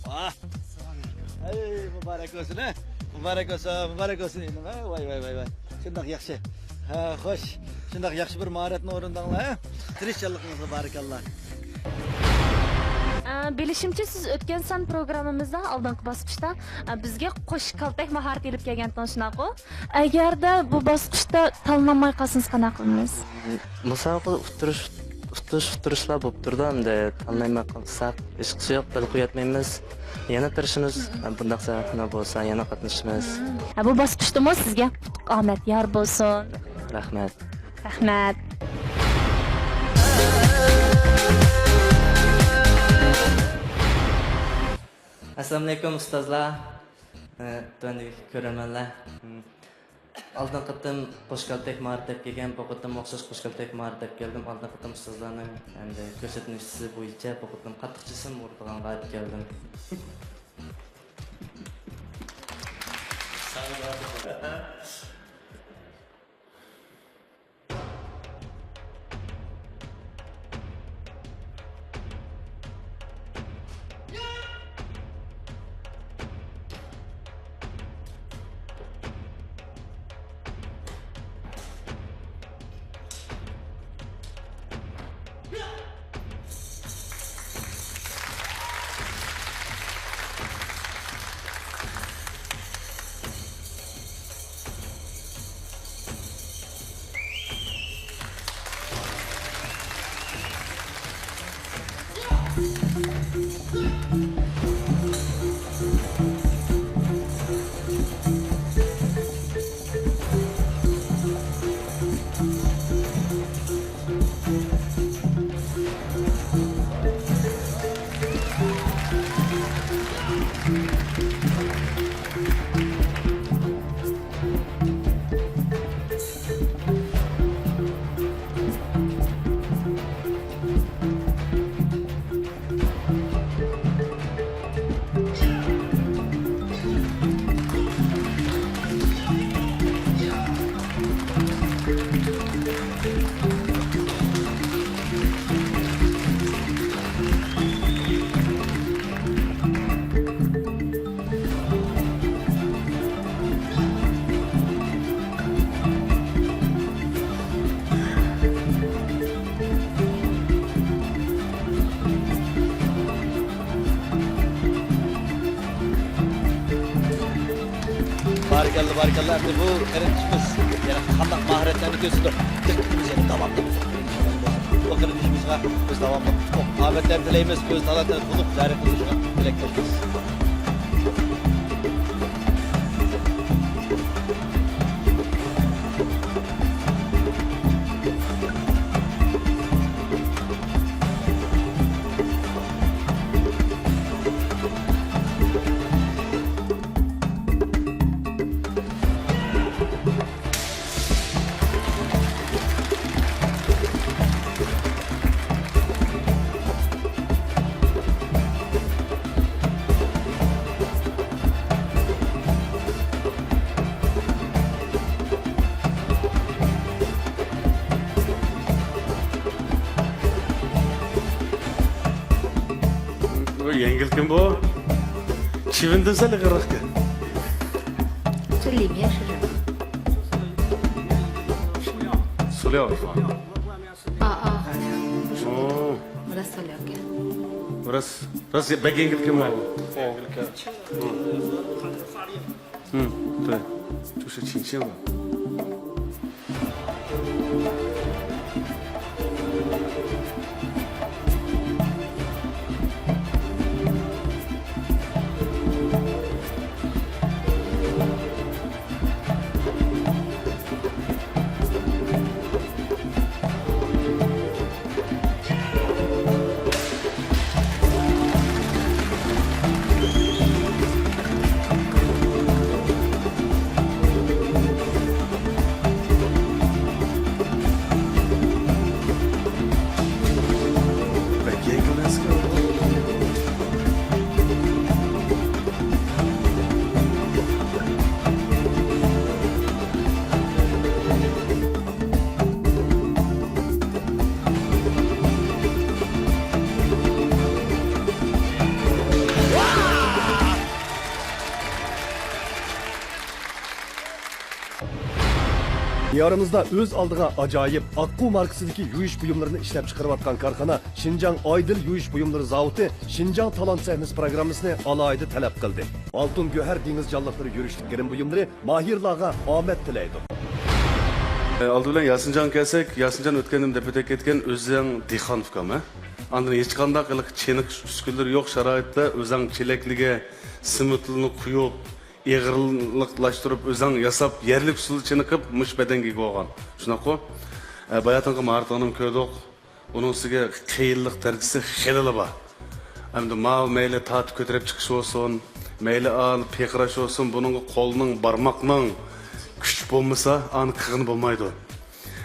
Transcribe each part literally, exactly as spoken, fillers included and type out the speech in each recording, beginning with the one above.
ۋاھ! ھەي، مۇبارەك بولسۇن، ھە! مۇبارەك بولسۇن، مۇبارەك بولسۇن، ئىنىم، ھە! ۋاي، ۋاي، ۋاي، ۋاي! شۇنداق ياخشى. ھە، خوش. شۇنداق ياخشى بىر ماھارەتنى ئورۇنداڭلار، ھە! تىرىشچانلىقىڭىزغا بارىكاللا. ئە، بىلىشىمچە، سىز ئۆتكەن سان پروگراممىمىزدا ئالدىنقى باسقۇچتا، ئە، بىزگە قوش كالتەك ماھارىتى ئېلىپ كەلگەنتىڭىز، شۇنداققۇ؟ ئەگەردە بۇ باسقۇچتا تاللىنالماي قالسىڭىز قانداق قىلىمىز؟ مۇسابىقىدە ئۇتتۇرۇش، ئۇتتۇرۇش، ئۇتتۇرۇشلار بولۇپ تۇرىدۇ، ئەمدى تاللىنالماي قالساق، ھېچقىسى يوق، بىل قويۇۋەتمەيمىز. يەنە تىرىشىمىز، بۇنداق سەۋەبلەر بولسا يەنە قاتنىشىمىز. ھە، بۇ باسقۇچتىمۇ سىزگە ئۇتۇق ئامەت يار بولسۇن. رەھمەت. رەھمەت. ئەسسالامۇئەلەيكۇم ئۇستازلار، ئە، تۆۋەندىكى كۆرۈرمەنلەر. ئالدىنقى قېتىم قوش كالتەك ماھارەت دەپ كەلگەن، بۇ قېتىم ئوخشاش قوش كالتەك ماھارەت دەپ كەلدىم. ئالدىنقى قېتىم ئۇستازلارنىڭ ئەمدى كۆرسەتمىسى بويىچە بۇ قېتىم قاتتىق چېسىم ئۇرىدىغانغا دەپ كەلدىم. بارىكاللا، بارىكاللا. ئەمدى بۇ قېرىندىشىمىز يەنە قانداق ماھارەتلەرنى كۆرسىتىدۇ؟ دىققىتىمىز يەنە داۋاملىق بۇ قېرىندىشىمىزغا بىز داۋاملىق ئۇتۇق ئامەتلەرنى تىلەيمىز، ئۆز تالانتىنى تونۇپ، جارى قىلىشىغا تىلەكداشمىز. يەڭگىلكەن بۇ. چىۋىندىن سەل ئېغىرراقكەن. 这里面是什么？塑料是吧？啊啊，不是塑料， 嗯，对，就是挺像的。 دىيارىمىزدا ئۆز ئالدىغا ئاجايىپ ئاققۇ ماركىسىدىكى يۇيۇش بۇيۇملىرىنى ئىشلەپچىقىرىۋاتقان كارخانا شىنجاڭ ئايدىل يۇيۇش بۇيۇملىرى زاۋۇتى شىنجاڭ تالانت سەھنىسى پىروگراممىسىنى ئالاھىدە تەلەپ قىلدى. ئالتۇن گۆھەر دېڭىز جانلىقلىرى يۈرۈشلۈك گىرىم بۇيۇملىرى ماھىرلارغا ئامەت تىلەيدۇ. ئالدى بىلەن ياسىنجانغا كەلسەك، ياسىنجان ئۆتكەندە دەپ ئۆتۈپ كەتكەن، ئۆزەڭ دېھقان ئۇكام، ھە؟ ئاندىن ھېچقانداق ھېلىقى چېنىقىش ئۈسكۈنىلىرى يوق شارائىتتا ئۆزەڭ چېلەكلىگە سېمونتلىرىنى قۇيۇپ، ئېغىرلىقلاشتۇرۇپ، ئۆزەڭ ياساپ، يەرلىك ئۇسۇلدا چېنىقىپ، مۇشۇ بەدەنگە ئىگە بولغان. شۇنداققۇ؟ ئە، باياتىنقى ماھارىتىڭنىمۇ كۆردۇق. ئۇنىڭ ئۈستىگە قىيىنلىق دەرىجىسى خېلىلا بار. ئەمدى ماۋۇ مەيلى تارتىپ كۆتۈرۈپ چىقىش بولسۇن، مەيلى ئان پىرقىراش بولسۇن، بۇنىڭغا قولنىڭ، بارماقنىڭ كۈچ بولمىسا، ئان قىلغىلى بولمايدۇ.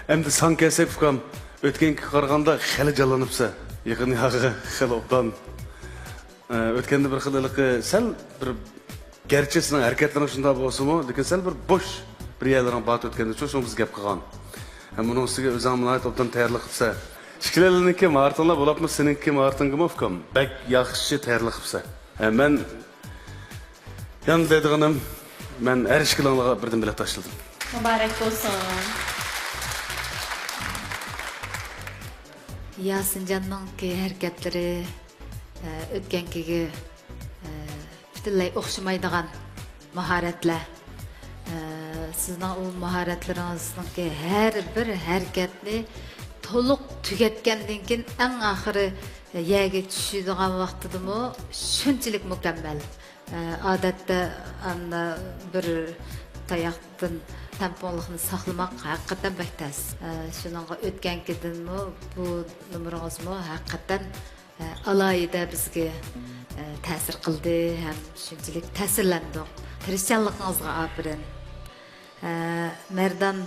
ئەمدى ساڭا كەلسەك، ئۇكام، ئۆتكەنگە قارىغاندا خېلى جانلىنىپسەن. يېقىن ياغى خېلى ئوبدان. ئە، ئۆتكەندە بىر خىل ھېلىقى سەل بىر، گەرچە سېنىڭ ھەرىكەتلىرىڭ شۇنداق بولسىمۇ، لېكىن سەل بىر بوش بىر يەرلىرىڭ بار ئۆتكەندە، شۇ، شۇ بىز گەپ قىلغان. ھەم ئۇنىڭ ئۈستىگە ئۆزۈڭ ناھايىتى ئوبدان تەييارلىق قىپسەن. ئىككىلەننىڭكى ماھارىتىڭلار بولۇپمۇ سېنىڭكى ماھارىتىڭگىمۇ ئۇكام بەك ياخشى تەييارلىق قىپسەن. ھە، مەن يەنە دەيدىغىنىم، مەن ھەر ئىككىلىڭلارغا بىردىن بېلەت تاشلىدىم. مۇبارەك بولسۇن. ياسىنجاننىڭكى ھەرىكەتلىرى، ئە، ئۆتكەنكىگە، ئە، پۈتۈنلەي ئوخشىمايدىغان ماھارەتلەر. ئە، سىزنىڭ ئۇ ماھارەتلىرىڭىزنىڭكى ھەر بىر ھەرىكەتنى تولۇق تۈگەتكەندىن كېيىن، ئەڭ ئاخىرى يەرگە چۈشىدىغان ۋاقتىدىمۇ شۇنچىلىك مۇكەممەل. ئە، ئادەتتە ئاندا بىر تاياقتىن تەڭپۇڭلۇقنى ساقلىماق ھەقىقەتەن بەك تەس. ئە، شۇنىڭغا ئۆتكەنكىدىنمۇ بۇ نومۇرىڭىزمۇ ھەقىقەتەن، ئە، ئالاھىدە بىزگە، ئە، تەسىر قىلدى ھەم شۇنچىلىك تەسىرلەندۇق. تىرىشچانلىقىڭىزغا ئاپىرىن. ئە، مەردان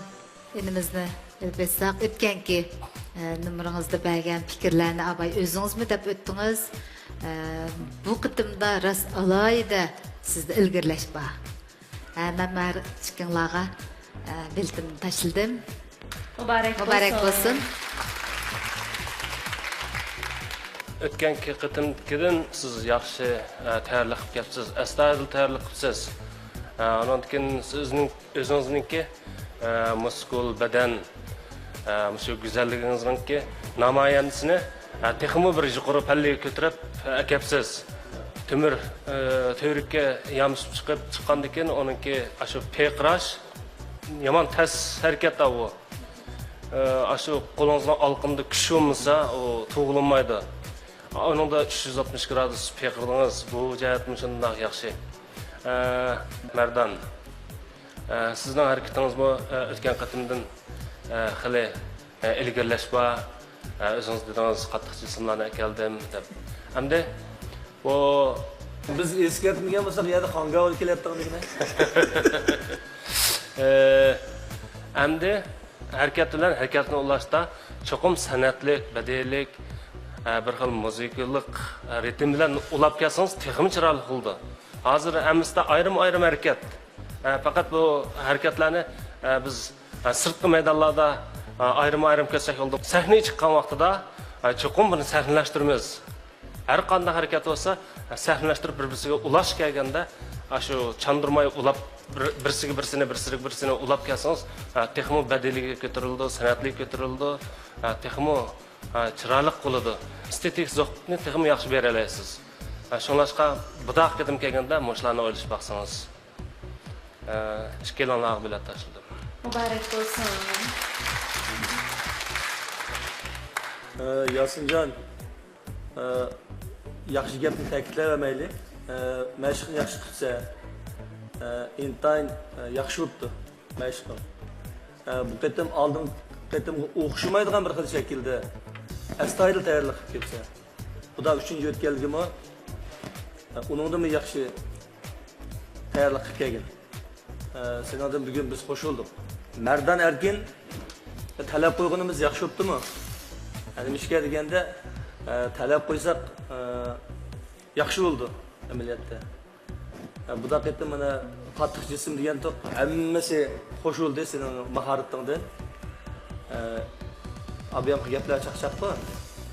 ئىنىمىزنى ئېلىپ ئېيتساق، ئۆتكەنكى، ئە، نومۇرىڭىزدا بەرگەن پىكىرلەرنى ئاباي ئۆزىڭىزمۇ دەپ ئۆتتىڭىز. ئە، بۇ قېتىمدا راست ئالاھىدە سىزدە ئىلگىرىلەش بار. ئە، مەن ھەر ئىككىڭلارغا، ئە، بېلىتىمنى تاشلىدىم. مۇبارەك مۇبارەك بولسۇن. بولسۇن. ئۆتكەنكى قېتىمكىدىن سىز ياخشى، ئە، تەييارلىق قىلىپ كەپسىز، ئەستايىدىل تەييارلىق قىپسىز. ئە، ئانىڭدىن كېيىن سىزنىڭ ئۆزىڭىزنىڭكى، ئە، مۇسكۇل، بەدەن، ئە، مۇشۇ گۈزەللىكىڭىزنىڭكى نامايەندىسىنى، ئە، تېخىمۇ بىر يۇقىرى پەللىگە كۆتۈرۈپ، ئە، ئەكەپسىز. تۆمۈر، ئە، تۈۋرۈككە يامىشىپ چىقىپ، چىققاندىن كېيىن ئۇنىڭكى ئاشۇ پىرقىراش يامان تەس ھەرىكەت ئاۋۇ. ئە، ئاشۇ قولىڭىزنىڭ ئالىقىنىدا كۈچ بولمىسا، ئۇ تۇغۇلمايدۇ. ئۇنىڭدا ئۈچ يۈز ئاتمىش گرادۇس پىرقىرىدىڭىز، بۇ جەھەتتىن شۇنداق ياخشى. ئە، مەردان. ئە، سىزنىڭ ھەرىكىتىڭىزمۇ، ئە، ئۆتكەن قېتىمدىن، ئە، خېلى، ئە، ئىلگىرىلەش بار. ئە، ئۆزىڭىز دېدىڭىز، قاتتىق جىسىملارنى ئەكەلدىم دەپ. ئەمدى بۇ بىز ئېسكەرتمىگەن بولساق، يەنە خانگاۋا كېلەتتىڭ دېگىنە. ئە، ئەمدى ھەرىكەت بىلەن ھەرىكەتنى ئۇلاشتا چوقۇم سەنئەتلىك، بەدىئىيلىك، ئە، بىر خىل مۇزىكىلىق، ئە، رىتىم بىلەن ئۇلاپ كەلسىڭىز تېخىمۇ چىرايلىق بولىدۇ. ھازىر ھەممىسىدە ئايرىم-ئايرىم ھەرىكەت. ئە، پەقەت بۇ ھەرىكەتلەرنى، ئە، بىز، ئە، سىرتقى مەيدانلاردا، ئە، ئايرىم-ئايرىم كۆرسەك بولىدۇ. سەھنىگە چىققان ۋاقتىدا، ئە، چوقۇم بۇنى سەھنىلەشتۈرىمىز. ھەر قانداق ھەرىكەت بولسا، سەھنىلەشتۈرۈپ بىر-بىرسىگە ئۇلاش كەلگەندە، ئاشۇ چاندۇرماي ئۇلاپ، بىر-، بىرسىگە بىرسىنى، بىرسىگە بىرسىنى ئۇلاپ كەلسىڭىز، تېخىمۇ بەدىلىگە كۆتۈرۈلىدۇ، سەنئەتلىككە كۆتۈرۈلىدۇ، تېخىمۇ چىرايلىق بولىدۇ. ئېستېتىك زوقنى تېخىمۇ ياخشى بېرەلەيسىز. شۇڭلاشقا بۇ داقىي قېتىم كەلگەندە مۇشۇلارنى ئويلىشىپ باقسىڭىز. ئىككىلىڭلارغا بېلەت تاشلىدىم. مۇبارەك بولسۇن. ئە، ياسىنجان، ئە، ياخشى گەپنى تەكىتلەۋەرمەيلى. ئە، مەشىقنى ياخشى قىپسەن. ئە، ئىنتايىن، ئە، ياخشى بوپتۇ مەشىقىڭ. ئە، بۇ قېتىم ئالدىنقى قېتىمغا ئوخشىمايدىغان بىر خىل شەكىلدە ئەستايىدىل تەييارلىق قىلىپ كەپسەن. خۇدا ئۈچىنچى ئۆتكەلگىمۇ، ئە، ئۇنىڭدىنمۇ ياخشى تەييارلىق قىلىپ كەلگىن. ئە، سېنىڭدىن بۈگۈن بىز خوش بولدۇق. مەردان ئەركىن، تەلەپ قويغىنىمىز ياخشى بوپتۇمۇ؟ ئە، نېمىشقا دېگەندە، ئە، تەلەپ قويساق، ئە، ياخشى بولىدۇ ئەمەلىيەتتە. ئە، بۇدا قېتىم مانا قاتتىق جىسىم دېگەنتۇق، ھەممىسى خوش بولدى سېنىڭ ماھارىتىڭدىن. ئە، ئابىيامقى گەپلەر چاقچاققۇ،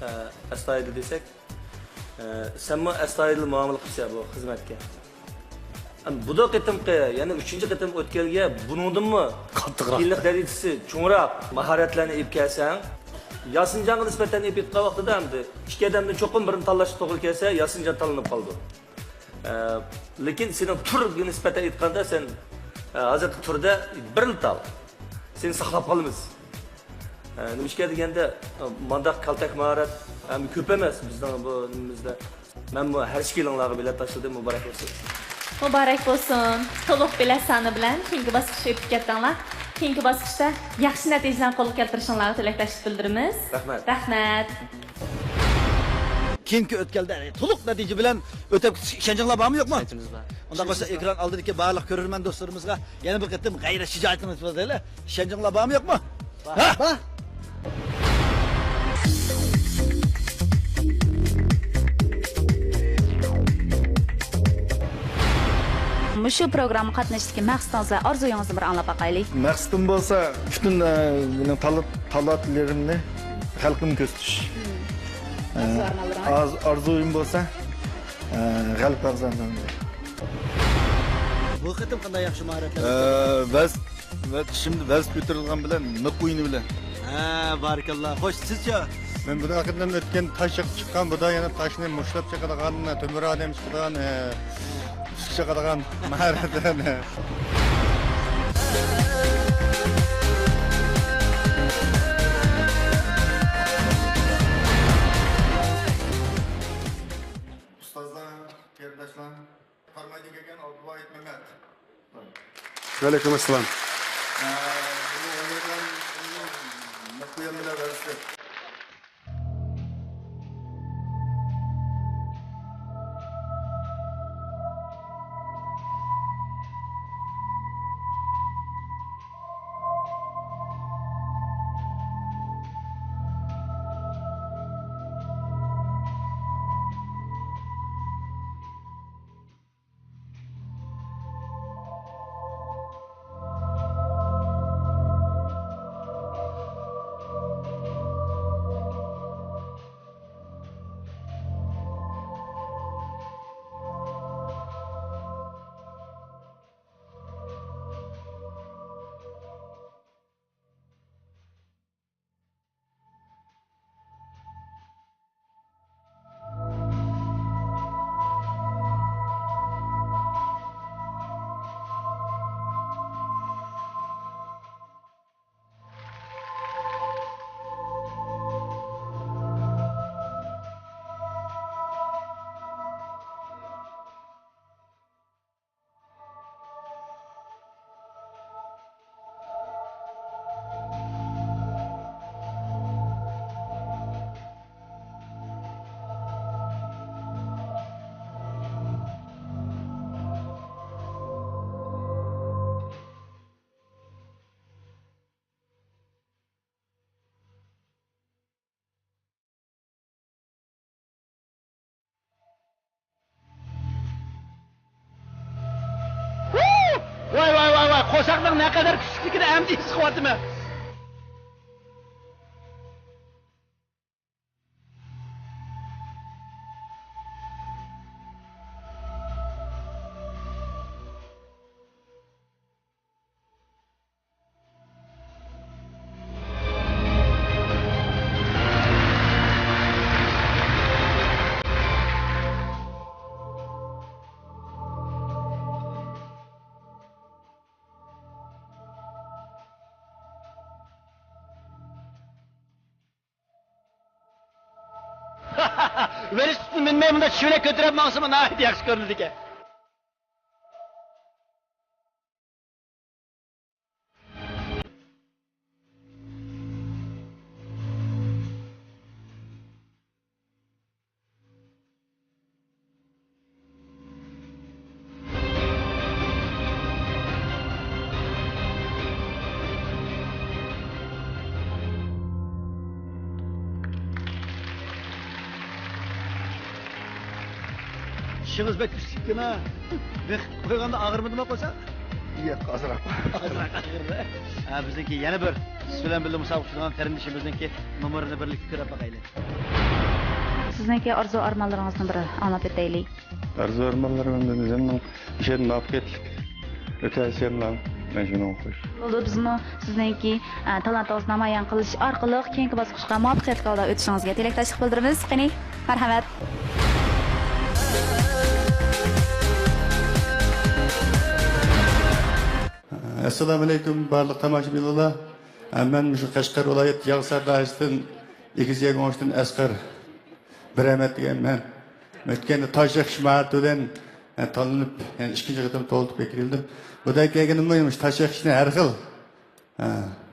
ئە، ئەستايىدىل دېسەك. ئە، سەنمۇ ئەستايىدىل مۇئامىلە قىلىسەن بۇ خىزمەتكە. ئەم، بۇدا قېتىمقى، يەنە ئۈچىنچى قېتىم ئۆتكەلگە بۇنىڭدىنمۇ قاتتىقراق، قىيىنلىق دەرىجىسى چوڭراق ماھارەتلەرنى ئېلىپ كەلسەڭ، ياسىنجانغا نىسبەتەن ئېلىپ ئېيتقان ۋاقتىدا ئەمدى ئىككى ئادەمدىن چوقۇم بىرىنى تاللاشقا توغرا كەلسە، ياسىنجان تاللىنىپ قالىدۇ. ئە، لېكىن سېنىڭ تۈرگە نىسبەتەن ئېيتقاندا، سەن، ئە، ھازىرقى تۈردە بىرلا تال. سېنى ساقلاپ قالىمىز. ئە، نېمىشقا دېگەندە، ئە، مانداق كالتەك ماھارەت ھەم كۆپ ئەمەس بىزنىڭ بۇ نېمىمىزدە. مەنمۇ ھەر ئىككىلىڭلارغا بېلەت تاشلىدىم، مۇبارەك بولسۇن. مۇبارەك بولسۇن. تولۇق بېلەت سانى بىلەن كېيىنكى باسقۇچقا ئۆتۈپ كەتتىڭلار. كېيىنكى باسقۇچتا ياخشى نەتىجىلەرنى قولغا كەلتۈرۈشۈڭلارغا تىلەكداشلىق بىلدۈرىمىز. رەھمەت. رەھمەت. كېيىنكى ئۆتكەلدە تولۇق نەتىجە بىلەن ئۆتۈپ كېتىش ئىشەنچىڭلار بارمۇ يوقمۇ؟ ئىشەنچىمىز بار. ئۇنداق بولسا ئېكران ئالدىدىكى بارلىق كۆرۈرمەن دوستلىرىمىزغا يەنە بىر قېتىم غەيرەت شىجائىتىڭلارنى ئىپادىلەيلى. ئىشەنچىڭلار بارمۇ يوقمۇ؟ بار. ھە؟ بار. مۇشۇ پروگراممىغا قاتنىشىشتىكى مەقسىتىڭىز ۋە ئارزۇيىڭىزنى بىر ئاڭلاپ باقايلى. مەقسىتىم بولسا پۈتۈن، ئە، مېنىڭ تالانت-، تالانتلىرىمنى خەلقىمگە كۆرسىتىش. ئارزۇ ئارمانلىرىڭىز؟ ئارز-، ئارزۇيۇم بولسا، ئە، غەلىبە قازانىمەن. بۇ قېتىم قانداق ياخشى ماھارەتلەر ئە، كۆرسەتتىڭىز؟ ۋەز-، ۋە چىشىمدا ۋەز كۆتۈرۈلگەن بىلەن مىق ئويۇنى بىلەن. ھە، بارىكاللا. خوش، سىزچە؟ مەن بۇدا قېتىم ئۆتكەن تاش چىققان، بۇدا يەنە تاشنى مۇشتلاپ چىقىدىغان، تۆمۈر ئادەم چىقىدىغان، ئە، ئۈسكە چىقىدىغان ماھارەتلەرنى. ئۇستازلار، قېرىنداشلار، قارامايدىن كەلگەن ئابدۇۋاھىت مەمەت. ۋەئەلەيكۇم ئەسسالام. ئە، بۇنى ئوينايدىغان مەقبۇل بىلەن ۋەزىپە. ۋاي، ۋاي، ۋاي، ۋاي، قورساقنىڭ نەقەدەر كۈچلۈكلۈكىنى ئەمدى ھېس قىلىۋاتىمەن. ۋېلىسىپىتنى مىنمەي، مۇنداق چىۋىنەك كۆتۈرۈپ ماڭسىمۇ ناھايىتى ياخشى كۆرۈنىدىكەن. چىشىڭىز بەك كۈچلۈككەن ھە. بېقىپ قويغاندا ئاغرىمىدىما قورساق؟ ياق، ئازراق. ئازراق ئاغرىدى. ھە، بىزنىڭكى يەنە بىر سىز بىلەن بىللە مۇسابىقە قىلىدىغان قېرىندىشىمىزنىڭكى نومۇرىنى بىرلىكتە كۆرۈپ باقايلى. سىزنىڭكى ئارزۇ ئارمانلىرىڭىزنى بىر ئاڭلاپ ئۆتەيلى. ئارزۇ ئارمانلىرىم ئەمدى ئۆزۈمنىڭ مۇشۇ يەردە مۇۋەپپەقىيەتلىك ئۆتەلىسەملا، مەن شۇنىڭغا خوش. بولىدۇ، بىزمۇ سىزنىڭكى، ئە، تالانتىڭىزنى نامايان قىلىش ئارقىلىق كېيىنكى باسقۇچقا مۇۋەپپەقىيەتلىك ھالدا ئۆتۈشىڭىزگە تىلەكداشلىق بىلدۈرىمىز. قېنى، مەرھەمەت. ئەسسالامۇئەلەيكۇم، بارلىق تاماشىبىنلار. مەن مۇشۇ قەشقەر ۋىلايەت ياغسار دائىرىسىدىن ئېگىز يەگۈڭشتىن ئەسقەر بىرەمەت دېگەن مەن. ئۆتكەندە تاش چېقىش ماھارىتى بىلەن، ئە، تاللىنىپ، يەنە ئىككىنچى قېتىم تولۇپ كىرىلدىم. بۇ يەرگە كەلگىنىممۇ مۇشۇ تاش چېقىشنى ھەر خىل، ئە،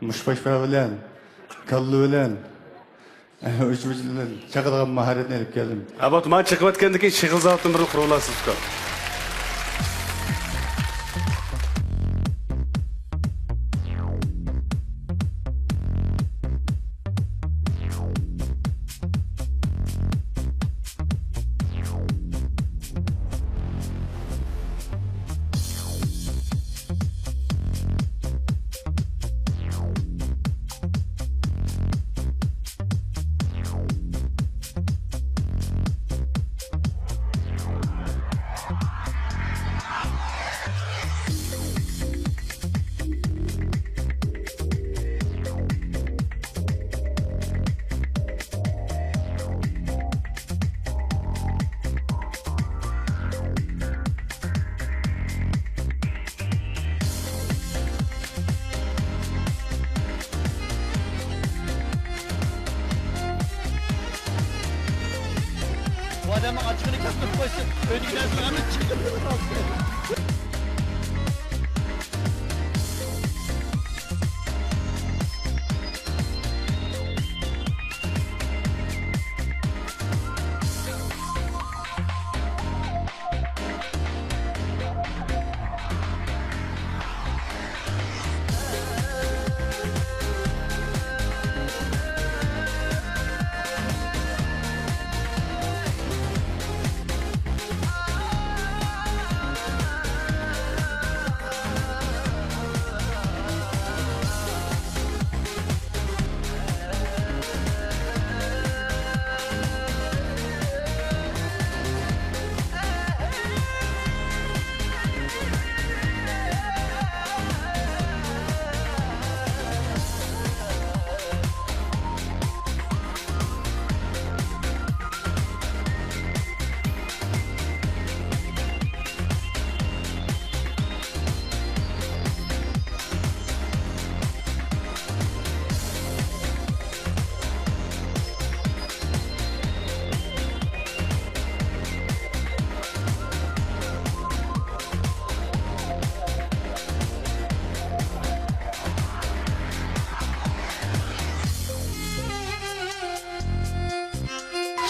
مۇشت پاشپا بىلەن، كاللا بىلەن، ئە، ئۈجمە بىلەن چاقىدىغان ماھارەتنى ئېلىپ كەلدىم. ئە، بوپتۇ، مانا چېقىۋەتكەندىن كېيىن شېغىل زاۋۇتتىن بىرنى قۇرۇۋالارسىز، ئۇكا. بۇ ئادەمنىڭ ئاچچىقىنى كەلتۈرۈپ قويسۇن، ئۆيدىكى نەرسىلەرنى چىقىرىپ ئالسۇن.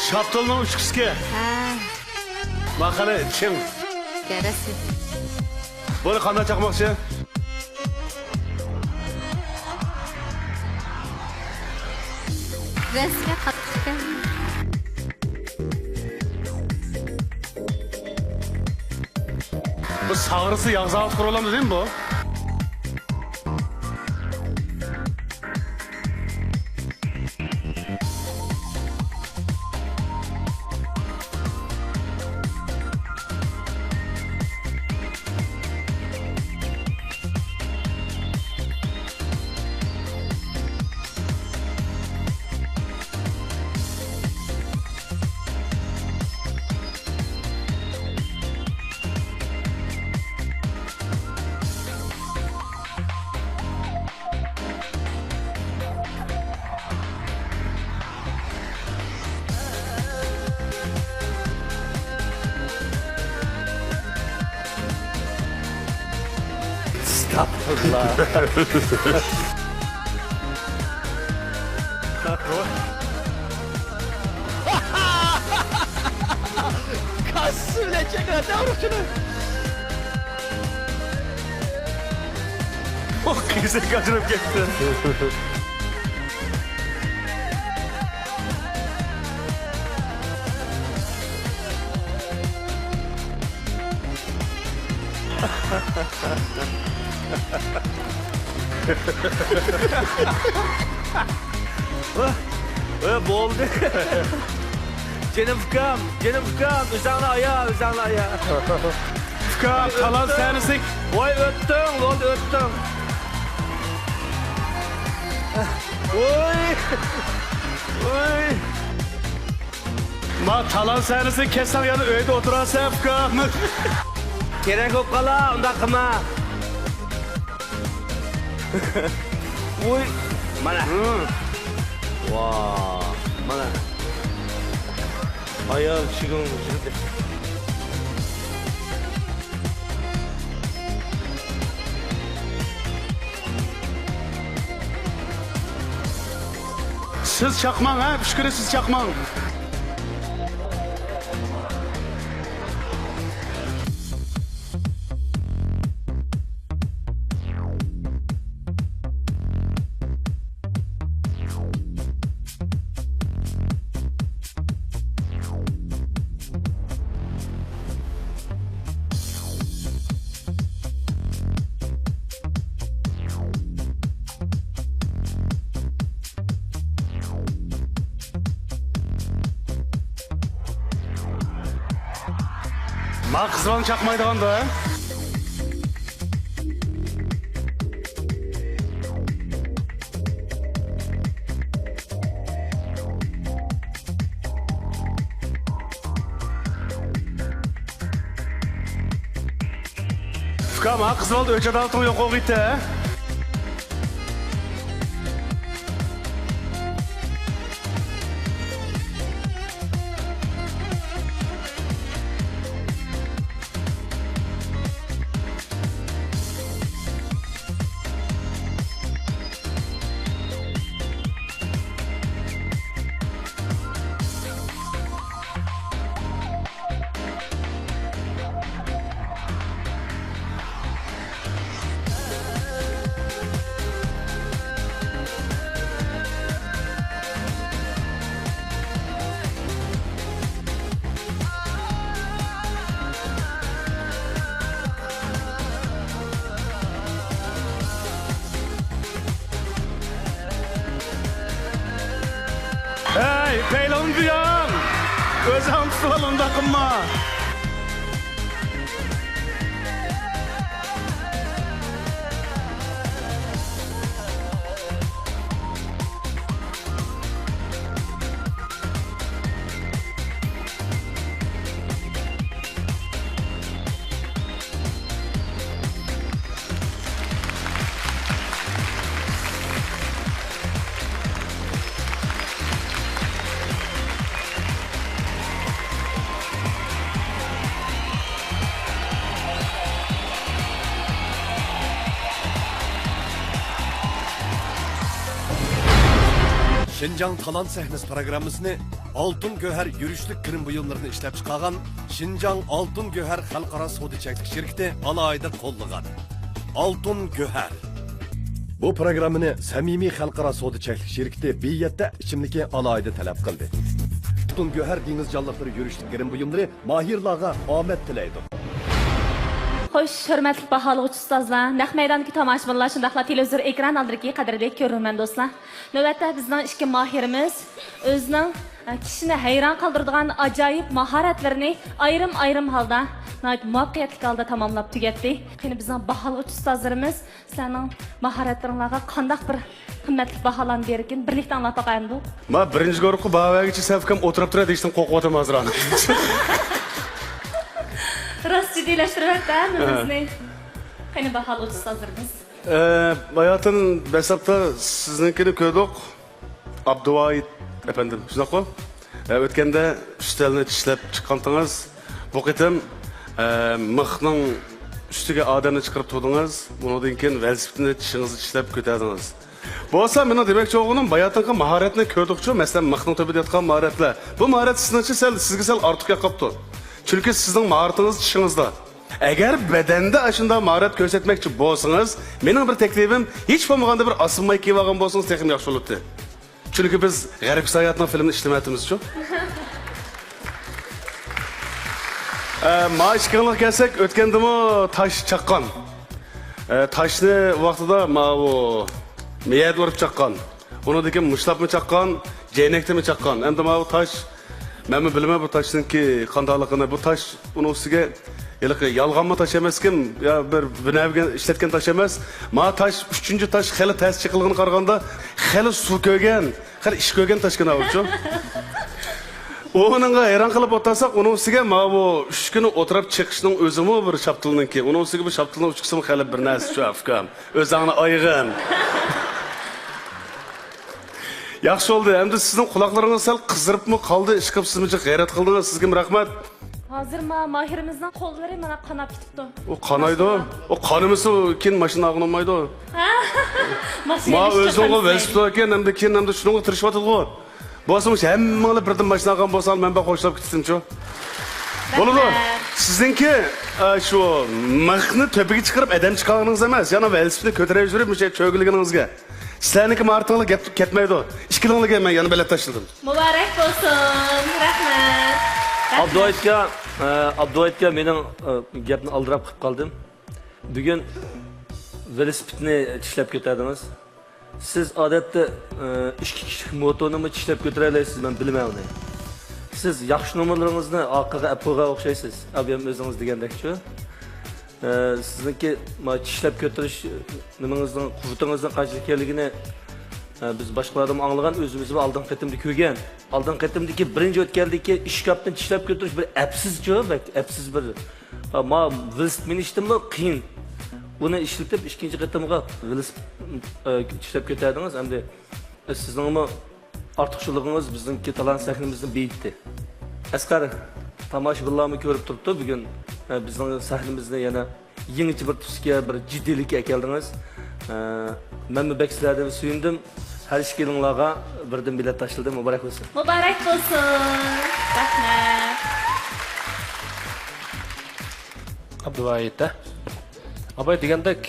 شاپتۇلنىڭ ئۈچكۈسىكى. ھە. ماقالە چىڭ. كەرەسى. بۇنى قانداق چاقماقچى؟ رەسكە قاتتىقكەن. بۇ ساغرىسى ياغ زاۋۇتى قۇرۇلامدۇ دېمە بۇ؟ كاسىسى بىلەن چېكىۋەتتى ئۇرۇقچىنى. كېسەك ئاجرىپ كەتتى. ۋە، ۋە، بولدى. جېنىم ئۇكام، جېنىم ئۇكام، ئۆزۈڭنى ئايا، ئۆزۈڭنى ئايا. ئۇكام، تالان سەھنىسى. ۋاي، ئۆتتۈڭ، بولدى، ئۆتتۈڭ. ۋوي. ۋوي. ما تالان سەھنىسىنى كەتسەڭ يەنە ئۆيدە ئولتۇرارسەن، ئۇكام. كېرەك بولۇپ قالا، ئۇنداق قىلما. ۋوي. مانا. ۋا. مانا. ئايال چىگىڭ. سىز چاقماڭ، ھە؟ ئۈچ كۈنى سىز چاقماڭ. ما قىزىۋالنى چاقمايدىغاندا. ئۇكام، ھە، قىزىۋالدى، ئۆچ ئادالىتىڭ يوق بولغىيتتى، ھە؟ ھەي، پەيلىڭنى بۇياڭ! ئۆزۈڭ تۇتۇۋال، ئۇنداق قىلما! شىنجاڭ تالانت سەھنىسى پروگراممىسىنى ئالتۇن گۆھەر يۈرۈشلۈك گىرىم بۇيۇملىرىنى ئىشلەپچىقارغان شىنجاڭ ئالتۇن گۆھەر خەلقئارا سودا چەكلىك شىركىتى ئالاھىدە قوللىغان. ئالتۇن گۆھەر. بۇ پروگراممىنى سەمىمىي خەلقئارا سودا چەكلىك شىركىتى بىيەتتە ئىچىملىكى ئالاھىدە تەلەپ قىلدى. ئالتۇن گۆھەر دېڭىز جانلىقلىرى يۈرۈشلۈك گىرىم بۇيۇملىرى ماھىرلارغا ئامەت تىلەيدۇ. خوش، ھۆرمەتلىك باھالىغۇچى ئۇستازلار، نەق مەيداندىكى تاماشىبىنلار، شۇنداقلا تېلېۋىزور ئېكران ئالدىدىكى قەدىرلىك كۆرۈرمەن دوستلار. نۆۋەتتە بىزنىڭ ئىككى ماھىرىمىز ئۆزىنىڭ، ئە، كىشىنى ھەيران قالدۇرىدىغان ئاجايىپ ماھارەتلىرىنى ئايرىم-ئايرىم ھالدا ناھايىتى مۇۋەپپەقىيەتلىك ھالدا تاماملاپ تۈگەتتى. قېنى بىزنىڭ باھالىغۇچى ئۇستازلىرىمىز سىلەرنىڭ ماھارەتلىرىڭلارغا قانداق بىر قىممەتلىك باھالارنى بېرىكىن، بىرلىكتە ئاڭلاپ باقايلى. ما بىرىنچى گۇرۇپپا باھا بەرگۈچە سەن ئۇكام ئولتۇرۇپ تۇرە دېيىشتىن قورقۇۋاتىمەن ھازىر ئانا. راست جىددىيلەشتۈرۈۋەتتى ھەممىمىزنى. قېنى باھالىغۇچى ئۇستازلىرىمىز. ئە، باياتىن دەسلەپتە سىزنىڭكىنى كۆردۇق. ئابدۇۋاھىت ئەپەندىم، شۇنداققۇ؟ ئە، ئۆتكەندە ئۈستەلنى چىشلەپ چىققانتىڭىز. بۇ قېتىم، ئە، مىخنىڭ ئۈستىگە ئادەمنى چىقىرىپ تۇردىڭىز، بۇنىڭدىن كېيىن ۋېلىسىپىتنى چىشىڭىزدا چىشلەپ كۆتەردىڭىز. بولسا مېنىڭ دېمەكچى بولغىنىم، باياتىنقى ماھارەتنى كۆردۇقچۇ، مەسىلەن، مىخنىڭ تۈۋىدە ياتقان ماھارەتلەر. بۇ ماھارەت سىزنىڭچە سەل، سىزگە سەل ئارتۇق ياقاپتۇ. چۈنكى سىزنىڭ ماھارىتىڭىز چىشىڭىزدا. ئەگەر بەدەندە ئاشۇنداق ماھارەت كۆرسەتمەكچى بولسىڭىز، مېنىڭ بىر تەكلىپىم، ھېچ بولمىغاندا بىر ئاسىنماي كىيىۋالغان بولسىڭىز تېخىمۇ ياخشى بولاتتى. چۈنكى بىز غەربىي ساياھەتنىڭ فىلىمىنى ئىشلىمەيۋاتىمىزچۇ. ئە، ما ئىككىڭلارغا كەلسەك، ئۆتكەندىمۇ تاش چاققان. ئە، تاشنى ۋاقتىدا ماۋۇ مېيەدە ئۇرۇپ چاققان. ئۇنىڭدىن كېيىن مۇشتلاپمۇ چاققان، جەينەكتىنمۇ چاققان. ئەمدى ماۋۇ تاش، مەنمۇ بىلىمەن بۇ تاشنىڭكى قانداقلىقىنى. بۇ تاش ئۇنىڭ ئۈستىگە ھېلىقى يالغانمۇ تاش ئەمەسكەن، يا بىر بىنەۋىگە ئىشلەتكەن تاش ئەمەس. ما تاش، ئۈچىنچى تاش خېلى تەس چېقىلغىنىغا قارىغاندا، خېلى سۇ كۆرگەن، خېلى ئىش كۆرگەن تاشكەن ئاۋۇچۇ. ئۇنىڭغا ھەيران قېلىپ ئولتۇرساق، ئۇنىڭ ئۈستىگە ماۋۇ ئۈچ كۈنى ئولتۇرۇپ چېقىشنىڭ ئۆزىمۇ بىر شاپتۇلنىڭكى. ئۇنىڭ ئۈستىگە بۇ شاپتۇلنىڭ ئۇچقىسىمۇ خېلى بىر نەرسىچۇ، ئۇكام. ئۆزۈڭنى ئايىغىن. ياخشى بولدى. ئەمدى سىزنىڭ قۇلاقلىرىڭىز سەل قىزىرىپمۇ قالدى، ئىشقىلىپ سىزمۇ جىق غەيرەت قىلدىڭىز، سىزگىمۇ رەھمەت. ھازىر ما-، ماھىرىمىزنىڭ قوللىرى مانا قاناپ كېتىپتۇ. ئۇ قانايدۇ. ماشىنىغا. ئۇ قانىمىسا كېيىن ماشىنا ئاغۇنالمايدۇ. ماشىنا ما ئۆزۈڭغۇ ۋېلىسىپىت ئىكەن، ئەمدى كېيىن ئەمدى شۇنىڭغا تىرىشىۋاتىدىغۇ. بولسىمۇ ھەممىڭلار بىردىن ماشىنا ئالغان بولساڭلار، مەن بىر خوشلاپ كېتىمچۇ. بولىدۇ. رەھمەت. سىزنىڭكى، ئە، شۇ مىخنى تۆپىگە چىقىرىپ ئادەم چىقارغىنىڭىز ئەمەس، يەنە ۋېلىسىپىتنى كۆتۈرۈپ يۈرۈپ مۇشۇ چۆگىلىگىنىڭىزگە. سىلەرنىڭكى ماھارىتىڭلار گەپ كەتمەيدۇ. ئىككىلىڭلارغا مەن يەنە بېلەت تاشلىدىم. مۇبارەك بولسۇن. رەھمەت. رەھمەت. ئابدۇۋايىت ئاكا، ئە، ئابدۇۋايىت ئاكا، مېنىڭ، ئە، گەپنى ئالدىراپ قىلىپ قالدىم. بۈگۈن ۋېلىسىپىتنى چىشلەپ كۆتەردىڭىز. سىز ئادەتتە، ئە، ئىككى كىشىلىك موتونىمۇ چىشلەپ كۆتۈرەلەيسىز، مەن بىلىمەن ئۇنى. سىز ياخشى نومۇرلىرىڭىزنى ئارقىغا ئەپ قويغان ئوخشايسىز، ئابىيام ئۆزىڭىز دېگەندەكچۇ. ئە، سىزنىڭكى ما چىشلەپ كۆتۈرۈش نېمىڭىزنىڭ، قۇۋۋىتىڭىزنىڭ قانچىلىك ئىكەنلىكىنى، ئە، بىز باشقىلاردىن ئاڭلىغان، ئۆزىمىزمۇ ئالدىنقى قېتىمدا كۆرگەن. ئالدىنقى قېتىمدىكى بىرىنچى ئۆتكەندىكى ئىشكاپنى چىشلەپ كۆتۈرۈش بىر ئەپسىزچۇ، بەك ئەپسىز بىر. ئە، ما ۋېلىسىپىت مىنىشتىنمۇ قىيىن. ئۇنى ئىشلىتىپ، ئىككىنچى قېتىمغا ۋېلىسىپىت، ئە، چىشلەپ كۆتەردىڭىز. ئەمدى، ئە، سىزنىڭمۇ ئارتۇقچىلىقىڭىز بىزنىڭكى تالانت سەھنىمىزنى بېيىتتى. ئەسقەر، تاماشىبىنلارمۇ كۆرۈپ تۇرۇپتۇ بۈگۈن، ئە، بىزنىڭ سەھنىمىزنى يەنە يېڭىچە بىر تۈسكە، بىر جىددىيلىككە ئەكەلدىڭىز. ئە، مەنمۇ بەك سىلەردىن سۆيۈندۈم. ھەر ئىككىلىڭلارغا بىردىن بېلەت تاشلىدىم. مۇبارەك بولسۇن. مۇبارەك بولسۇن. رەھمەت. ئابدۇۋايىت، ھە؟ ئاباي دېگەندەك،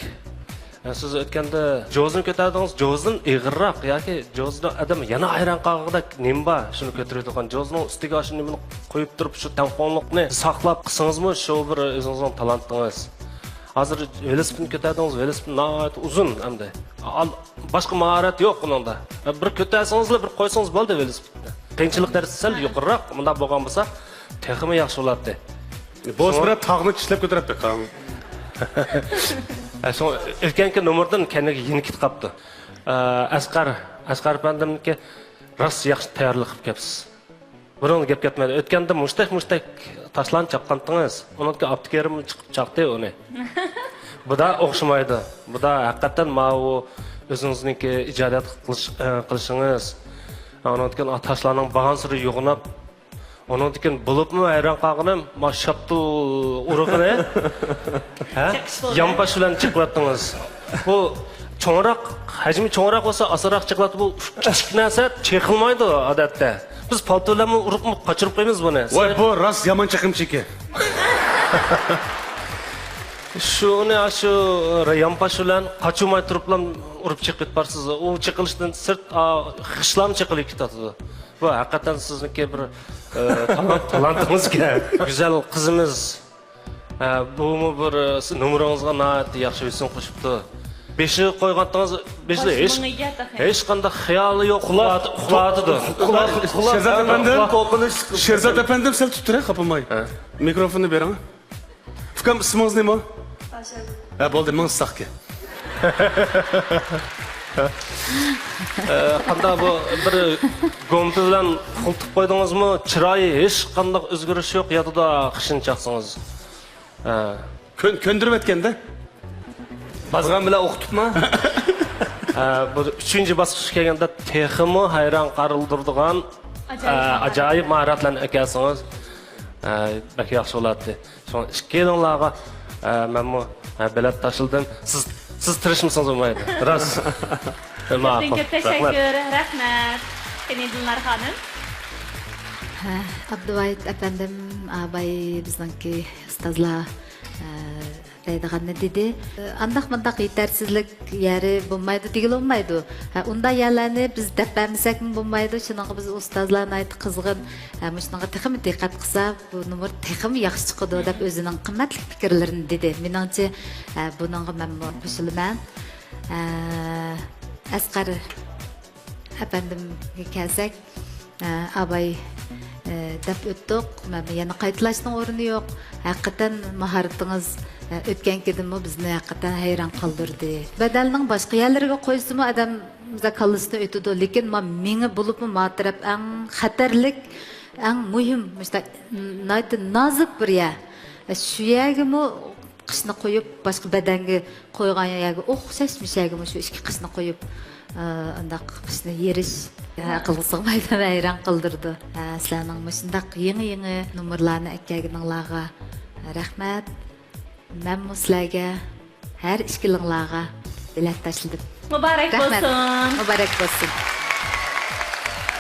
ئە، سىز ئۆتكەندە جوزىنى كۆتەردىڭىز، جوزىدىن ئېغىرراق ياكى جوزىدا ئادەم يەنە ھەيران قالغۇدەك نېمە بار؟ شۇنى كۆتۈرۈۋېتىدىغان، جوزىنىڭ ئۈستىگە ئاشۇ نېمىنى قويۇپ تۇرۇپ، شۇ تەڭپۇڭلۇقنى ساقلاپ قىلسىڭىزمۇ، شۇ بىر ئۆزىڭىزنىڭ تالانتىڭىز. ھازىر ۋېلىسىپىتنى كۆتەردىڭىز، ۋېلىسىپىت ناھايىتى ئۇزۇن ئەمدى. ئال-، باشقا ماھارەت يوق بۇنىڭدا. بىر كۆتەرسىڭىزلا، بىر قويسىڭىز بولدى ۋېلىسىپىتنى. قىيىنچىلىق دەرىجىسى سەل يۇقىرىراق، مۇنداق بولغان بولسا تېخىمۇ ياخشى بولاتتى. بولسا شۇڭا بىرەر تاغنى چىشلەپ كۆتۈرەتتۇق، ھە. ھە، شۇڭا ئۆتكەنكى نومۇردىن كەينىگە يېنىك كېتىپ قاپتۇ. ئە، ئەسقەر، ئەسقەر ئەپەندىمنىڭكى راست ياخشى تەييارلىق قىلىپ كەپسىز. بۇنىڭدا گەپ كەتمەيدۇ. ئۆتكەندە مۇشتەك، مۇشتەك تاشلارنى چاققانتىڭىز، ئۇنىڭدىن كېيىن ئابدۇكېرىم چىقىپ چاقتى ئۇنى. بۇدا ئوخشىمايدۇ. بۇدا ھەقىقەتەن ماۋۇ ئۆزىڭىزنىڭكى ئىجادىيەت قىلىش، ئە، قىلىشىڭىز، ئۇنىڭدىن كېيىن تاشلارنىڭ بارغانسېرى يوغىناپ، ئۇنىڭدىن كېيىن بولۇپمۇ ھەيران قالغىنىم، ما شاپتۇل ئۇرۇقىنى، ھە؟ چېقىش بولدى. يانپاش بىلەن چېقىۋەتتىڭىز. بۇ چوڭراق، ھەجمى چوڭراق بولسا ئاسانراق چېقىلاتتى. بۇ كىچىك نەرسە چېقىلمايدۇ ئادەتتە. بىز پالتا بىلەنمۇ ئۇرۇپمۇ قاچۇرۇپ قويىمىز بۇنى. ۋاي، بۇ راست يامان چېقىمچى ئىكەن. شۇنى، شۇ يانپاش بىلەن قاچۇرماي تۇرۇپلا ئۇرۇپ چېقىپ كېتىپ بارسىز. ئۇ چېقىلىشتىن سىرت، ئا، خىشلارمۇ چېقىلىپ كېتىۋاتىدۇ. بۇ ھەقىقەتەن سىزنىڭكى بىر، ئە، تالانت، تالانتىڭىزكەن. گۈزەل قىزىمىز. ئە، بۇمۇ بىر، ئە، سىز نومۇرىڭىزغا ناھايىتى ياخشى ھۆسن قوشۇپتۇ. بېشىغا قويغانتىڭىز، بېشىدا ھېچ، ھېچقانداق خىيالى يوق. ئۇخلاۋاتىدۇ. شېرزات ئەپەندىم، شېرزات ئەپەندىم، سەل تۇتۇپ تۇرۇڭ، خاپىماي. ھە. مىكروفوننى بېرىڭ. ئۇكام، ئىسمىڭىز نېمە؟ ئايشەگۈل. ھە، بولدى، مىڭ ساقكى. ئە، قانداق بۇ، بىر گومپا بىلەن ئۇخلىتىپ قويدىڭىزمۇ؟ چىرايى ھېچقانداق ئۆزگىرىش يوق، ياتىدۇ، قېشىنى چاقسىڭىز. ھە. كۆن-، كۆندۈرۈۋەتكەندە. بازغان بىلەن ئوقۇتۇپما؟ ھە، بۇ ئۈچىنچى باسقۇچقا كەلگەندە تېخىمۇ ھەيران قالدۇرىدىغان، ئاجايىپ، ئە، ماھارەت. ئاجايىپ ماھارەتلەرنى ئەكەلسىڭىز، ئە، بەك ياخشى بولاتتى. شۇڭا ئىككىيلىڭلارغا ھە، مەنمۇ، ھە، بېلەت تاشلىدىم. سىز، سىز تىرىشمىسىڭىز بولمايدۇ. راست. ماقۇل. كۆپ رەھمەت. تەشەككۈر، رەھمەت. قېنى، دىلنار خانىم. ھە، ئابدۇۋاھىت ئەپەندىم، ئاباي بىزنىڭكى ئۇستازلار، ھە، دەيدىغاننى دېدى. ئانداق مۇنداق يېتەرسىزلىك يەرى بولمايدۇ دېگىلى بولمايدۇ. ھە، ئۇنداق يەرلەرنى بىز دەپ بەرمىسەكمۇ بولمايدۇ. شۇنىڭغا بىز ئۇستازلار ناھايىتى قىزغىن. ھە، مۇشۇنىڭغا تېخىمۇ دىققەت قىلسا، بۇ نومۇر تېخىمۇ ياخشى چىقىدۇ دەپ ئۆزىنىڭ قىممەتلىك پىكىرلىرىنى دېدى. مېنىڭچە، ھە، بۇنىڭغا مەنمۇ قوشۇلىمەن. ھە، ئەسقەر ئەپەندىمگە كەلسەك، ئە، ئاباي، ئە، دەپ ئۆتتۇق. مەن يەنە قايتىلاشنىڭ ئورنى يوق. ھەقىقەتەن ماھارىتىڭىز، ئە، ئۆتكەنكىدىنمۇ بىزنى ھەقىقەتەن ھەيران قالدۇردى. بەدەلنىڭ باشقا يەرلىرىگە قويسىمۇ ئادەم كاللىسىدىن ئۆتىدۇ. لېكىن ما-، مېڭە بولۇپمۇ ما تەرەپ ئەڭ خەتەرلىك، ئەڭ مۇھىم، مۇشۇنداق ناھايىتى نازۇك بىر يەر. شۇ يەرگىمۇ قىشنى قويۇپ، باشقا بەدەنگە قويغان يەرگە ئوخشاش مۇشۇ يەرگىمۇ شۇ ئىككى قىشنى قويۇپ، ئە، ئۇنداق قىشنى يېرىش ئەقىلگە سىغمايدۇ، ھەيران قالدۇرىدۇ. ھە، سىلەرنىڭ مۇشۇنداق يېڭى-يېڭى نومۇرلارنى ئەكەلگىنىڭلارغا رەھمەت. مەنمۇ سىلەرگە، ھەر ئىككىلىڭلارغا بېلەت تاشلىدىم. مۇبارەك رەھمەت. بولسۇن. مۇبارەك بولسۇن.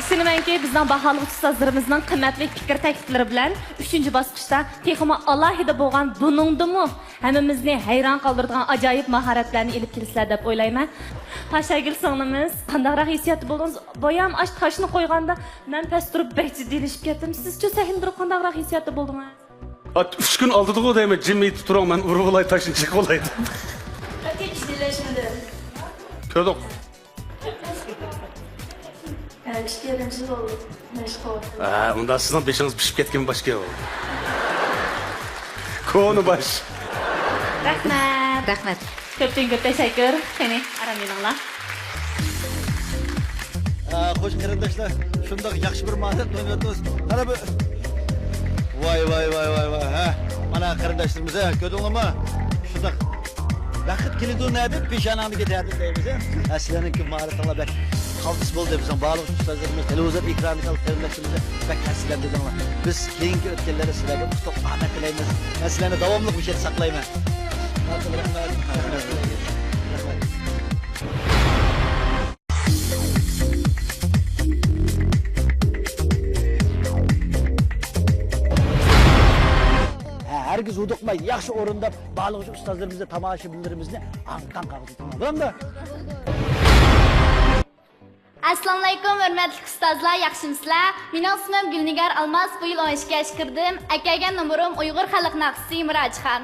ئىشىنىمەنكى، بىزنىڭ باھالىغۇچى ئۇستازلىرىمىزنىڭ قىممەتلىك پىكىر تەكلىپلىرى بىلەن ئۈچىنچى باسقۇچتا تېخىمۇ ئالاھىدە بولغان، بۇنىڭدىنمۇ ھەممىمىزنى ھەيران قالدۇرىدىغان ئاجايىپ ماھارەتلەرنى ئېلىپ كېلىسىلەر دەپ ئويلايمەن. پاشاگۈل سىڭلىمىز، قانداقراق ھېسسىياتتا بولدىڭىز؟ بايام ئاشۇ تاشنى قويغاندا مەن پەس تۇرۇپ بەك جىددىيلىشىپ كەتتىم. سىزچۇ سەھنىدە تۇرۇپ قانداقراق ھېسسىياتتا بولدىڭىز؟ ئات، ئۈچ كۈن ئالدىدىغۇ دەيمەن، جىم ئېيتىپ تۇرۇڭ، مەن ئۇرۇۋالاي، تاشنى چېقىۋالاي دەپ. قېتى جىددىيلەشمىدىم. كۆردۇق. ھە، ئىككى يېرىم يىل بولدى مەشىق قىلىۋاتىمەن. ھە، ئۇندا سىزنىڭ بېشىڭىز پىشىپ كەتكەن باشكە ئۇ. كونا باش. رەھمەت. رەھمەت. كۆپتىن كۆپ تەشەككۈر. قېنى، ئارام ئېلىڭلار. ئا، خوش قېرىنداشلار، شۇنداق ياخشى بىر ماھارەت ئويناۋاتىمىز. قارا بۇ. ۋاي، ۋاي، ۋاي، ۋاي، ۋاي، ھە. مانا قېرىنداشلىرىمىز، ھە، كۆردۈڭلارمۇ؟ شۇنداق ۋاقىت كېلىدۇ نەدىپ، پېشانەڭدىكى تەدىپ دەيمىز، ھە. ھە، سىلەرنىڭكى ماھارىتىڭلار بەك قالتىس بولدى. بىزنىڭ بارلىق ئۇستازلىرىمىز، تېلېۋىزور ئېكرانىدىكى قېرىنداشلىرىمىز بەك ھەسسىلەندۈردۈڭلار. بىز كېيىنكى ئۆتكەنلەردە سىلەرگە ئۇتۇق ئامەت تىلەيمىز. مەن سىلەرنى داۋاملىق مۇشۇ يەردە ساقلايمەن. ھە، ھەرگىز ھودۇقماي، ياخشى ئورۇنداپ، بارلىق ئۇستازلىرىمىزنى، تاماشىبىنلىرىمىزنى ئاڭ-تاڭ قالدۇرۇڭ. بولامدۇ؟ ئەسسالامۇئەلەيكۇم، ھۆرمەتلىك ئۇستازلار، ياخشىمۇسىلەر؟ مېنىڭ ئىسمىم گۈلنىگار ئالماس، بۇ يىل ئون ئىككى ياشقا كىردىم. ئەكەلگەن نومۇرۇم ئۇيغۇر خەلق ناخشىسى مىراجخان.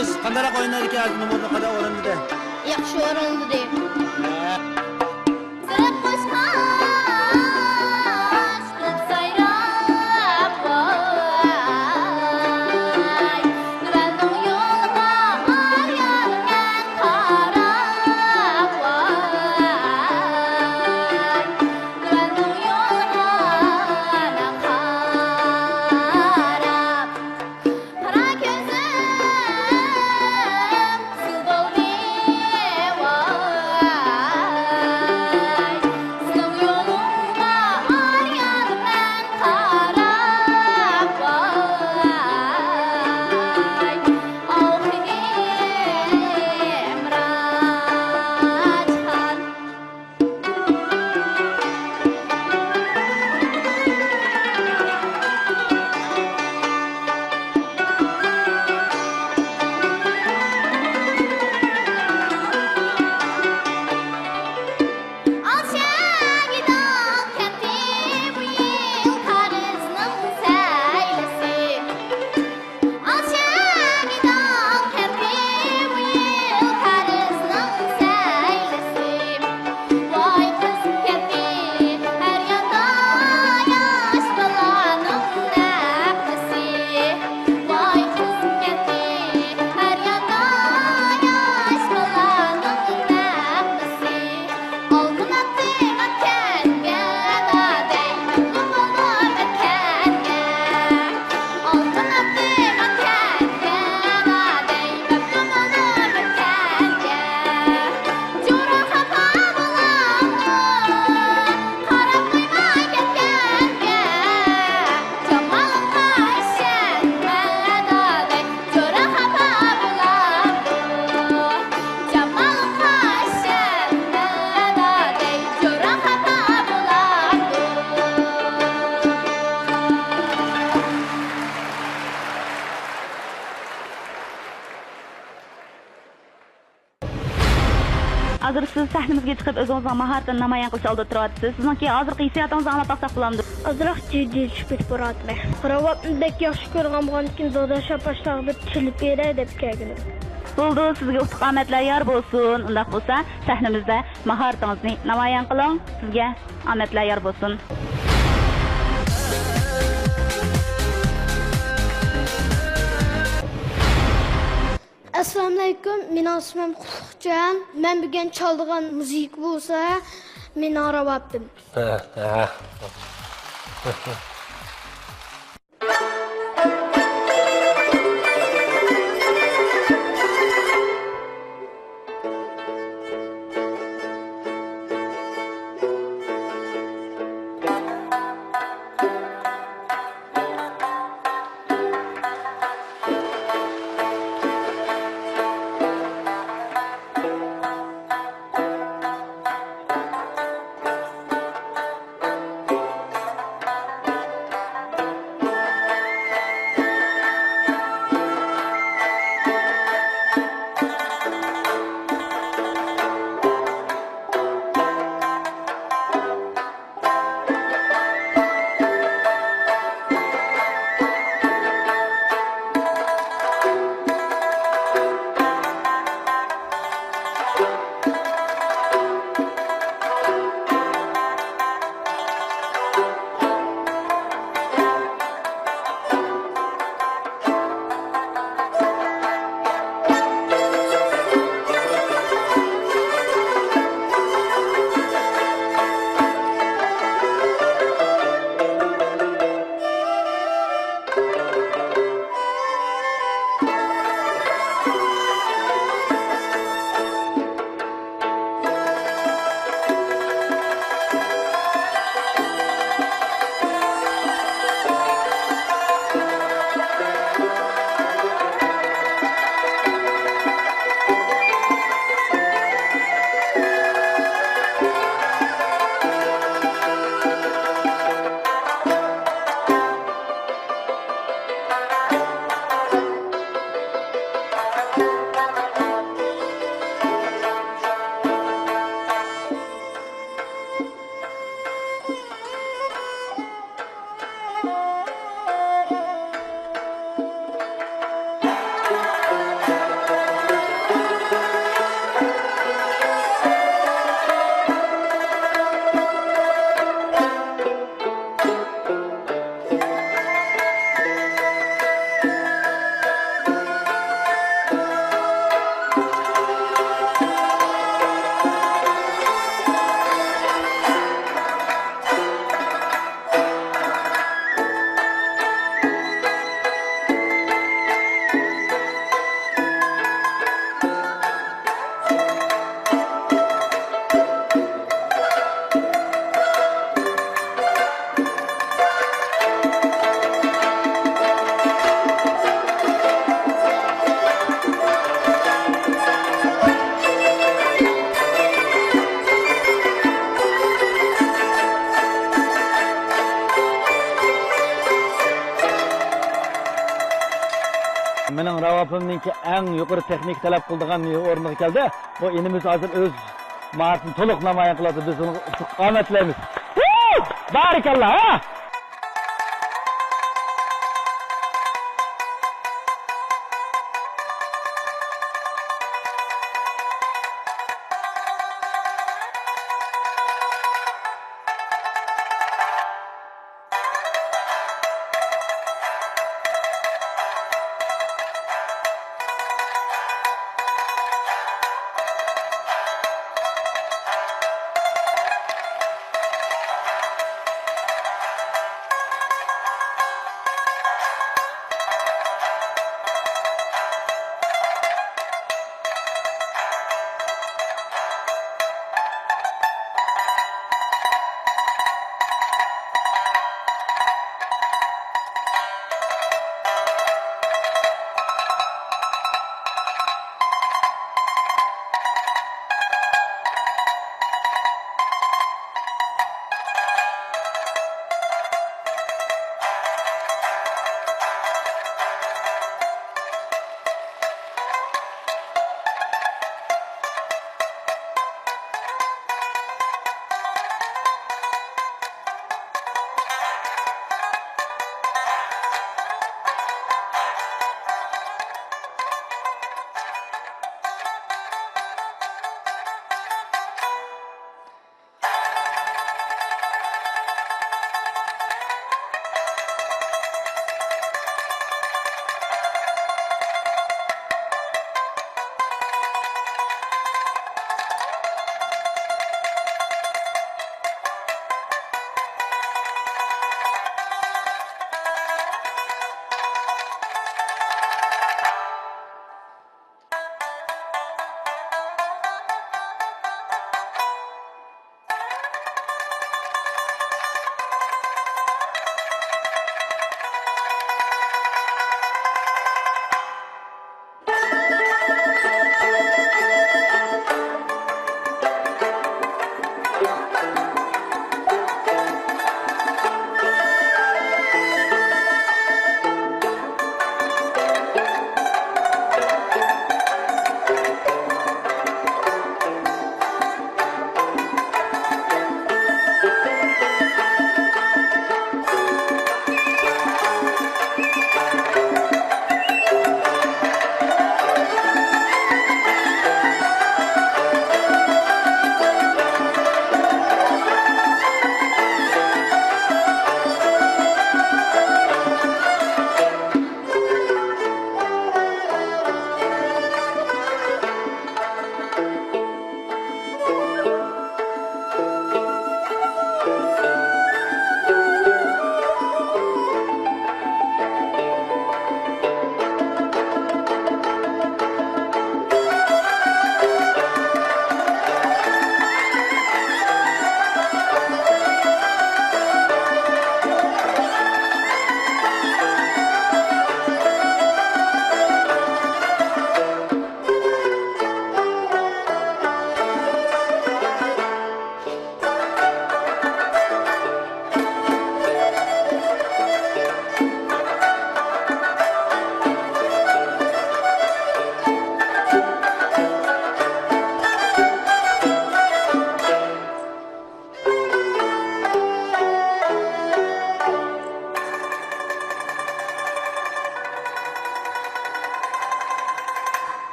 قىز قانداقراق ئوينايدىكەن، ھازىر نومۇرنى قانداق ئورۇندىدى؟ ياخشى ئورۇندىدى. ھازىر سىز سەھنىمىزگە چىقىپ، ئۆزىڭىزنىڭ ماھارىتىنى نامايان قىلىش ئالدىدا تۇرۇۋاتىسىز. سىزنىڭكى ھازىرقى ھېسسىياتىڭىزنى ئاڭلاپ باقساق بولامدۇ؟ ئازراق جىددىيلىشىپ كېتىپ باراتىمەن. راۋابنى بەك ياخشى كۆرىدىغان بولغاندىكىن، دادا شاباشلارغا بىر چېلىپ بېرەي دەپ كەلگىنىم. بولىدۇ، سىزگە ئۇتۇق ئامەتلەر يار بولسۇن. ئۇنداق بولسا، سەھنىمىزدە ماھارىتىڭىزنى نامايان قىلىڭ. سىزگە ئامەتلەر يار بولسۇن. ئەسسالامۇئەلەيكۇم، مېنىڭ ئىسمىم قۇتلۇقجان. مەن بۈگۈن چالىدىغان مۇزىكا بولسا، مېنىڭ راۋابىم. مېنىڭ راۋابىمنىڭكى ئەڭ يۇقىرى تېخنىكا تەلەپ قىلىدىغان ئورنىغا كەلدى. بۇ ئىنىمىز ھازىر ئۆز ماھارىتىنى تولۇق نامايان قىلىۋاتىدۇ. بىز ئۇنىڭغا ئۇتۇق ئامەت تىلەيمىز. ۋۇ! بارىكاللا، ھە!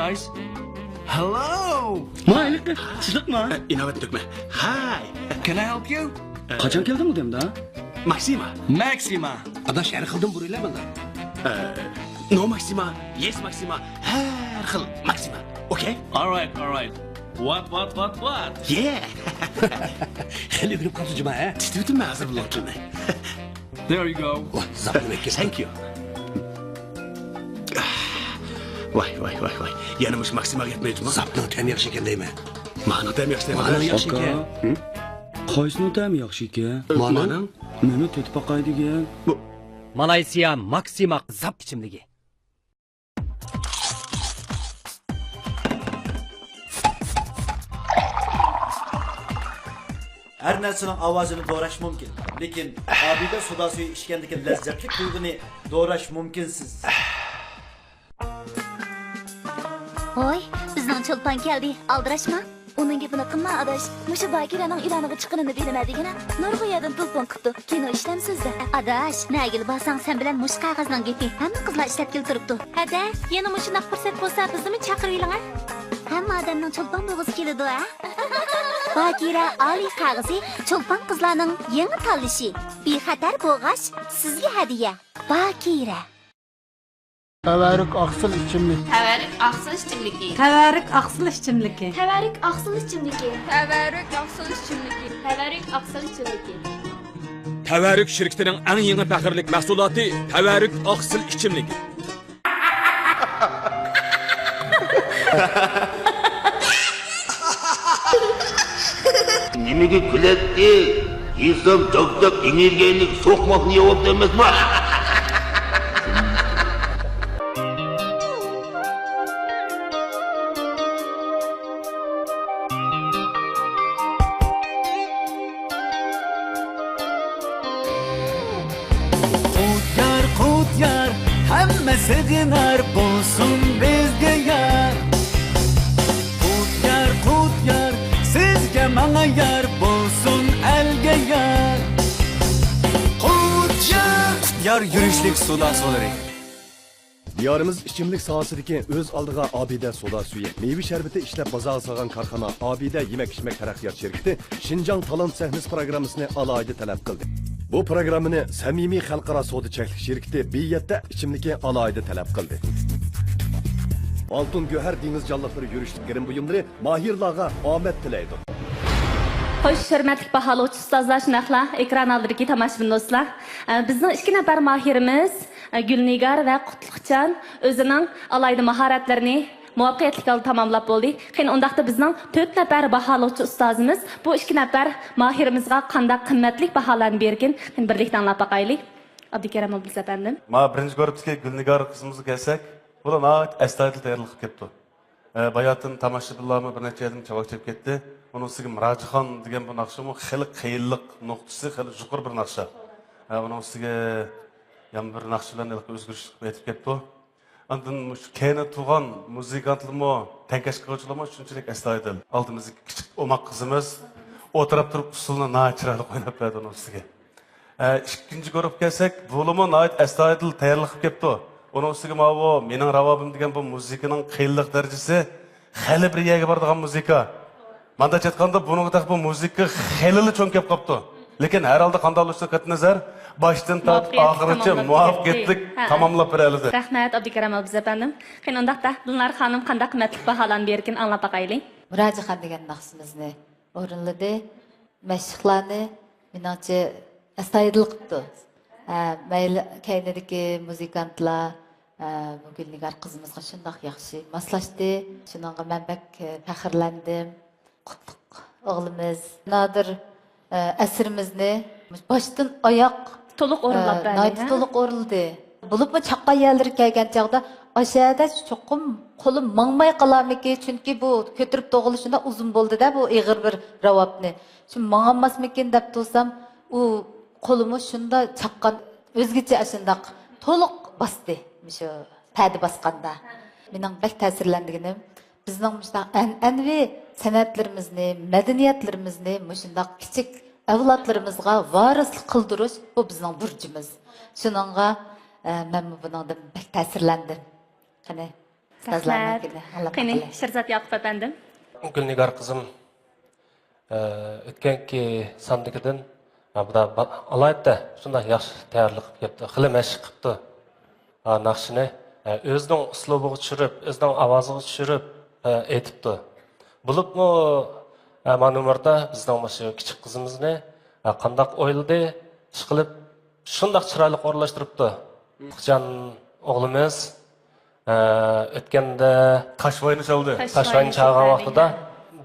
Hello. ما ھېلىقى سىزلىقما؟ ئىناۋەت تۆكمە. Hi. Can I help you? قاچان كەلدىڭ دەمدە؟ Maxima. Maxima. ئاداش، ھەر خىلدىن بۇرۇيلا مانا. No Maxima, yes Maxima، ھەر خىل Maxima. Okay? All right, all right. What, what, what, what? Yeah. خېلى ئۆگىنىپ قاپسىز جۇما، ھە؟ تىتىۋېتىمەن ھازىر بۇلارنى. There you go. ۋاھ، زاپنى بەك كەستىڭ. Thank you. ۋاي، ۋاي، ۋاي، ۋاي. يەنە مۇشۇ ماكسىماغا يەتمەيدۇ. زاپنىڭ تەمى ياخشى ئىكەن دەيمەن. مانىڭ تەمى ياخشى دەيمەن. مانىڭ ياخشى ئىكەن. قايسىنىڭ تەمى ياخشى ئىكەن؟ مانىڭ. مانا. مېنى تېتىپ باقاي دېگىن. بۇ. مالايسىيا ماكسىما زاپ ئىچىملىكى. ھەر نەرسىنىڭ ئاۋازىنى دوراش مۇمكىن، لېكىن ئابىدە سودا سۈيى ئىچكەندىكى لەززەتلىك تۇيغۇنى دوراش مۇمكىنسىز. ھوي، بىزنىڭ چولپان كەلدى، ئالدىراشما. ئۇنىڭ گېپىنى قىلما، ئاداش. مۇشۇ باكىرەنىڭ ئېلانىغا چىققىنىنى بىلىمەن دېگىنە، نۇرغۇن يەردىن تېلېفون قىپتۇ. كىنو ئىشلەمسىز-دە. ئاداش، نەگىلا بارساڭ سەن بىلەن مۇشۇ قەغەزنىڭ گېپى. ھەممە قىزلار ئىشلەتكىلى تۇرۇپتۇ. ھەدە، يەنە مۇشۇنداق پۇرسەت بولسا بىزنىمۇ چاقىرىۋېلىڭە. ھەممە ئادەمنىڭ چولپان بولغۇسى كېلىدۇ، ھە؟ باكىرە ئالىي قەغىزى، چولپان قىزلارنىڭ يېڭى تاللىشى. بىخەتەر بولغاچ، سىزگە ھەدىيە. باكىرە. تەۋەررۈك ئاقسىل ئىچىملىك. تەۋەررۈك ئاقسىل ئىچىملىكى. تەۋەررۈك ئاقسىل ئىچىملىكى. تەۋەررۈك ئاقسىل ئىچىملىكى. تەۋەررۈك ئاقسىل ئىچىملىكى. تەۋەررۈك ئاقسىل ئىچىملىكى. تەۋەررۈك شىركىتىنىڭ ئەڭ يېڭى پەخىرلىك مەھسۇلاتى تەۋەررۈك ئاقسىل ئىچىملىكى. نېمىگە كۈلەتتى؟ يېسام جاك-جاك ئېنېرگىيەلىك سوقماقنى يەۋاپتۇ ئەمەسمۇ؟ قۇت يار، قۇت يار، ھەممە سېغىنار، بولسۇن بىزگە يار. قۇت يار، قۇت يار، سىزگە ماڭا يار، بولسۇن ئەلگە يار. قۇت يار، قۇت يار يۈرۈشلۈك سودا سۇلىرى. دىيارىمىز ئىچىملىك ساھەسىدىكى ئۆز ئالدىغا ئابىدە سودا سۈيى، مېۋە شەربىتى ئىشلەپ بازارغا سالغان كارخانا ئابىدە يېمەك-ئىچمەك تەرەققىيات شىركىتى شىنجاڭ تالانت سەھنىسى پىروگراممىسىنى ئالاھىدە تەلەپ قىلدى. بۇ پىروگراممىنى سەمىمىي خەلقئارا سودا چەكلىك شىركىتى بىيەتتە ئىچىملىكى ئالاھىدە تەلەپ قىلدى. ئالتۇن گۆھەر دېڭىز جانلىقلىرى يۈرۈشلۈك گىرىم بۇيۇملىرى ماھىرلارغا ئامەت تىلەيدۇ. خوش، ھۆرمەتلىك باھالىغۇچى ئۇستازلار، شۇنداقلا ئېكران ئالدىدىكى تاماشىبىن دوستلار. ئە، بىزنىڭ ئىككى نەپەر ماھىرىمىز، ئە، گۈلنىگار ۋە قۇتلۇقجان ئۆزىنىڭ ئالاھىدە ماھارەتلىرىنى مۇۋەپپەقىيەتلىك ھالدا تاماملاپ بولدى. قېنى، ئۇنداقتا بىزنىڭ تۆت نەپەر باھالىغۇچى ئۇستازىمىز بۇ ئىككى نەپەر ماھىرىمىزغا قانداق قىممەتلىك باھالارنى بېرىكىن؟ قېنى، بىرلىكتە ئاڭلاپ باقايلى. ئابدۇكېرىم ئابدۇللىسى ئەپەندىم. ما بىرىنچى گۇرۇپپىدىكى گۈلنىگار قىزىمىزغا كەلسەك، بۇ ناھايىتى ئەستايىدىل تەييارلىق قىلىپ كەپتۇ. ئە، باياتىن تاماشىبىنلارمۇ بىر نەچچە يەردىن چاۋاك چېلىپ كەتتى. ئۇنىڭ ئۈستىگە مىراجىخان دېگەن بۇ ناخشىمۇ خېلى قىيىنلىق نۇقتىسى خېلى يۇقىرى بىر ناخشا. ئە، ئۇنىڭ ئۈستىگە يەنە بىر ناخشا بىلەن ھېلىقى ئۆزگىرىش قىلىپ ئېيتىپ كەپتۇ. ئاندىن مۇشۇ كەينىدە تۇرغان مۇزىكانتلارمۇ، تەڭكەش قىلغۇچىلارمۇ شۇنچىلىك ئەستايىدىل. ئالدىمىزدىكى كىچىك ئوماق قىزىمىز ئولتۇرۇپ تۇرۇپ ئۇسسۇلنى ناھايىتى چىرايلىق ئويناپ بەردى ئۇنىڭ ئۈستىگە. ئە، ئىككىنچى گۇرۇپپا كەلسەك، بۇلىمۇ ناھايىتى ئەستايىدىل تەييارلىق قىلىپ كەپتۇ. ئۇنىڭ ئۈستىگە ماۋۇ مېنىڭ راۋابىم دېگەن بۇ مۇزىكىنىڭ قىيىنلىق دەرىجىسى خېلى بىر يەرگە بارىدىغان مۇزىكا. مانداق ئېيتقاندا، بۇنىڭغا تېخى بۇ مۇزىكا خېلىلا چوڭ كەپ قاپتۇ. لېكىن ھەر ھالدا قانداق بولۇشىدىن قەتئىينەزەر، باشتىن تارتىپ ئاخىرىغىچە مۇۋەپپەقىيەتلىك تاماملاپ بېرەلىدى. رەھمەت، ئابدۇكېرىم ئابدۇللىسى ئەپەندىم. قېنى ئۇنداقتا، دىلنار خانىم قانداق قىممەتلىك باھالارنى بېرىكىن، ئاڭلاپ باقايلى. مۇراجىخان دېگەن ناخشىمىزنى ئورۇنلىدى. مەشىقلارنى، مېنىڭچە، ئەستايىدىل قىپتۇ. ھە، مەيلى، كەينىدىكى مۇزىكانتلار، ھە، بۇ گۈلنىگار قىزىمىزغا شۇنداق ياخشى ماسلاشتى. شۇنىڭغا مەن بەك، ھە، پەخىرلەندىم. قۇتلۇق ئوغلىمىز. نادىر، ھە، ئەسىرىمىزنى باشتىن ئاياق، تولۇق ئورۇنلاپ ھە، بەردى، ناھايىتى ھە؟ تولۇق ئورۇنلىدى. بولۇپمۇ چاققان يەرلىرى كەلگەن چاغدا، ئاشۇ يەردە چوقۇم قولۇم ماڭماي قالارمىكىن، چۈنكى بۇ كۆتۈرۈپ تۇرغىلى شۇنداق ئۇزۇن بولدى-دە، بۇ ئېغىر بىر راۋابنى. شۇ ماڭالماسمىكىن دەپ تۇرسام، ئۇ قولىمۇ شۇنداق چاققان، ئۆزگىچە ئاشۇنداق تولۇق باستى، مۇشۇ پەدە باسقاندا. مېنىڭ بەك تەسىرلەندۈرگىنىم، بىزنىڭ مۇشۇنداق ئەنئەنىۋى سەنئەتلىرىمىزنى، مەدەنىيەتلىرىمىزنى مۇشۇنداق كىچىك ئەۋلادلىرىمىزغا ۋارىسلىق قىلدۇرۇش، بۇ بىزنىڭ بۇرچىمىز. شۇنىڭغا، ئە، مەنمۇ بۇنىڭدىن بەك تەسىرلەندىم. قېنى، رەھمەت. قېنى، شىرزات ياقۇپ ئەپەندىم. گۈلنىگار قىزىم، ئە، ئۆتكەنكى ساندىكىدىن، ئە، بۇدا با-، ئالاھىدە شۇنداق ياخشى تەييارلىق قىلىپ كەپتۇ. خېلى مەشىق قىپتۇ. ئا، ناخشىنى، ئە، ئۆزىنىڭ ئۇسلۇبىغا چۈشۈرۈپ، ئۆزىنىڭ ئاۋازىغا چۈشۈرۈپ، ئە، ئېيتىپتۇ. بولۇپمۇ، ئە، ما نومۇردا بىزنىڭ مۇشۇ كىچىك قىزىمىزنى، ئە، قانداق ئويلىدى، ئىشقىلىپ شۇنداق چىرايلىق ئورۇنلاشتۇرۇپتۇ. قۇتلۇقجان ئوغلىمىز، ئە، ئۆتكەندە تاشۋاينى چالدى. تاشۋاينى چالغان ۋاقتىدا،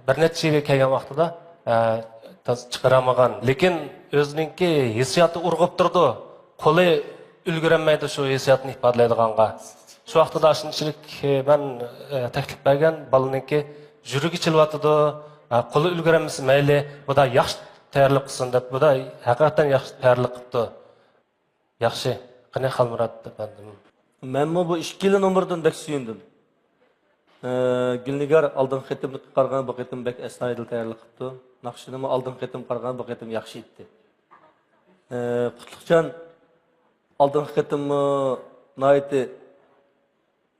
بىر نەچچە يىلغا كەلگەن ۋاقتىدا، ئە، تاز-، چىقىرالمىغان. لېكىن ئۆزىنىڭكى ھېسسىياتى ئۇرغۇپ تۇرىدۇ. قولى ئۈلگۈرەلمەيدۇ شۇ ھېسسىياتنى ئىپادىلەيدىغانغا. شۇ ۋاقتىدا شۇنچىلىك، ئە، مەن، ئە، تەكلىپ بەرگەن، بالىنىڭكى يۈرىكى چېلىۋاتىدۇ. ئە، قولى ئۈلگۈرەلمىسە مەيلى، بۇدا ياخشى تەييارلىق قىلسۇن دەپ، بۇدا ھەقىقەتەن ياخشى تەييارلىق قىپتۇ. ياخشى. قېنى، خالمۇرات ئەپەندىم. مەنمۇ بۇ ئىككىلا نومۇردىن بەك سۆيۈندۈم. ئە، گۈلنىگار ئالدىنقى قېتىمقىغا قارىغاندا بۇ قېتىم بەك ئەستايىدىل تەييارلىق قىپتۇ. ناخشىنىمۇ ئالدىنقى قېتىمغا قارىغاندا بۇ قېتىم ياخشى ئېيتتى. ئە، قۇتلۇقجان ئالدىنقى قېتىممۇ ناھايىتى،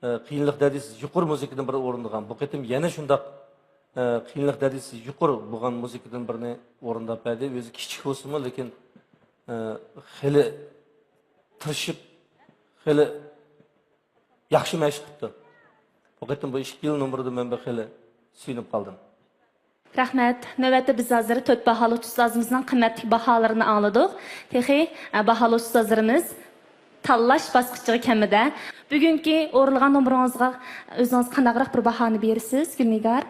ئە، قىيىنلىق دەرىجىسى يۇقىرى مۇزىكىدىن بىر ئورۇندىغان. بۇ قېتىم يەنە شۇنداق، ئە، قىيىنلىق دەرىجىسى يۇقىرى بولغان مۇزىكىدىن بىرنى ئورۇنداپ بەردى. ئۆزى كىچىك بولسىمۇ، لېكىن، ئە، خېلى تىرىشىپ، خېلى ياخشى مەشىق قىپتۇ. بۇ قېتىم بۇ ئىككىلا نومۇردا مەن بىر خېلى سۆيۈنۈپ قالدىم. رەھمەت. نۆۋەتتە بىز ھازىر تۆت باھالىغۇچى ئۇستازىمىزنىڭ قىممەتلىك باھالىرىنى ئاڭلىدۇق. تېخى، ئە، باھالىغۇچى ئۇستازلىرىمىز تاللاش باسقۇچىغا كەلمىدى. بۈگۈنكى ئورۇنلىغان نومۇرىڭىزغا ئۆزىڭىز قانداقراق بىر باھانى بېرىسىز، گۈلنىگار؟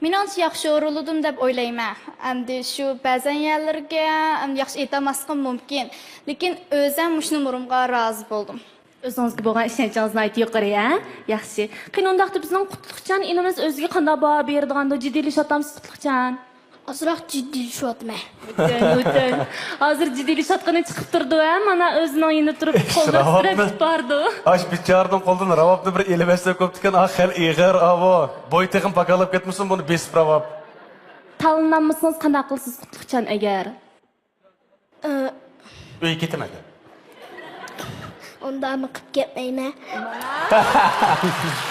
مېنىڭچە ياخشى ئورۇنلىدىم دەپ ئويلايمەن. ئەمدى شۇ بەزەن يەرلىرىگە، ئەمدى ياخشى ئېيتالماسلىقىم مۇمكىن. لېكىن ئۆزۈم مۇشۇ نومۇرۇمغا رازى بولدۇم. ئۆزىڭىزگە بولغان ئىشەنچىڭىز ناھايىتى يۇقىرى، ھە؟ ياخشى. قېنى ئۇنداقتا بىزنىڭ قۇتلۇقجان ئىنىمىز ئۆزىگە قانداق باھا بېرىدىغاندۇ؟ جىددىيلىشىۋاتامسىز، قۇتلۇقجان؟ ئازراق جىددىيلىشىۋاتىمەن. ئۆتۈن، ئۆتۈن. ھازىر جىددىيلىشىۋاتقىنى چىقىپ تۇرىدۇ، ھە؟ مانا ئۆزىنىڭ يېنىدا تۇرۇپ قوللىرى تىترەپ بارىدۇ. ئاش بىچارىنىڭ قولىدىن راۋابنى بىر ئېلىۋەتسە كوپتىكەن، ئا خېلى ئېغىر، ئاۋۇ. بوي تېخىم پاكاللاپ كەتمىسۇن بۇنى بېسىپ راۋاب. تاللىنالمىسىڭىز قانداق قىلىسىز، قۇتلۇقجان، ئەگەر؟ ئۆيگە كېتىمەن. ئۇنداقمۇ قىپ كەتمەيمەن.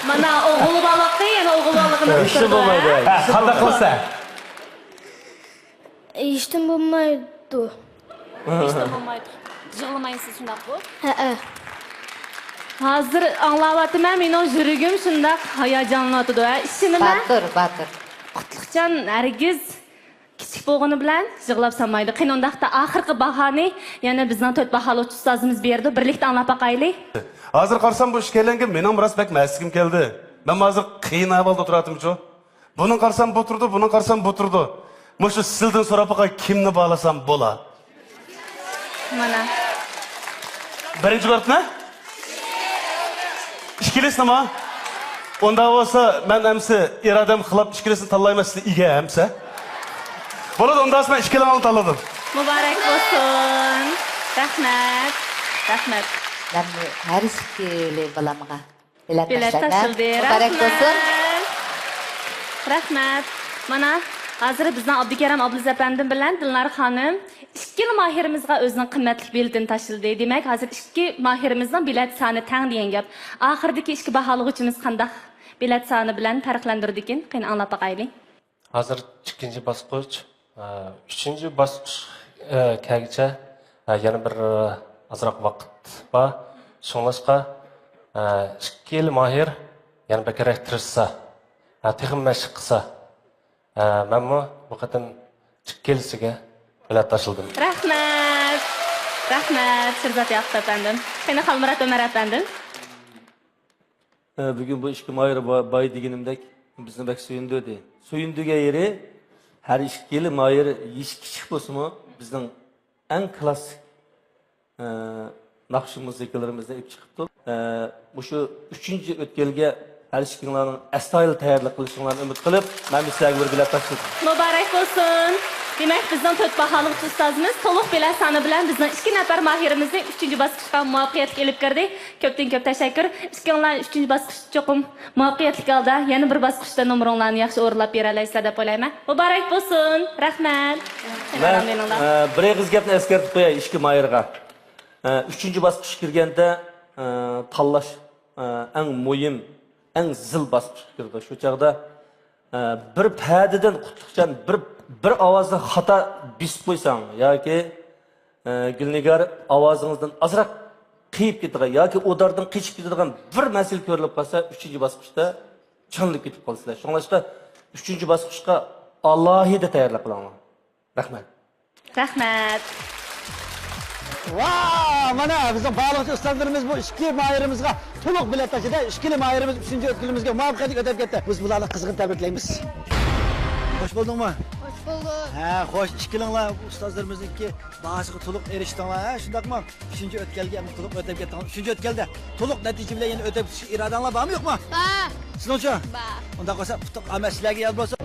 مانا ئوغۇل بالىقى، يەنە ئوغۇل بالىقىنى ئىشى بولمايدۇ. ھە، قانداق قىلسا؟ ھېچنېمە بولمايدۇ. ھېچنېمە بولمايدۇ. يىغلىمايسىز، شۇنداققۇ؟ ھەئە. ھازىر ئاڭلاۋاتىمەن، مېنىڭ يۈرىكىم شۇنداق ھاياجانلىنىۋاتىدۇ، ھە، ئىشىنىمەن. باتۇر، باتۇر. قۇتلۇقجان ھەرگىز كىچىك بولغىنى بىلەن يىغلاپ سالمايدۇ. قېنى ئۇنداقتا ئاخىرقى باھانى يەنە بىزنىڭ تۆت باھالىغۇچى ئۇستازىمىز بېرىدۇ. بىرلىكتە ئاڭلاپ باقايلى. ھازىر قارىسام بۇ ئىككىيلەنگە مېنىڭمۇ راست بەك مەسلىگىم كەلدى. مەنمۇ ھازىر قىيىن ئەھۋالدا ئولتۇراتتىمچۇ. بۇنىڭ قارىسام بۇ تۇرىدۇ، بۇنىڭ قارىسام بۇ تۇرىدۇ. مۇشۇ سىلدىن سوراپ باقاي، كىمنى باھالىسام بولا؟ مانا. بىرىنچى گۇرۇپپىنى؟ ئىككىلىسىنىمۇ؟ ئۇنداق بولسا، مەن ئەمسە ئىرادەمگە خىلاپ ئىككىلىسىنى تاللايمەن، سىلەر ئىگە ئەمسە. بولىدۇ، ئۇنداق بولسا مەن ئىككىلىڭلارنى تاللىدىم. مۇبارەك بولسۇن. رەھمەت. رەھمەت. مەنمۇ ھەر ئىككىلى بالامغا بېلەت بېلەت تاشلايمەن. تاشلىدى. مۇبارەك بولسۇن. رەھمەت. رەھمەت. مانا، ھازىر بىزنىڭ ئابدۇكېرىم ئابلىز ئەپەندىم بىلەن دىلنار خانىم ئىككىلا ماھىرىمىزغا ئۆزىنىڭ قىممەتلىك بېلىتىنى تاشلىدى. دېمەك، ھازىر ئىككى ماھىرىمىزنىڭ بېلەت سانى تەڭ دېگەن گەپ. ئاخىرىدىكى ئىككى باھالىغۇچىمىز قانداق بېلەت سانى بىلەن پەرقلەندۈرىدىكىن؟ قېنى، ئاڭلاپ باقايلى. ھازىر ئىككىنچى باسقۇچ، ئە، ئۈچىنچى باسقۇچ، ئە، كەلگۈچە، ئە، يەنە بىر، ئە، ئازراق ۋاقىت بار. شۇڭلاشقا، ئە، ئىككىلا ماھىر يەنە بەكرەك تىرىشسا، ئە، تېخىمۇ مەشىق قىلسا، ئە، مەنمۇ بۇ قېتىم ئىككىلىسىگە بېلەت تاشلىدىم. رەھمەت. رەھمەت، شىرزات ياقۇپ ئەپەندىم. قېنى، خالمۇرات ئۆمەر ئەپەندىم. ئە، بۈگۈن بۇ ئىككى ماھىر با-، باي دېگىنىمدەك بىزنى بەك سۆيۈندۈردى. سۆيۈندۈرگەن يېرى، ھەر ئىككىلا ماھىر يېشى كىچىك بولسىمۇ، بىزنىڭ ئەڭ كلاسسىك، ئە، ناخشا مۇزىكىلىرىمىزنى ئېلىپ چىقىپتۇ. ئە، مۇشۇ ئۈچىنچى ئۆتكەلگە ھەر ئىككىڭلارنىڭ ئەستايىدىل تەييارلىق قىلىشىڭلارنى ئۈمىد قىلىپ، مەن سىلەرگە بىر بېلەت تاشلىدىم. مۇبارەك بولسۇن! دېمەك، بىزنىڭ تۆت باھالىغۇچى ئۇستازىمىز تولۇق بېلەت سانى بىلەن بىزنىڭ ئىككى نەپەر ماھىرىمىزنى ئۈچىنچى باسقۇچقا مۇۋەپپەقىيەتلىك ئېلىپ كىردى. كۆپتىن كۆپ تەشەككۈر. ئىككىڭلار ئۈچىنچى باسقۇچتا چوقۇم مۇۋەپپەقىيەتلىك ھالدا يەنە بىر باسقۇچتا نومۇرۇڭلارنى ياخشى ئورۇنلاپ بېرەلەيسىلەر دەپ ئويلايمەن. مۇبارەك بولسۇن! رەھمەت! مەن، ئە، بىر ئېغىز گەپنى ئەسكەرتىپ قوياي ئىككى ماھىرغا. ئە، ئۈچىنچى باسقۇچقا كىرگەندە، ئە، تاللاش، ئە، ئەڭ مۇھىم ئەڭ زىل باسقۇچقا كىرىدۇ. شۇ چاغدا، ئە، بىر پەدىدىن قۇتلۇقجان بىر، بىر ئاۋازنى خاتا بېسىپ قويساڭ ياكى، ئە، گۈلنىگار ئاۋازىڭىزدىن ئازراق قېيىپ كېتىدىغان ياكى ئۇداردىن قېچىپ كېتىدىغان بىر مەسىلە كۆرۈلۈپ قالسا، ئۈچىنچى باسقۇچتا چاڭلىپ كېتىپ قالىسىلەر. شۇڭلاشقا ئۈچىنچى باسقۇچقا ئالاھىدە تەييارلىق قىلىڭلار. رەھمەت. رەھمەت. ۋا، مانا بىزنىڭ باھالىغۇچى ئۇستازلىرىمىز بۇ ئىككى ماھىرىمىزغا تولۇق بېلەت تاشلىدى. ئىككىلا ماھىرىمىز ئۈچىنچى ئۆتكىلىمىزگە مۇۋەپپەقىيەتلىك ئۆتۈپ كەتتى. بىز بۇلارنى قىزغىن تەبرىكلەيمىز. خوش بولدۇڭمۇ؟ خوش بولدۇق. ھە، خوش، ئىككىلىڭلار ئۇستازلىرىمىزنىڭكى باھاسىغا تولۇق ئېرىشتىڭلار، ھە، شۇنداقمۇ؟ ئۈچىنچى ئۆتكەلگە ئەمدى تولۇق ئۆتۈپ كەتتىڭلار. ئۈچىنچى ئۆتكەلدە تولۇق نەتىجە بىلەن يەنە ئۆتۈپ كېتىشكە ئىرادەڭلار بارمۇ، يوقمۇ؟ بار. سىزنىڭچۇ؟ بار. ئۇنداق بولسا، ئۇتۇق ئامەت سىلەرگە يار بولسۇن.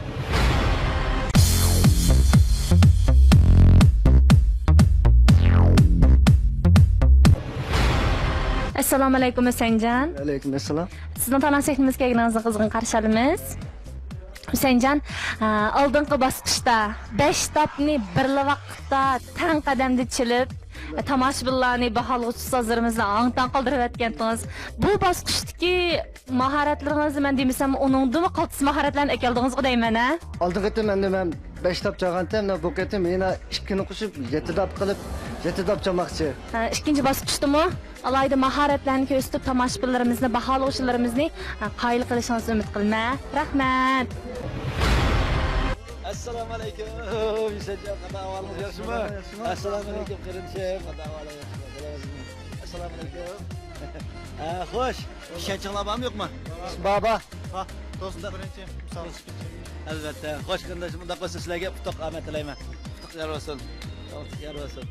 ئەسسالامۇ ئەلەيكۇم، ھۈسەيىنجان. ۋەئەلەيكۇم ئەسسالام. سىزنىڭ تالانت سەھنىمىزگە كەلگىنىڭىزدىن قىزغىن قارشى ئالىمىز. ھۈسەيىنجان، ئە، ئالدىنقى باسقۇچتا بەش تاپنى بىرلا ۋاقىتتا تەڭ قەدەمدە چېلىپ، تاماشىبىنلارنى، باھالىغۇچى ئۇستازلىرىمىزنى ھاڭ-تاڭ قالدۇرۇۋەتكەنتىڭىز. بۇ باسقۇچتىكى ماھارەتلىرىڭىزنى مەن دېمىسەم، ئۇنىڭدىنمۇ قالتىس ماھارەتلەرنى ئەكەلدىڭىزغۇ دەيمەن، ھە؟ ئالدىنقى قېتىم ئەمدى مەن بەش تاپ چالغانتىم، بۇ قېتىم يەنە ئىككىنى قوشۇپ، يەتتە تاپ قىلىپ، يەتتە تاپ چالماقچى. ھە، ئىككىنچى باسقۇچتىمۇ ئالاھىدە ماھارەتلەرنى كۆرسىتىپ، تاماشىبىنلىرىمىزنى، باھالىغۇچىلىرىمىزنى، ھە، قايىل قىلىشىڭىزنى ئۈمىد قىلىمەن. رەھمەت. ئەسسالامۇ ئەلەيكۇم. يۈسەنجان، قانداق ئەھۋالىڭىز، ياخشىمۇ؟ ياخشىمۇ. ئەسسالامۇ ئەلەيكۇم، قېرىندىشىم. قانداق ئەھۋالىڭىز، ياخشىمۇ؟ ئەسسالامۇ ئەلەيكۇم. ھە، خوش. ئىشەنچىڭلار بارمۇ، يوقمۇ؟ بار، بار. ھا، دوستلۇق بىرىنچى، مىسال. ئەلۋەتتە. خوش، قېرىنداشىم، ئۇنداق بولسا سىلەرگە ئۇتۇق ئامەت تىلەيمەن. ئۇتۇق يار بولسۇن. ئۇتۇق يار بولسۇن.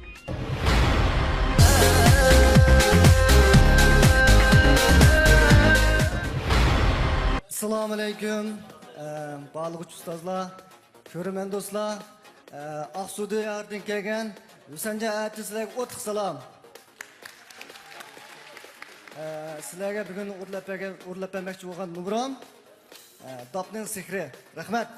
ئەسسالامۇ ئەلەيكۇم، ئە، باھالىغۇچى ئۇستازلار، كۆرۈرمەن دوستلار، ئە، ئاقسۇ دىيارىدىن كەلگەن ھۈسەنجان ئەتىسىلەرگە ئوتلۇق سالام. ئە، سىلەرگە بۈگۈن ئورۇنلاپ بەرگەن، ئورۇنلاپ بەرمەكچى بولغان نومۇرۇم، ئە، داپنىڭ سېھرى. رەھمەت.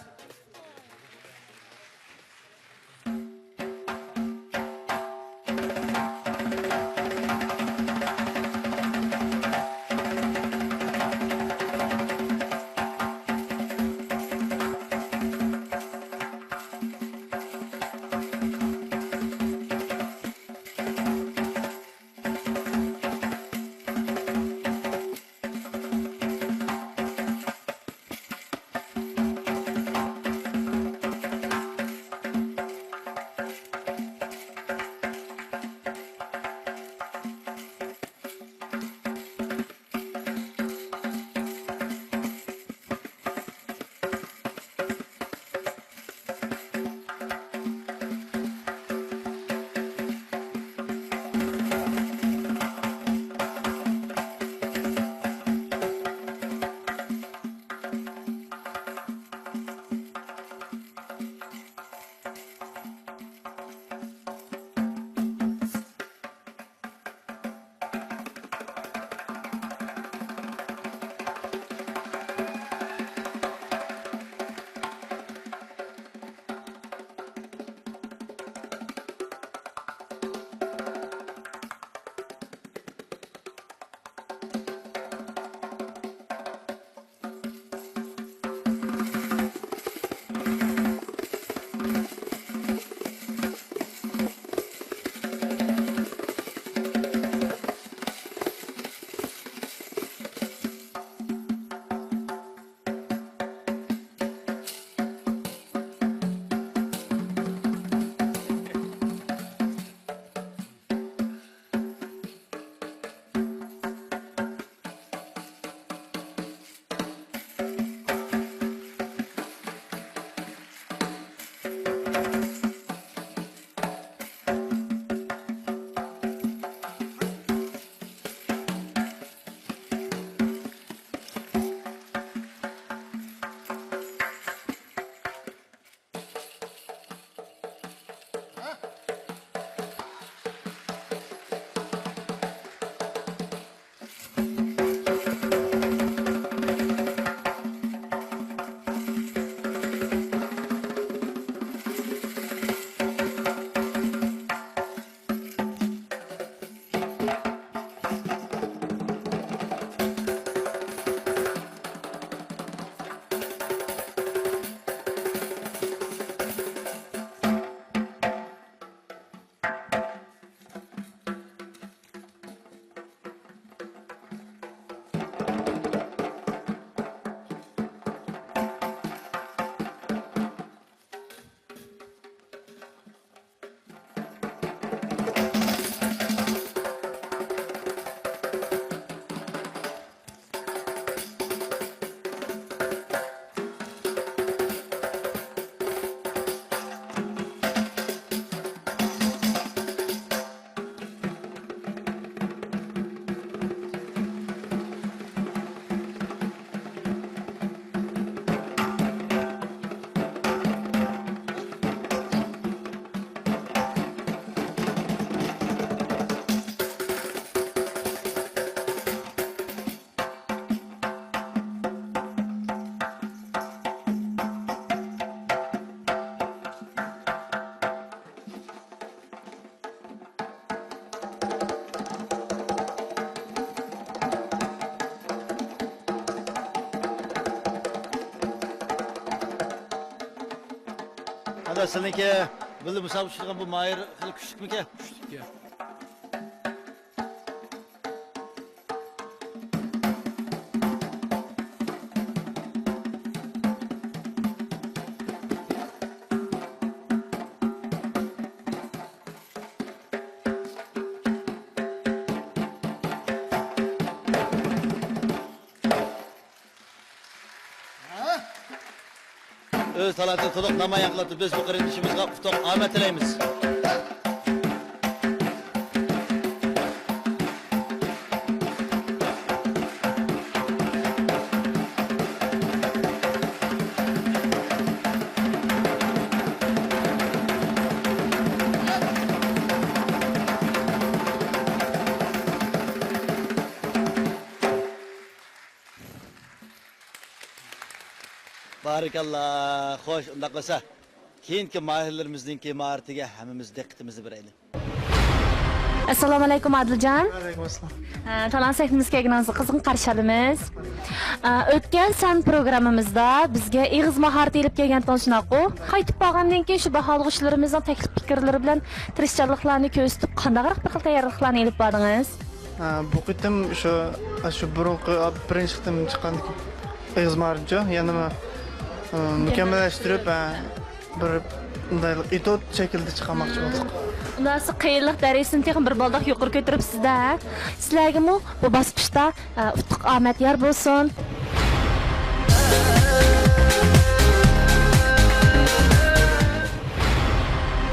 سىلىنىڭكى بىللە مۇسابىقە چۈشۈرگەن بۇ ماھىر خېلى كۈچلۈكمىكەن؟ كۈچلۈككەن. ئۆز تالانتىنى تولۇق نامايان قىلىۋاتىدۇ. بىز بۇ قېرىندىشىمىزغا ئۇتۇق، ئامەت تىلەيمىز. بارىكاللا. خوش، ئۇنداق بولسا، كېيىنكى ماھىرلىرىمىزنىڭكى ماھارىتىگە ھەممىمىز دىققىتىمىزنى بېرەيلى. ئەسسالامۇ ئەلەيكۇم، ئادىلجان. ۋەئەلەيكۇم ئەسسالام. ئە، تالانت سەھنىمىزگە كەلگىنىڭىزنى قىزغىن قارشى ئالىمىز. ئە، ئۆتكەن سان پروگراممىمىزدا بىزگە ئېغىز ماھارىتى ئېلىپ كەلگەنتىڭىز شۇنداققۇ؟ قايتىپ بارغاندىن كېيىن شۇ باھالىغۇچىلىرىمىزنىڭ تەكلىپ پىكىرلىرى بىلەن تىرىشچانلىقلارنى كۆرسىتىپ، قانداقراق بىر خىل تەييارلىقلارنى ئېلىپ باردىڭىز؟ ھە، بۇ قېتىم شۇ، شۇ بۇرۇنقى، بىرىنچى قېتىم چىققاندىكى ئېغىز ماھارەتچۇ، يەنىمۇ، ئە، مۇكەممەللەشتۈرۈپ، ھە، بىر مۇنداق ئېتيۇد شەكلىدە چىقارماقچى بولدۇق. ئۇنداق قىيىنلىق دەرىجىسىنى تېخىمۇ بىر بالداق يۇقىرى كۆتۈرۈپسىز-دە. سىلەرگىمۇ بۇ باسقۇچتا، ئە، ئۇتۇق ئامەت يار بولسۇن.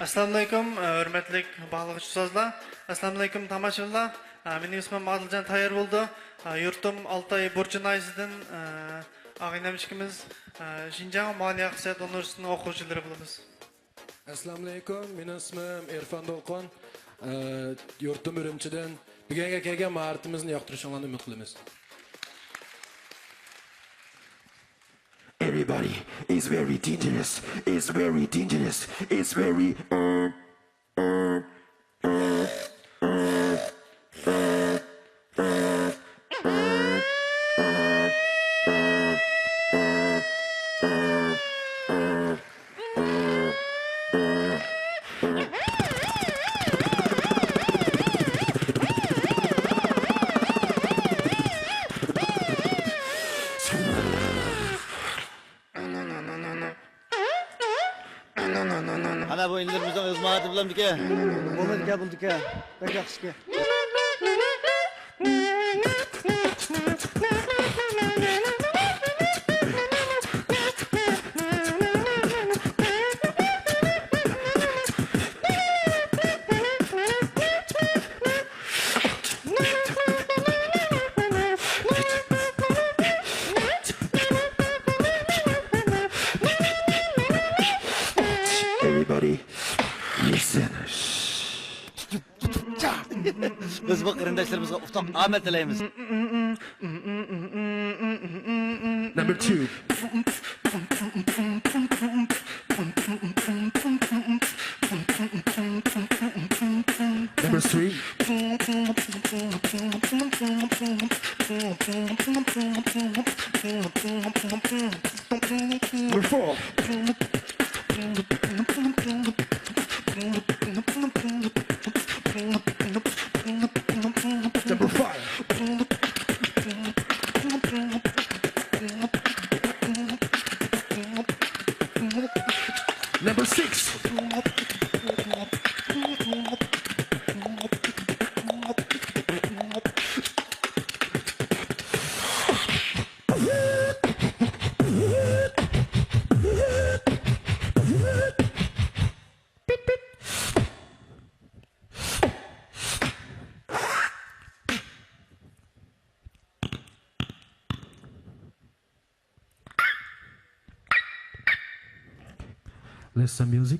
ئەسسالامۇئەلەيكۇم، ھۆرمەتلىك باھالىغۇچى ئۇستازلار. ئەسسالامۇئەلەيكۇم، تاماشىبىنلار. ئە، مېنىڭ ئىسمىم ئادىلجان تايار بولىدۇ. ئە، يۇرتۇم ئالتاي بۇرچۇ ناھىيەسىدىن، ئە، ئاغىنەم ئىككىمىز، ئە، شىنجاڭ مالىيە ئىقتىسادىيات ئۇنىۋېرسىتېتىنىڭ ئوقۇغۇچىلىرى بولىمىز. ئەسسالامۇئەلەيكۇم، مېنىڭ ئىسمىم ئىرفان دولقۇن. ئە، يۇرتۇم ئۈرۈمچىدىن. بۈگۈنگە كەلگەن ماھارىتىمىزنى ياقتۇرۇشۇڭلارنى ئۈمىد قىلىمىز. Everybody is very dangerous, is very dangerous, is very, uh, uh, uh, uh, uh, uh, uh, uh, uh, uh, uh, uh, uh, ئانا، بۇ ئىنىلىرىمىزنىڭ ئۆز ماھارىتى بىلەنمىكىن؟ بولىدىكەن، بولىدىكەن. بەك ياخشى. Everybody, listen. بىز بۇ قېرىنداشلىرىمىزغا ئۇتۇق ئامەت تىلەيمىز. Number two. Number three. Number four. Number five. Number six. Let's some music.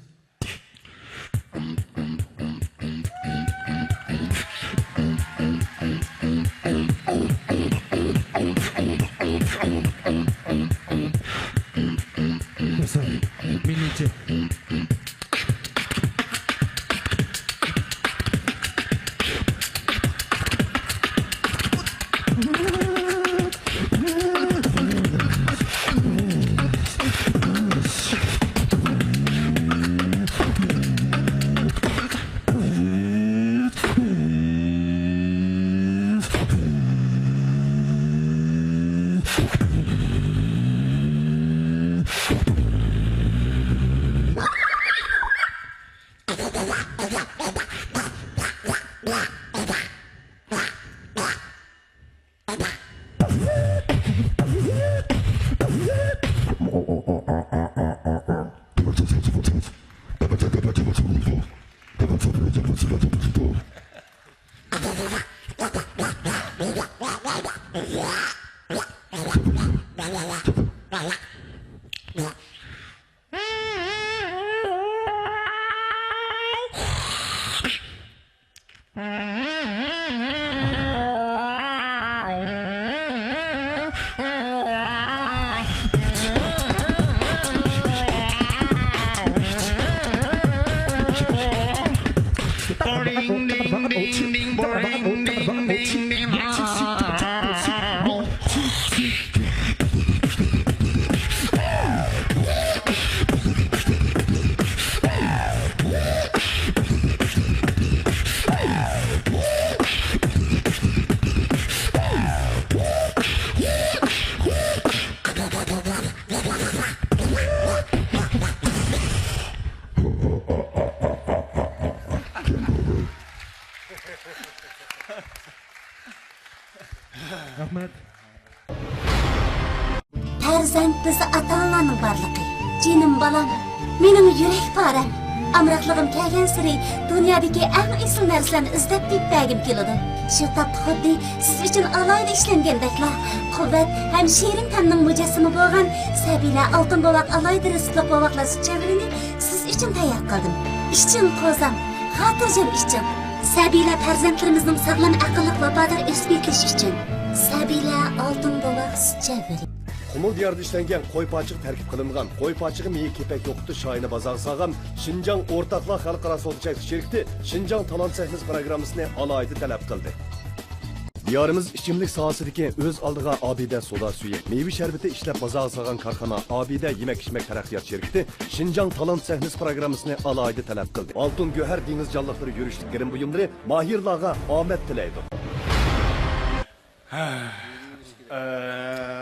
Listen, me need to رەھمەت. پەرزەنت بىزدە ئاتا-ئانىلارنىڭ بارلىقى. جېنىم بالام، مېنىڭ يۈرەك پارەم. ئامراقلىقىم كەلگەنسېرى دۇنيادىكى ئەڭ ئېسىل نەرسىلەرنى ئىزدەپ تېپىپ بەرگۈم كېلىدۇ. شۇ تاپتا خۇددى سىز ئۈچۈن ئالاھىدە ئىشلەنگەندەكلا، قۇۋۋەت ھەم شېرىن تەمنىڭ مۇجەسسىمى بولغان سەبىيلەر ئالتۇن بوۋاق ئالاھىدە رېتسېپلىق بوۋاقلار سۈت چەۋرىنى سىز ئۈچۈن تەييار قىلدىم. ئىچىڭ قوزام، خاتىرجەم ئىچىڭ. سەبىيلەر پەرزەنتلىرىمىزنىڭ ساغلام، ئەقىللىق، ۋاپادار ئۆسۈپ يېتىلىشى ئۈچۈن. سەبىيلەر ئالتۇن بوۋاق سۈت چەۋرى. قۇمۇل دىيارىدا ئىشلەنگەن قوي پاچىقى تەركىب قىلىنغان قوي پاچىقى مېيى كېپەك يوقىتىش شايىنى بازارغا سالغان شىنجاڭ ئورتاقلار خەلقئارا سودا چەكلىك شىركىتى شىنجاڭ تالانت سەھنىسى پروگراممىسىنى ئالاھىدە تەلەپ قىلدى. دىيارىمىز ئىچىملىك ساھەسىدىكى ئۆز ئالدىغا ئابىدە سودا سۈيى، مېۋە شەربىتى ئىشلەپ بازارغا سالغان كارخانا ئابىدە يېمەك-ئىچمەك تەرەققىيات شىركىتى شىنجاڭ تالانت سەھنىسى پروگراممىسىنى ئالاھىدە تەلەپ قىلدى. ئالتۇن گۆھەر دېڭىز جانلىقلىرى يۈرۈشلۈك گىرىم بۇيۇملىرى ماھىرلارغا ئامەت تىلەيدۇ. ھە، ئە،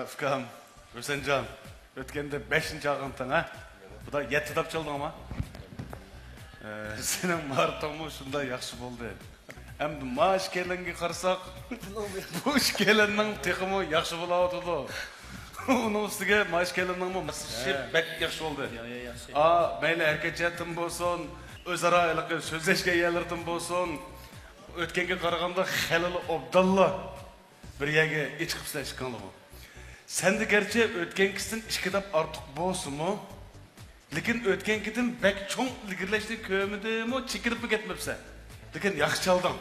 ئۇكام، ھۈسەنجان، ئۆتكەندە بەشنى چالغانتىڭ، ھە؟ بۇدا يەتتە داپ چالدىڭما؟ ئە، سېنىڭ مارتىڭمۇ شۇنداق ياخشى بولدى. ئەمدى ما ئىككىيلەنگە قارىساق، بۇ ئىككىيلەننىڭ تېخىمۇ ياخشى بولاۋاتىدۇ. ئۇنىڭ ئۈستىگە ما ئىككىيلەننىڭمۇ ماسلىشىشى بەك ياخشى بولدى. يا، يا، ياخشى. ئا، مەيلى ھەرىكەت جەھەتتىن بولسۇن، ئۆزئارا ھېلىقى سۆزلەشكەن يەرلىرىدىن بولسۇن، ئۆتكەنگە قارىغاندا خېلىلا ئوبدانلا بىر يەرگە ئېچىقىپسىلەر ئىككىڭلىمۇ. سەندە گەرچە ئۆتكەنكىسىدىن ئىككى داپ ئارتۇق بولسىمۇ، لېكىن ئۆتكەنكىدىن بەك چوڭ ئىلگىرىلەشنى كۆرمىدىمۇ، چېكىنىپمۇ كەتمەپسەن. لېكىن ياخشى چالدىڭ.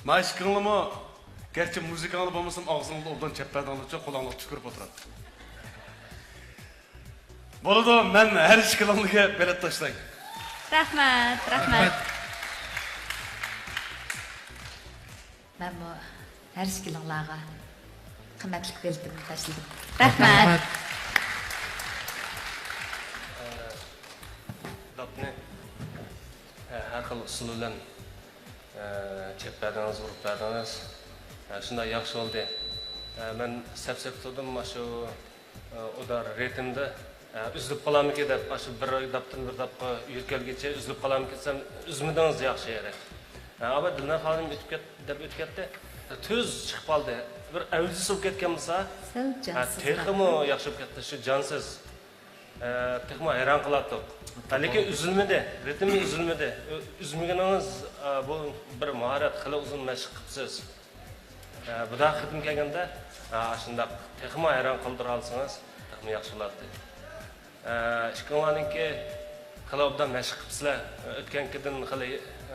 ما ئىككىڭلىمۇ، گەرچە مۇزىكاڭلار بولمىسىمۇ، ئاغزىڭلاردا ئوبدان چەپ بەردىڭلارچۇ، قولۇڭلارغا تۈكۈرۈپ ئولتۇراتتىم. بولىدۇ، مەن ھەر ئىككىلىڭلارغا بېلەت تاشلاي. رەھمەت، رەھمەت. مەنمۇ ھەر ئىككىلىڭلارغا قىممەتلىك بېلىتىمنى تاشلىدىم. رەھمەت. داپنى ھەر خىل ئۇسۇل بىلەن چېپىپ بەردىڭىز، ئۇرۇپ بەردىڭىز. شۇنداق ياخشى بولدى. مەن سەپ-سەپ تۇردۇم، مانا شۇ ئۇدا رىتىمدا، ئە، ئۈزۈلۈپ قالارمىكىن دەپ، ئاشۇ بىر داپتىن بىر داپقا يۆتكەلگىچە ئۈزۈلۈپ قالارمىكىن دېسەم، ئۈزمىدىڭىز، ياخشى يەرى. ئە، ئاۋۇ دىلناز خانىم ئۆتۈپ كەت-، دەپ ئۆتۈپ كەتتى. تۈز چىقىپ قالدى. بىر ئەۋزىسى بولۇپ كەتكەن بولسا، سەل ھە، جانسىزراق. تېخىمۇ ياخشى بولۇپ كەتتى. شۇ جانسىز. ئە، تېخىمۇ ھەيران قالاتتۇق. ھە، لېكىن ئۈزۈلمىدى. رىتىمى ئۈزۈلمىدى. ئۈ-، ئۈزمىگىنىڭىز، ئە، بۇ بىر ماھارەت، خېلى ئۇزۇن مەشىق قىپسىز. ئە، بۇنداق خېتىم كەلگەندە، ئە، شۇنداق تېخىمۇ ھەيران قالدۇرالىسىڭىز، تېخىمۇ ياخشى بولاتتى. ئە، ئىككىڭلارنىڭكى خېلى ئوبدان مەشىق قىپسىلەر. ئۆتكەنكىدىن خېلى،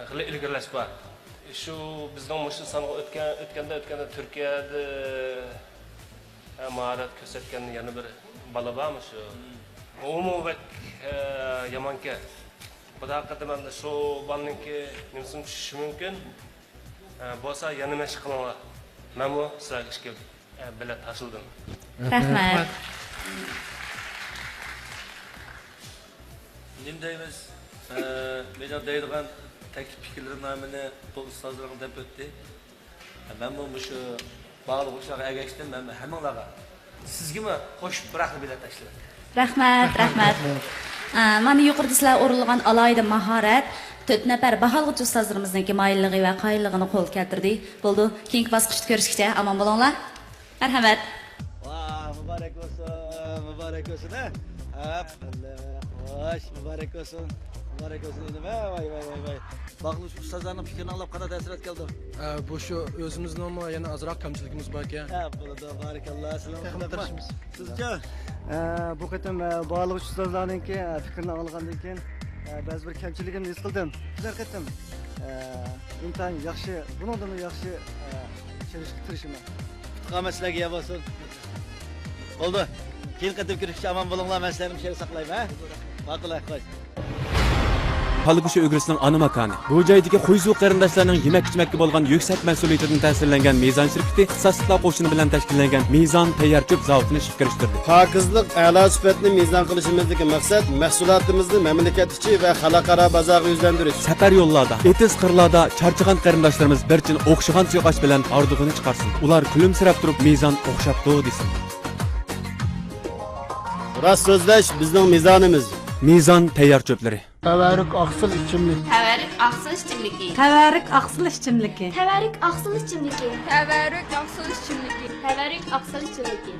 خېلى ئىلگىرىلەش بار. شۇ بىزنىڭ مۇشۇ سانغا ئۆتكەن، ئۆتكەندە، ئۆتكەندە تۈركىيەدە، ئە، ماھارەت كۆرسەتكەن يەنە بىر بالا بارمۇ شۇ؟ ئۇمۇ بەك، ئە، يامانكەن. خۇدا قەدىمەمدە شۇ بالىنىڭكى نېمىسىمۇ چۈشۈشى مۇمكىن. ئە، بولسا يەنە مەشىق قىلىڭلار. مەنمۇ سىلەرگە ئىككى، ئە، بېلەت تاشلىدىم. رەھمەت. نېمە دەيمىز؟ ئە، مېنىڭ دەيدىغان تەكلىپ پىكىرلىرىم نامىنى بۇ ئۇستازلىرىڭ دەپ ئۆتتى. مەنمۇ مۇشۇ باھالىغۇچىلارغا ئەگەشتىم، مەنمۇ ھەممىڭلارغا، سىزگىمۇ قوشۇپ بىر ھەققە بېلەت تاشلىدىم. رەھمەت، رەھمەت. ئە، مانا يۇقىرىدا سىلەر ئورۇنلىغان ئالاھىدە ماھارەت، تۆت نەپەر باھالىغۇچى ئۇستازلىرىمىزنىڭكى ماھىرلىقى ۋە قايىللىقىنى قولغا كەلتۈردى. بولدى، كېيىنكى باسقۇچتا كۆرۈشكىچە ئامان بولۇڭلار. مەرھەمەت. ۋاھ، مۇبارەك بولسۇن، مۇبارەك بولسۇن، ھە؟ ئەپەندىم، خوش، مۇبارەك بولسۇن، مۇبارەك بولسۇن، ئىنىم، ھە؟ ۋاي، ۋاي، ۋاي، ۋاي. باھالىغۇچى ئۇستازلارنىڭ پىكرىنى ئاڭلاپ قانداق تەسىرات كەلدى؟ ئە، بۇ شۇ ئۆزىمىزنىڭمۇ يەنە ئازراق كەمچىلىكىمىز باركەن. ھە، بولىدۇ، بارىكاللا، سىلەرمۇ تېخىمۇ تىرىشىمىز. سىزچە؟ ئە، بۇ قېتىم، ئە، باھالىغۇچى ئۇستازلارنىڭكى، ئە، پىكرىنى ئاڭلىغاندىن كېيىن، ئە، بەزى بىر كەمچىلىكىمنى ھېس قىلدىم. كېلەر قېتىم، ئە، ئىنتايىن ياخشى، بۇنىڭدىنمۇ ياخشى، ئە، چېلىشقا تىرىشىمەن. ئۇتۇق-ئامەت سىلەرگە يار بولسۇن. بولدى. كېيىنكى قېتىم كۆرۈشكىچە ئامان بولۇڭلار، مەن سىلەرنى مۇشۇ يەردە ساقلايمەن، ھە؟ ماقۇل، ھە، خوش. پالىگۈشى ئۆگرىسىنىڭ ئانا ماكانى. بۇ جايدىكى خۇيزۇ قېرىنداشلارنىڭ يېمەك-ئىچمەككە بولغان يۈكسەك مەسئۇلىيىتىدىن تەسىرلەنگەن مىزان شىركىتى ئىستاسلىقلار قوشۇنى بىلەن تەشكىللەنگەن مىزان تەييار چۆپ زاۋۇتىنى ئىشقا كىرىشتۈردى. پاكىزلىق، ئەلا سۈپەتنى مىزان قىلىشىمىزدىكى مەقسەت، مەھسۇلاتىمىزنى مەملىكەت ئىچى ۋە خەلقئارا بازارغا يۈزلەندۈرۈش. سەپەر يوللاردا، ئېتىز-قىرلاردا چارچىغان قېرىنداشلىرىمىز بىر چىن ئوخشىغان سۇيۇقئاش بىلەن ھاردۇقىنى چىقارسۇن. ئۇلار كۈلۈمسىرەپ تۇرۇپ مىزان ئوخشاپتۇ دېسۇن. راست سۆزلەش بىزنىڭ مىزانىمىز. مىزان تەييار چۆپلىرى. تەۋەررۈك ئاقسىل ئىچىملىك. تەۋەررۈك ئاقسىل ئىچىملىكى. تەۋەررۈك ئاقسىل ئىچىملىكى. تەۋەررۈك ئاقسىل ئىچىملىكى. تەۋەررۈك ئاقسىل ئىچىملىكى. تەۋەررۈك ئاقسىل ئىچىملىكى.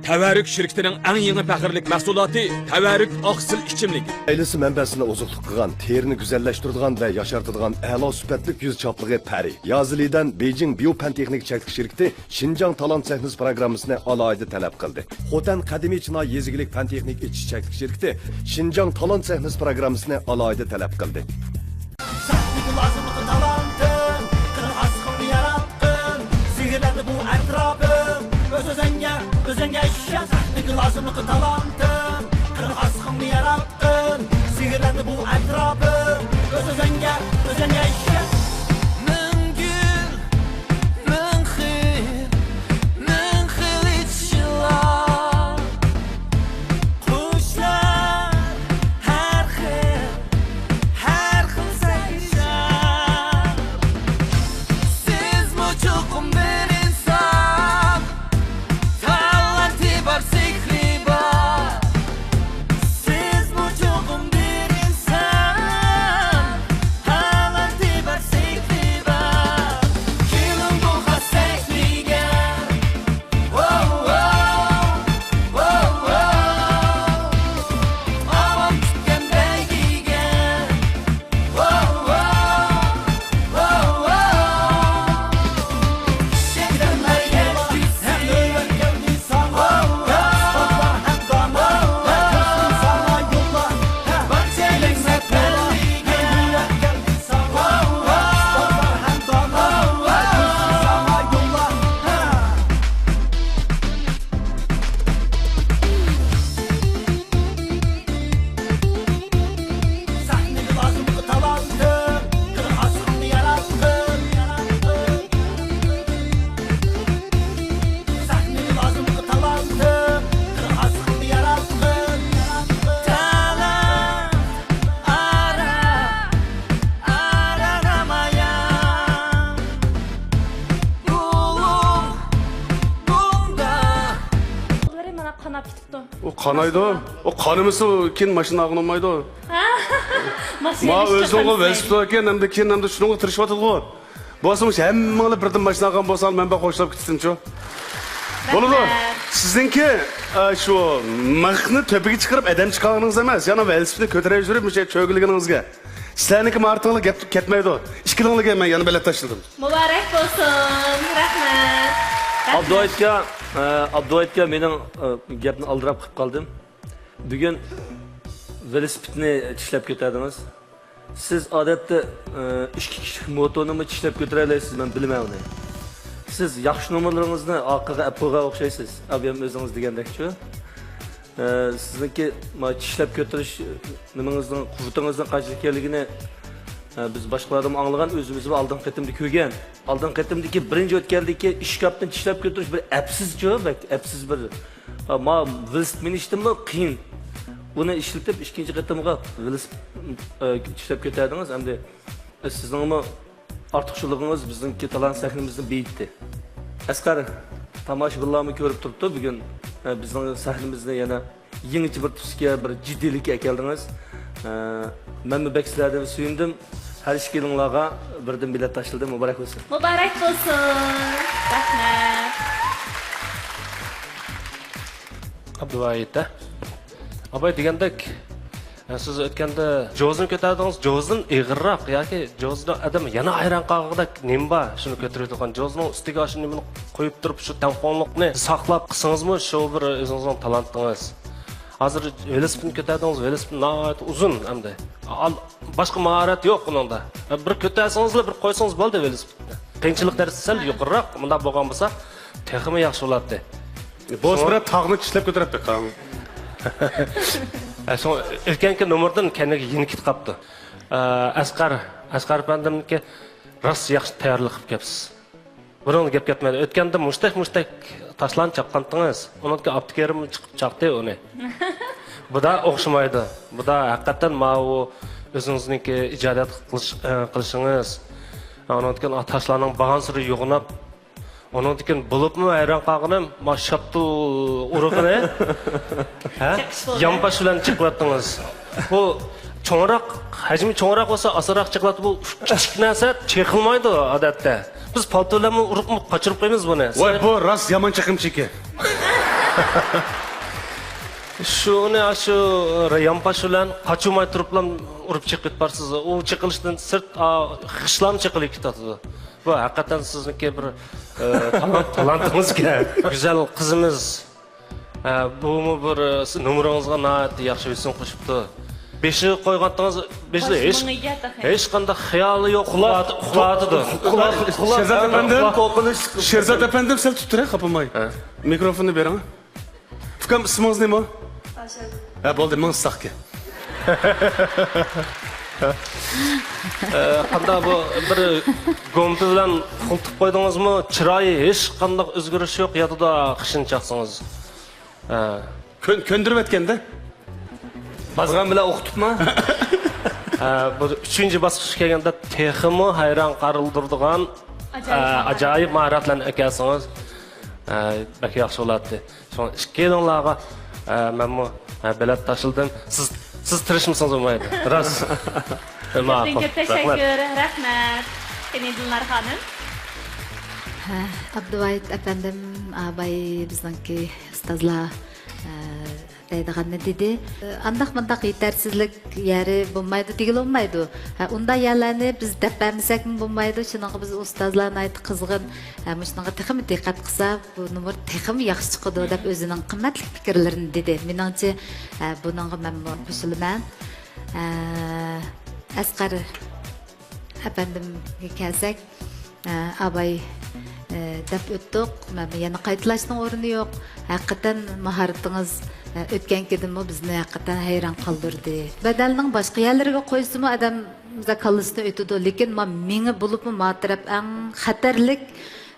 تەۋەررۈك شىركىتىنىڭ ئەڭ يېڭى پەخىرلىك مەھسۇلاتى تەۋەررۈك ئاقسىل ئىچىملىكى. ئائىلىسى مەنبەسىنى ئوزۇقلۇق قىلغان، تېرىنى گۈزەللەشتۈرىدىغان ۋە ياشارتىدىغان ئەلا سۈپەتلىك يۈز چاپلىقى پەرى. يازىلىدەن بېيجىڭ بىيو پەن تېخنىكا چەكلىك شىركىتى شىنجاڭ تالانت سەھنىسى پىروگراممىسىنى ئالاھىدە تەلەپ قىلدى. خوتەن قەدىمىي چىنا يېزا ئىگىلىك پەن تېخنىكا ئېچىش چەكلىك شىركىتى شىنجاڭ تالانت سەھنىسى پىروگراممىسىنى ئالاھىدە تەلەپ قىلدى. سەھنىگە لازىملىقى تالانتىم، قىلىڭ ئاسقىڭنى ياراتقىن، سېھىرلەندى بۇ ئەتراپىم. ئۆز-ئۆزۈڭگە، ئۆزۈڭگە ئىشەن، سەھنىگە لازىملىقى تالانتىم، قىلىڭ ئاسقىڭنى ياراتقىن، سېھىرلەندى بۇ ئەتراپىم. ئۆز-ئۆزۈڭگە، ئۆزۈڭگە ئىشەن. مىڭ گۈل، مىڭ خىل، مىڭ خىل ئېچىشلار. قۇشلار ھەر خىل، ھەر خىل سەھنىلەر. سىزمۇ چوقۇم بىر ئىنسان، تالانتى بار، سېھرى بار. سىزمۇ چوقۇم بىر ئىنسان، تالانتى بار، سېھرى بار. كېلىڭ بۇ خاس سەھنىگە. ۋاۋ، ۋاۋ، ۋاۋ، ۋاۋ. ئاۋام كۈتكەن بەيگىگە. ئۇ قانايدۇ. ئۇ قانىمىسا، كېيىن ماشىنا ئاغىنالمايدۇ. ماشىنا ما ئۆزۈڭغۇ ۋېلىسىپىت باركەن، ئەمدى كېيىن ئەمدى شۇنىڭغا تىرىشىۋاتىدىغۇ. بولسا مۇشۇ ھەممىڭلار بىردىن ماشىنا ئالغان بولساڭلار، مەن بىر خوشلاپ كېتىسەنچۇ. بولىدۇ. سىزنىڭكى، ئە، شۇ مىخنى تۆپىگە چىقىرىپ ئادەم چىقارغىنىڭىز ئەمەس، يەنە ۋېلىسىپىتنى كۆتۈرۈپ يۈرۈپ مۇشۇ چۆگىلىگىنىڭىزگە. سىلەرنىڭكى مارتىڭلار گەپ كەتمەيدۇ. ئىككىلىڭلارغا مەن يەنە بېلەت تاشلىدىم. مۇبارەك بولسۇن. رەھمەت. ئابدۇ ئاكا، ئە، ئابدۇ ئاكا، مېنىڭ، ئە، گەپنى ئالدىراپ قىلىپ قالدىم. بۈگۈن ۋېلىسىپىتنى چىشلەپ كۆتەردىڭىز. سىز ئادەتتە، ئە، ئىككى كىشىلىك موتونىمۇ چىشلەپ كۆتۈرەلەيسىز، مەن بىلىمەن ئۇنى. سىز ياخشى نومۇرلىرىڭىزنى ئارقىغا ئەپ قويغان ئوخشايسىز، ئابىيام ئۆزىڭىز دېگەندەكچۇ. ئە، سىزنىڭكى ما چىشلەپ كۆتۈرۈش نېمىڭىزنىڭ، قۇۋۋىتىڭىزنىڭ قانچىلىك ئىكەنلىكىنى، ئە، بىز باشقىلاردىنمۇ ئاڭلىغان، ئۆزىمىزمۇ ئالدىنقى قېتىمدا كۆرگەن. ئالدىنقى قېتىمدىكى بىرىنچى ئۆتكەندىكى ئىشكاپنى چىشلەپ كۆتۈرۈش بىر ئەپسىزچۇ، بەك ئەپسىز بىر، ئە، ما ۋېلىسىپىت مىنىشتىنمۇ قىيىن. ئۇنى ئىشلىتىپ، ئىككىنچى قېتىمغا ۋېلىسىپىت، ئە، چىشلەپ كۆتەردىڭىز. ئەمدى سىزنىڭمۇ ئارتۇقچىلىقىڭىز بىزنىڭكى تالانت سەھنىمىزنى بېيىتتى. ئەسقەر، تاماشىبىنلارمۇ كۆرۈپ تۇرۇپتۇ بۈگۈن، ئە، بىزنىڭ سەھنىمىزنى يەنە يېڭىچە بىر تۈسكە، بىر جىددىيلىككە ئەكەلدىڭىز. ئە، مەنمۇ بەك سىلەردىن سۆيۈندۈم. ھەر ئىككىلىڭلارغا بىردىن بېلەت تاشلىدىم. مۇبارەك بولسۇن. مۇبارەك بولسۇن. رەھمەت. ئابدۇۋاھىت، ھە؟ ئاباي دېگەندەك، سىز ئۆتكەندە جوزىنى كۆتەردىڭىز، جوزىدىن ئېغىرراق ياكى جوزىدا ئادەم يەنە ھەيران قالغۇدەك نېمە بار؟ شۇنى كۆتۈرۈۋېتىدىغان، جوزىنىڭ ئۈستىگە شۇ نېمىنى قويۇپ تۇرۇپ، شۇ تەڭپۇڭلۇقنى ساقلاپ قىلسىڭىزمۇ، شۇ بىر ئۆزىڭىزنىڭ تالانتىڭىز. ھازىر ۋېلىسىپىتنى كۆتەردىڭىز، ۋېلىسىپىت ناھايىتى ئۇزۇن ئەمدى. ئال-، باشقا ماھارەت يوق بۇنىڭدا. بىر كۆتەرسىڭىزلا، بىر قويسىڭىز بولدى ۋېلىسىپىتنى. قىيىنچىلىق دەرىجىسى سەل يۇقىرىراق، مۇنداق بولغان بولسا، تېخىمۇ ياخشى بولاتتى. بولسا شۇڭا بىر تاغنى چىشلەپ كۆتۈرەتتى قاڭ. ئە، شۇڭا ئۆتكەنكى نومۇردىن كەينىگە يېنىك كېتىپ قاپتۇ. ئە، ئەسقەر، ئەسقەر ئەپەندىمنىڭكى راست ياخشى تەييارلىق قىلىپ كەپسىز. بۇنىڭدا گەپ كەتمەيدۇ. ئۆتكەندە مۇشتەك، مۇشتەك تاشلارنى چاققانتىڭىز، ئۇنىڭدىكى ئابدۇكېرىم چىقىپ چاقتى ئۇنى. بۇدا ئوخشىمايدۇ. بۇدا ھەقىقەتەن ماۋۇ ئۆزىڭىزنىڭكى ئىجادىيەت قىلىش، ئە، قىلىشىڭىز، ئۇنىڭدىكى تاشلارنىڭ بارغانسېرى يوغىناپ، ئۇنىڭدىن كېيىن بولۇپمۇ ھەيران قالغىنىم، ما شاپتۇل ئۇرۇقىنى، ھە؟ چېقىش بولدى. يانپاش بىلەن چېقىۋەتتىڭىز. بۇ چوڭراق، ھەجمى چوڭراق بولسا ئاسانراق چېقىلاتتى. بۇ كىچىك نەرسە چېقىلمايدۇ ئادەتتە. بىز پالتا بىلەنمۇ ئۇرۇقمۇ قاچۇرۇپ قويىمىز بۇنى. ۋاي، بۇ راست يامان چېقىمچى ئىكەن. شۇنى، شۇ يانپاش بىلەن قاچۇرماي تۇرۇپلا ئۇرۇپ چېقىپ بارسىز. ئۇ چېقىلىشتىن سىرت، ئا، خىشلام چېقىلىپ كېتىۋاتىدۇ. بۇ ھەقىقەتەن سىزنىڭكى بىر، ئە، تالانت، تالانتىڭىزكەن. گۈزەل قىزىمىز، ئە، بۇمۇ بىر، ئە، سىز نومۇرىڭىزغا ناھايىتى ياخشى ھۆسن قوشۇپتۇ. بېشىغا قويغانتىڭىز، بېشىدا ھېچ، ھېچقانداق خىيالى يوق. ئۇخلاۋاتىدۇ. شېرزات ئەپەندىم، شېرزات ئەپەندىم، سەل تۇتۇپ تۇرۇڭ، خاپىماي. ھە. مىكروفوننى بېرىڭ. ئۇكام، ئىسمىڭىز نېمە؟ ئايشەگۈل. ھە، بولدى، مىڭ ساقكى. ئە، قانداق بۇ، بىر گومپا بىلەن ئۇخلىتىپ قويدىڭىزمۇ؟ چىرايى ھېچقانداق ئۆزگىرىش يوق، ياتىدۇ، قېشىنى چاقسىڭىز. ھە. كۆن-، كۆندۈرۈۋەتكەندە. بازغان بىلەن ئوقۇتۇپما؟ ھە، بۇ ئۈچىنچى باسقۇچقا كەلگەندە تېخىمۇ ھەيران قالدۇرىدىغان، ئاجايىپ ھە، ماھارەت. ئاجايىپ ماھارەتلەرنى ئەكەلسىڭىز، ھە، بەك ياخشى بولاتتى. شۇڭا ئىككىيلىڭلارغا، ئە، مەنمۇ، ئە، بېلەت تاشلىدىم. سىز، سىز تىرىشمىسىڭىز بولمايدۇ. راست. ماقۇل. كۆپتىن كۆپ تەشەككۈر. رەھمەت. قېنى، دىلنار خانىم. ھە، ئابدۇۋاھىت ئەپەندىم، ئاباي بىزنىڭكى ئۇستازلار، ئە، دەيدىغاننى دېدى. ئانداق مۇنداق يېتەرسىزلىك يەرى بولمايدۇ دېگىلى بولمايدۇ. ھە، ئۇنداق يەرلەرنى بىز دەپ بەرمىسەكمۇ بولمايدۇ. شۇنىڭغا بىز ئۇستازلار ناھايىتى قىزغىن. ھە، مۇشۇنىڭغا تېخىمۇ دىققەت قىلسا، بۇ نومۇر تېخىمۇ ياخشى چىقىدۇ دەپ ئۆزىنىڭ قىممەتلىك پىكىرلىرىنى دېدى. مېنىڭچە، ھە، بۇنىڭغا مەنمۇ قوشۇلىمەن. ھە، ئەسقەر ئەپەندىمگە كەلسەك، ئە، ئاباي، ئە، دەپ ئۆتتۇق. مەن يەنە قايتىلاشنىڭ ئورنى يوق. ھەقىقەتەن ماھارىتىڭىز، ئە، ئۆتكەنكىدىنمۇ بىزنى ھەقىقەتەن ھەيران قالدۇردى. بەدەلنىڭ باشقا يەرلىرىگە قويسىمۇ ئادەم كاللىسىدىن ئۆتىدۇ. لېكىن ما مېڭە بولۇپمۇ ما تەرەپ ئەڭ خەتەرلىك،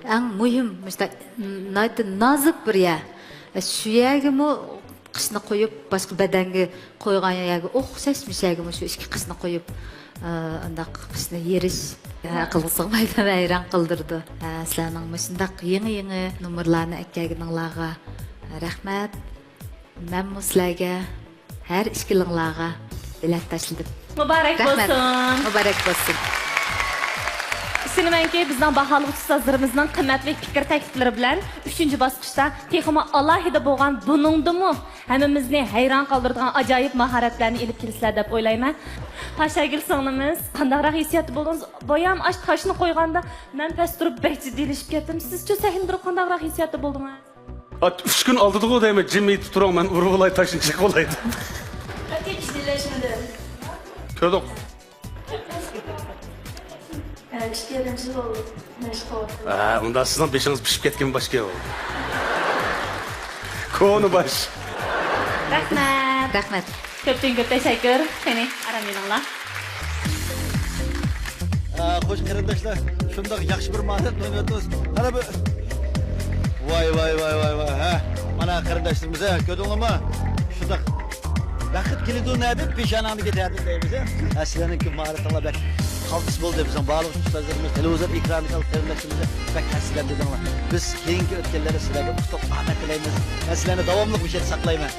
ئەڭ مۇھىم، مۇشۇنداق ناھايىتى نازۇك بىر يەر. شۇ يەرگىمۇ قىشنى قويۇپ، باشقا بەدەنگە قويغان يەرگە ئوخشاش مۇشۇ يەرگىمۇ شۇ ئىككى قىشنى قويۇپ، ئە، ئۇنداق قىشنى يېرىش ئەقىلگە سىغمايدۇ، ھەيران قىلدۇرىدۇ. ئە، سىلەرنىڭ مۇشۇنداق يېڭى-يېڭى نومۇرلارنى ئەكەلگىنىڭلارغا رەھمەت. مەنمۇ سىلەرگە، ھەر ئىككىلىڭلارغا بېلەت تاشلىدىم. مۇبارەك رەھمەت. بولسۇن. مۇبارەك بولسۇن. ئىشىنىمەنكى، بىزنىڭ باھالىغۇچى ئۇستازلىرىمىزنىڭ قىممەتلىك پىكىر تەكلىپلىرى بىلەن ئۈچىنچى باسقۇچتا تېخىمۇ ئالاھىدە بولغان، بۇنىڭدىمۇ ھەممىمىزنى ھەيران قالدۇرىدىغان ئاجايىپ ماھارەتلەرنى ئېلىپ كېلىسىلەر دەپ ئويلايمەن. پاشاگۈل سىڭلىمىز، قانداقراق ھېسسىياتتا بولدىڭىز؟ بايام ئاشۇ تاشنى قويغاندا مەن پەس تۇرۇپ بەك جىددىيلىشىپ كەتتىم. سىزچۇ، سەھنىدە تۇرۇپ قانداقراق ھېسسىياتتا بولدىڭىز؟ ئا، ئۈچ كۈن ئالدىدىغۇ دەيمەن، جىم ئېيتىپ تۇرۇڭ، مەن ئۇرۇۋالاي، تاشنى چېقىۋالاي دەپ. ئەتە جىددىيلەشمىدىم. كۆردۇق. ئىككى يېرىم يىل بولدى مەشىق قىلىۋاتىمەن. ھە، ئۇندا سىزنىڭ بېشىڭىز پىشىپ كەتكەن باشكى ئۇ. كونا باش. رەھمەت. رەھمەت. كۆپتىن كۆپ تەشەككۈر. قېنى، ئارام ئېلىڭلار. ئە، خوش قېرىنداشلار، شۇنداق ياخشى بىر ماھارەتنى ئويناۋاتىمىز. قارا بۇ. ۋاي، ۋاي، ۋاي، ۋاي، ۋاي، ھە. مانا قېرىنداشلىرىمىز، ھە، كۆردۈڭلارمۇ؟ شۇنداق بەخت كېلىدۇ نەدىن، پېشانەڭدىكى دەردىن دەيمىز، ھە. ھە، سىلەرنىڭكى ماھارىتىڭلار بەك قالتىس بولدى. بىزنىڭ بارلىق ئۇستازلىرىمىز، تېلېۋىزور ئېكرانىدىكى قېرىنداشلىرىمىز بەك ھەسسىلەندۈردۈڭلار. بىز كېيىنكى ئۆتكەنلەردە سىلەرگە ئۇتۇق، ئامەت تىلەيمىز. ھە، سىلەرنى داۋاملىق مۇشۇ يەردە ساقلايمەن.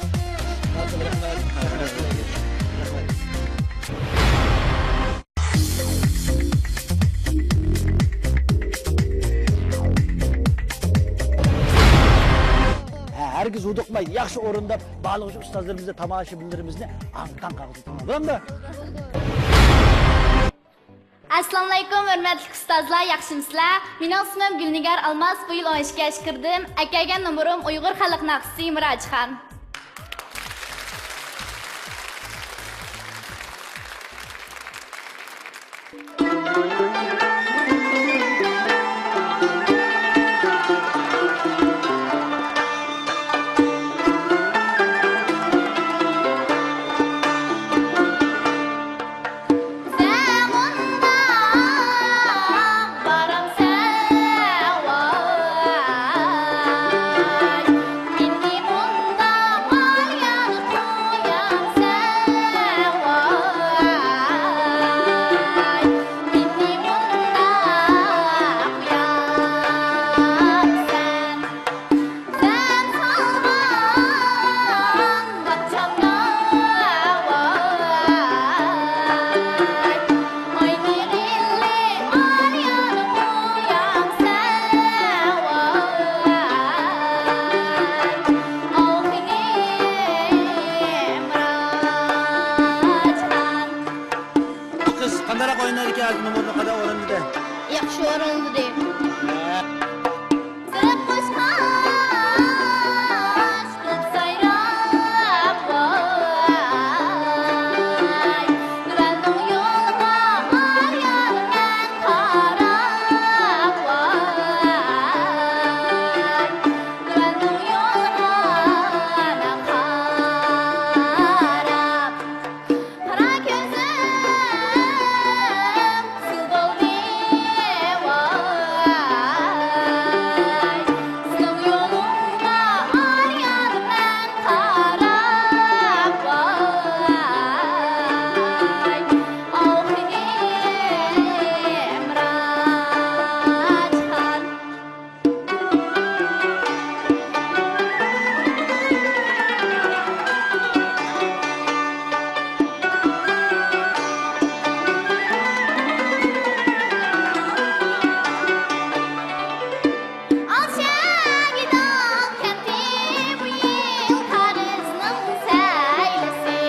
ھە، ھەرگىز ھودۇقماي، ياخشى ئورۇنداپ، بارلىق ئۇستازلىرىمىزنى، تاماشىبىنلىرىمىزنى ھاڭ-تاڭ قىلغۇزۇڭلار. بولامدۇ؟ ئەسسالامۇئەلەيكۇم، ھۆرمەتلىك ئۇستازلار، ياخشىمۇسىلەر؟ مېنىڭ ئىسمىم گۈلنىگار ئالماس، بۇ يىل ئون ئىككى ياشقا كىردىم. ئەكەلگەن نومۇرۇم ئۇيغۇر خەلق ناخشىسى مىراجخان. قىز قانداقراق ئوينايدىكەن، ھازىر نومۇرنى قانداق ئورۇندىدى؟ ياخشى ئورۇندىدى. قارا كۆزۈم سىل بولدى ۋاي، سېنىڭ يولۇڭغا ئايان مەن قاراپ ۋاي، ئاۋۇ خېنىم راجخان. ئالشاگىدال كەنتى بۇ يىل قارىزنىڭ سەيلىسى.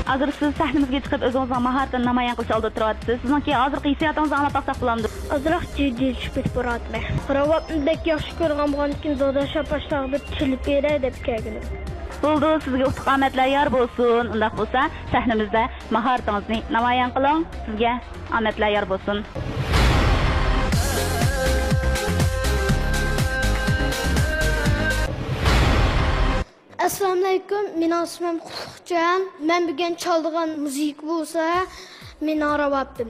ھازىر سىز سەھنىمىزگە چىقىپ، ئۆزىڭىزنىڭ ماھارىتىنى نامايان قىلىش ئالدىدا تۇرۇۋاتىسىز. سىزنىڭكى ھازىرقى ھېسسىياتىڭىزنى ئاڭلاپ باقساق بولامدۇ؟ ئازراق جىددىيلىشىپ كېتىپ باراتىمەن. راۋابنى بەك ياخشى كۆرىدىغان بولغاندىكىن، داداش ئاپاشلارغا بىر چېلىپ بېرەي دەپ كەلگىنىم. بولدى، سىزگە ئۇتۇق ئامەتلەر يار بولسۇن. ئۇنداق بولسا، سەھنىمىزدە ماھارىتىڭىزنى نامايان قىلىڭ. سىزگە ئامەتلەر يار بولسۇن. ئەسسالامۇئەلەيكۇم، مېنىڭ ئىسمىم قۇتلۇقجان. مەن بۈگۈن چالىدىغان مۇزىكا بولسا، مېنىڭ راۋابىم.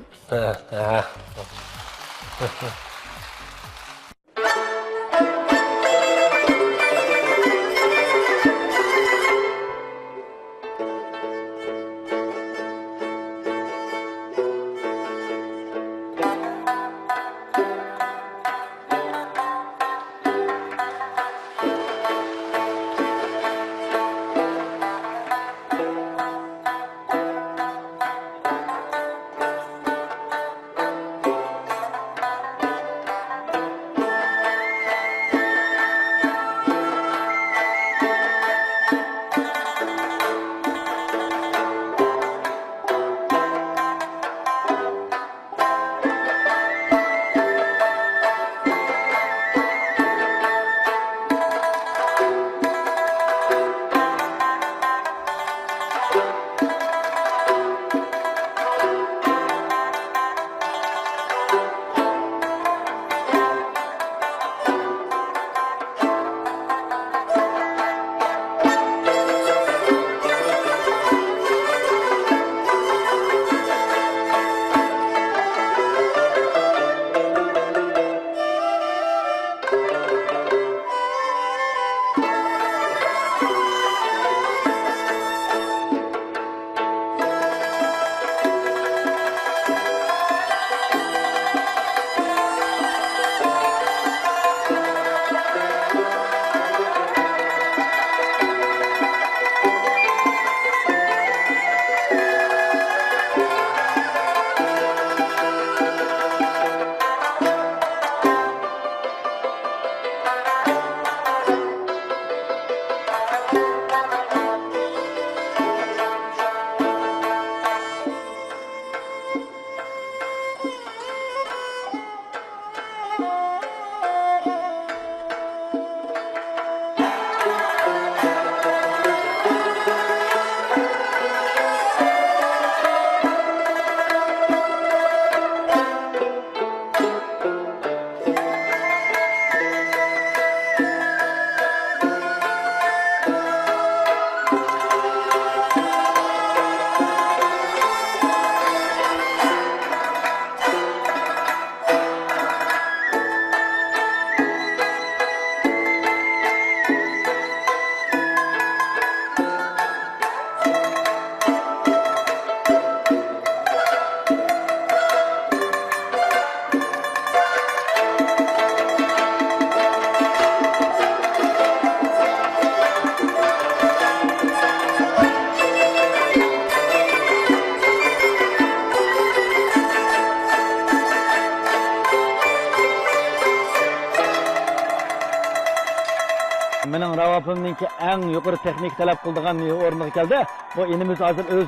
ئاپتونومنىڭكى ئەڭ يۇقىرى تېخنىكا تەلەپ قىلىدىغان ئورنىغا كەلدى. بۇ ئىنىمىز ھازىر ئۆز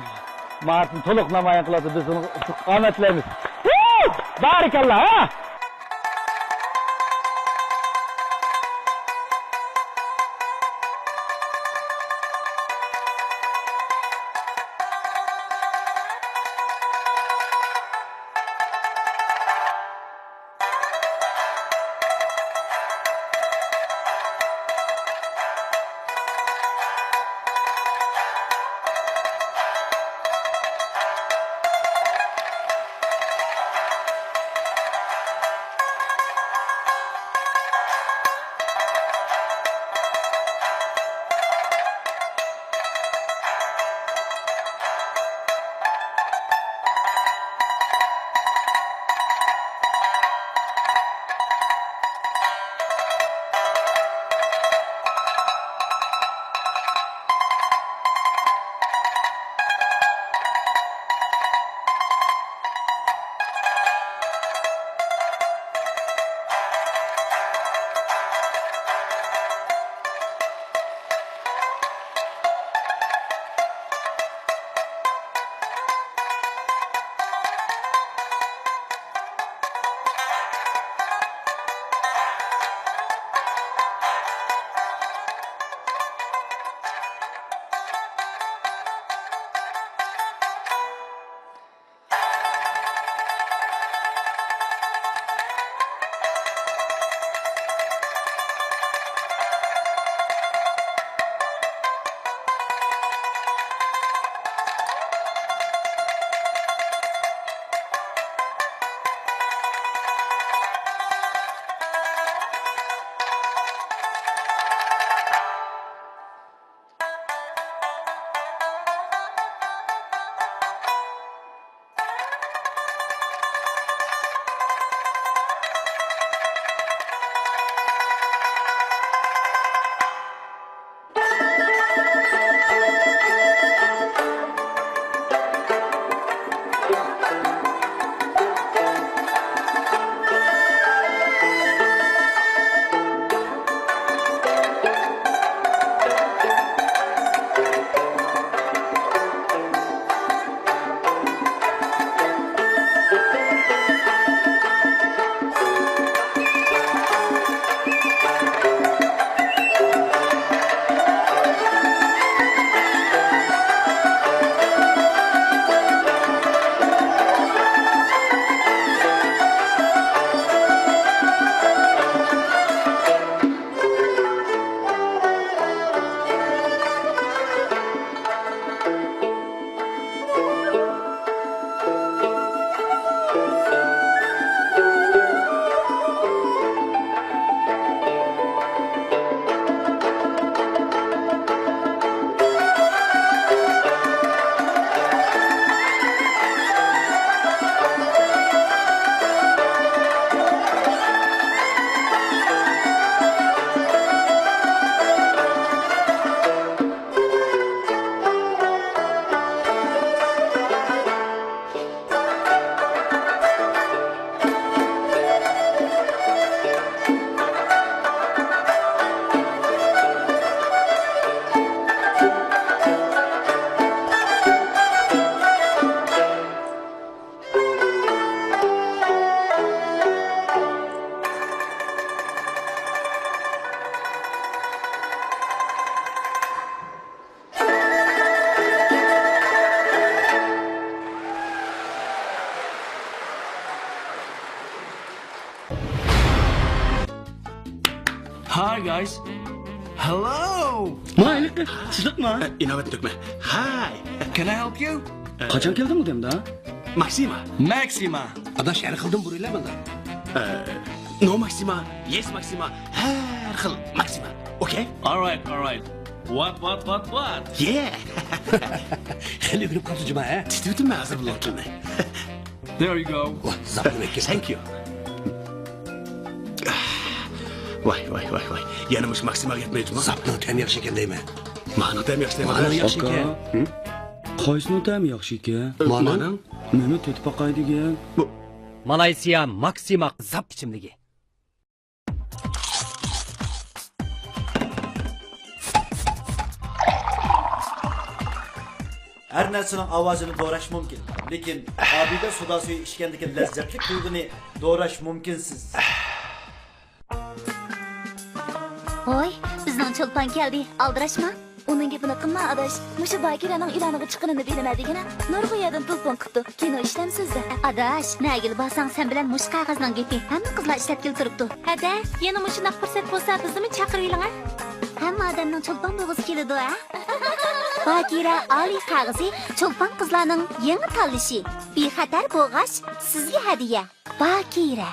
ماھارىتىنى تولۇق نامايان قىلىۋاتىدۇ. بىز ئۇنىڭغا ئۇتۇق ئامەت تىلەيمىز. ۋۇ! بارىكاللا، ھە! Hi guys. Hello. ما ھېلىقى سىزىقما؟ ئىناۋەت تۆكمە. Hi. Can I help you? قاچان كەلدىڭ دەمدە؟ Maxima. Maxima. ئاداش، ھەر خىلدىن بۇرۇيلا ماڭا. No Maxima, yes Maxima، ھەر خىل Maxima. Okay? All right, all right. What, what, what, what? Yeah. خېلى ئۆگىنىپ قاپسىز جۇما، ھە؟ تىتىۋېتىمەن ھازىر بۇ تىلنى. There you go. ۋاھ، زاپنى بەك كەس. Thank you. ۋاي، ۋاي، ۋاي، ۋاي. يەنە مۇشۇ ماكسىماغا يەتمەيدۇ. زاپنىڭ تەمى ياخشى ئىكەن دەيمەن. مانىڭ تەمى ياخشى دەيمەن. مانىڭ ياخشى ئاكا، ئىكەن. ھە؟ قايسىنىڭ تەمى ياخشى ئىكەن؟ مانىڭ. مانا تېتىپ باقاي دېگەن. بۇ. مالايسىيا ماكسىما زاپ ئىچىملىكى. ھەر نەرسىنىڭ ئاۋازىنى دوراش مۇمكىن، لېكىن ئابىدە سودا سۈيى ئىچكەندىكى لەززەتلىك تۇيغۇنى دوراش مۇمكىنسىز. ھوي، بىزنىڭ چولپان كەلدى، ئالدىراشما. ئۇنىڭ گېپىنى قىلما، ئاداش. مۇشۇ باكىرەنىڭ ئېلانىغا چىققىنىنى بىلىمەن دېگىنە، نۇرغۇن يەردىن تېلېفون قىپتۇ. كىنو ئىشلەمسىز-دە. ئاداش، نەگىلا بارساڭ، سەن بىلەن مۇشۇ قەغەزنىڭ گېپى. ھەممە قىزلار ئىشلەتكىلى تۇرۇپتۇ. ھەدە، يەنە مۇشۇنداق پۇرسەت بولسا، بىزنىمۇ چاقىرىۋېلىڭە. ھەممە ئادەمنىڭ چولپان بولغۇسى كېلىدۇ، ھە؟ باكىرە ئالىي قەغىزى، چولپان قىزلارنىڭ يېڭى تاللىشى. بىخەتەر بولغاچ، سىزگە ھەدىيە. باكىرە.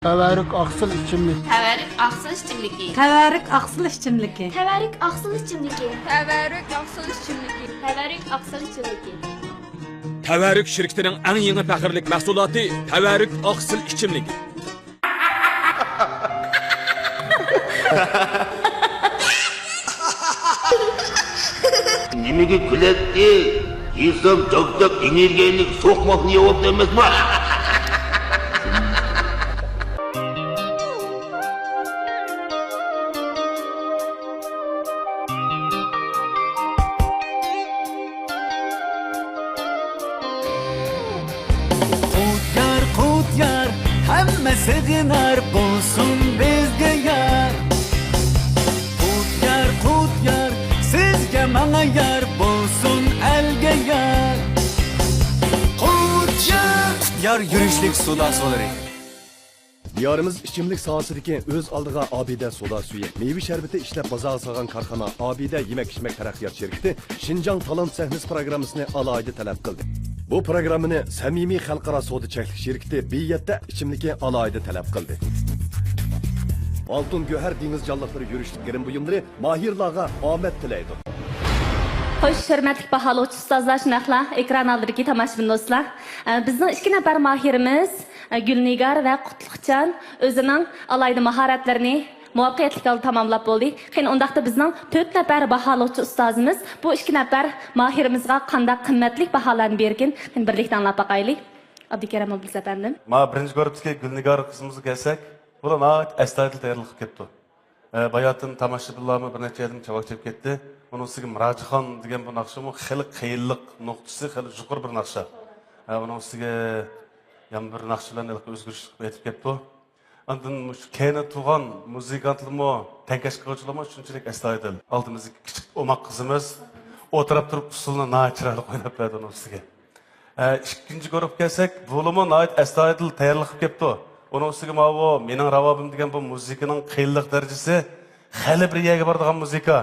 تەۋەررۈك ئاقسىل ئىچىملىك. تەۋەررۈك ئاقسىل ئىچىملىكى. تەۋەررۈك ئاقسىل ئىچىملىكى. تەۋەررۈك ئاقسىل ئىچىملىكى. تەۋەررۈك ئاقسىل ئىچىملىكى. تەۋەررۈك ئاقسىل ئىچىملىكى. تەۋەررۈك شىركىتىنىڭ ئەڭ يېڭى پەخىرلىك مەھسۇلاتى تەۋەررۈك ئاقسىل ئىچىملىكى. نېمىگە كۈلەتتى؟ يېسام جاك-جاك ئېنېرگىيەلىك سوقماقنى يەۋاپتۇ ئەمەسمۇ؟ قۇتيار، قۇتيار، ھەممە سېغىنار، بولسۇن بىزگە يار. قۇتيار، قۇتيار، سىزگە ماڭا يار، بولسۇن ئەلگە يار. قۇتيار، قۇتيار يۈرۈشلۈك سودا سۇلىرى. دىيارىمىز ئىچىملىك ساھەسىدىكى ئۆز ئالدىغا ئابىدە سودا سۈيى، مېۋە شەربىتى ئىشلەپ بازارغا سالغان كارخانا ئابىدە يېمەك-ئىچمەك تەرەققىيات شىركىتى شىنجاڭ تالانت سەھنىسى پىروگراممىسىنى ئالاھىدە تەلەپ قىلدى. بۇ پىروگراممىنى سەمىمىي خەلقئارا سودا چەكلىك شىركىتى بى يەتتە ئىچىملىكى ئالاھىدە تەلەپ قىلدى. ئالتۇن گۆھەر دېڭىز جانلىقلىرى يۈرۈشلۈك گىرىم بۇيۇملىرى ماھىرلارغا ئامەت تىلەيدۇ. خوش، ھۆرمەتلىك باھالىغۇچى ئۇستازلار، شۇنداقلا ئېكران ئالدىدىكى تاماشىبىن دوستلار. ئە، بىزنىڭ ئىككى نەپەر ماھىرىمىز، ئە، گۈلنىگار ۋە قۇتلۇقجان ئۆزىنىڭ ئالاھىدە ماھارەتلىرىنى مۇۋەپپەقىيەتلىك ھالدا تاماملاپ بولدى. قېنى، ئۇنداقتا بىزنىڭ تۆت نەپەر باھالىغۇچى ئۇستازىمىز بۇ ئىككى نەپەر ماھىرىمىزغا قانداق قىممەتلىك باھالارنى بېرىكىن؟ قېنى، بىرلىكتە ئاڭلاپ باقايلى. ئابدۇكېرىم ئابدۇللىسى ئەپەندىم. مانا بىرىنچى گۇرۇپپىدىكى گۈلنىگار قىزىمىزغا كەلسەك، بۇلار ناھايىتى ئەستايىدىل تەييارلىق قىلىپ كەپتۇ. ئە، باياتىن تاماشىبىنلارمۇ بىر نەچچە يەردىن چاۋاك چېلىپ كەتتى. ئۇنىڭ ئۈستىگە مىراجىخان دېگەن بۇ ناخشىمۇ خېلى قىيىنلىق نۇقتىسى خېلى يۇقىرى بىر ناخشا. ئە، ئۇنىڭ ئۈستىگە يەنە بىر ناخشا بىلەن ھېلىقى ئۆزگىرىش قىلىپ ئېيتىپ كەپتۇ. ئاندىن مۇشۇ كەينىدە تۇرغان مۇزىكانتلارمۇ، تەڭكەش قىلغۇچىلارمۇ شۇنچىلىك ئەستايىدىل. ئالدىمىزدىكى كىچىك ئوماق قىزىمىز ئولتۇراپ تۇرۇپ ئۇسسۇلنى ناھايىتى چىرايلىق ئويناپ بەردى ئۇنىڭ ئۈستىگە. ئە، ئىككىنچى گۇرۇپپىغا كەلسەك، بۇلىمۇ ناھايىتى ئەستايىدىل تەييارلىق قىلىپ كەپتۇ. ئۇنىڭ ئۈستىگە ماۋۇ مېنىڭ راۋابىم دېگەن بۇ مۇزىكىنىڭ قىيىنلىق دەرىجىسى خېلى بىر يەرگە بارىدىغان مۇزىكا.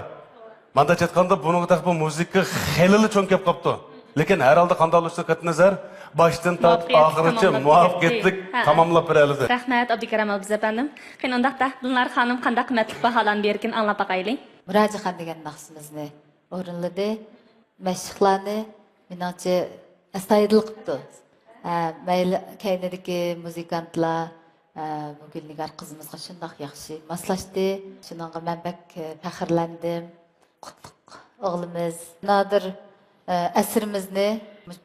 مانداق ئېيتقاندا، بۇنىڭدەك بۇ مۇزىكا خېلىلا چوڭ كەپ قاپتۇ. لېكىن ھەر ھالدا قانداق بولۇشىدىن قەتئىينەزەر، باشتىن تارتىپ ئاخىرىغىچە مۇۋەپپەقىيەتلىك تاماملاپ بېرەلىدى. رەھمەت، ئابدۇكېرىم ئابدۇزەپ ئەپەندىم. قېنى ئۇنداقتا، گۈلنار خانىم قانداق قىممەتلىك باھالارنى بېرىكىن، ئاڭلاپ باقايلى. مۇراجىخان دېگەن ناخشىمىزنى ئورۇنلىدى. مەشىقلارنى، مېنىڭچە، ئەستايىدىل قىپتۇ. ھە، مەيلى كەينىدىكى مۇزىكانتلار، ھە، بۇ گۈلنىگار قىزىمىزغا شۇنداق ياخشى ماسلاشتى. شۇنىڭغا مەن بەك، ھە، پەخىرلەندىم. قۇتلۇق ئوغلىمىز. نادىر، ھە، ئەسىرىمىزنى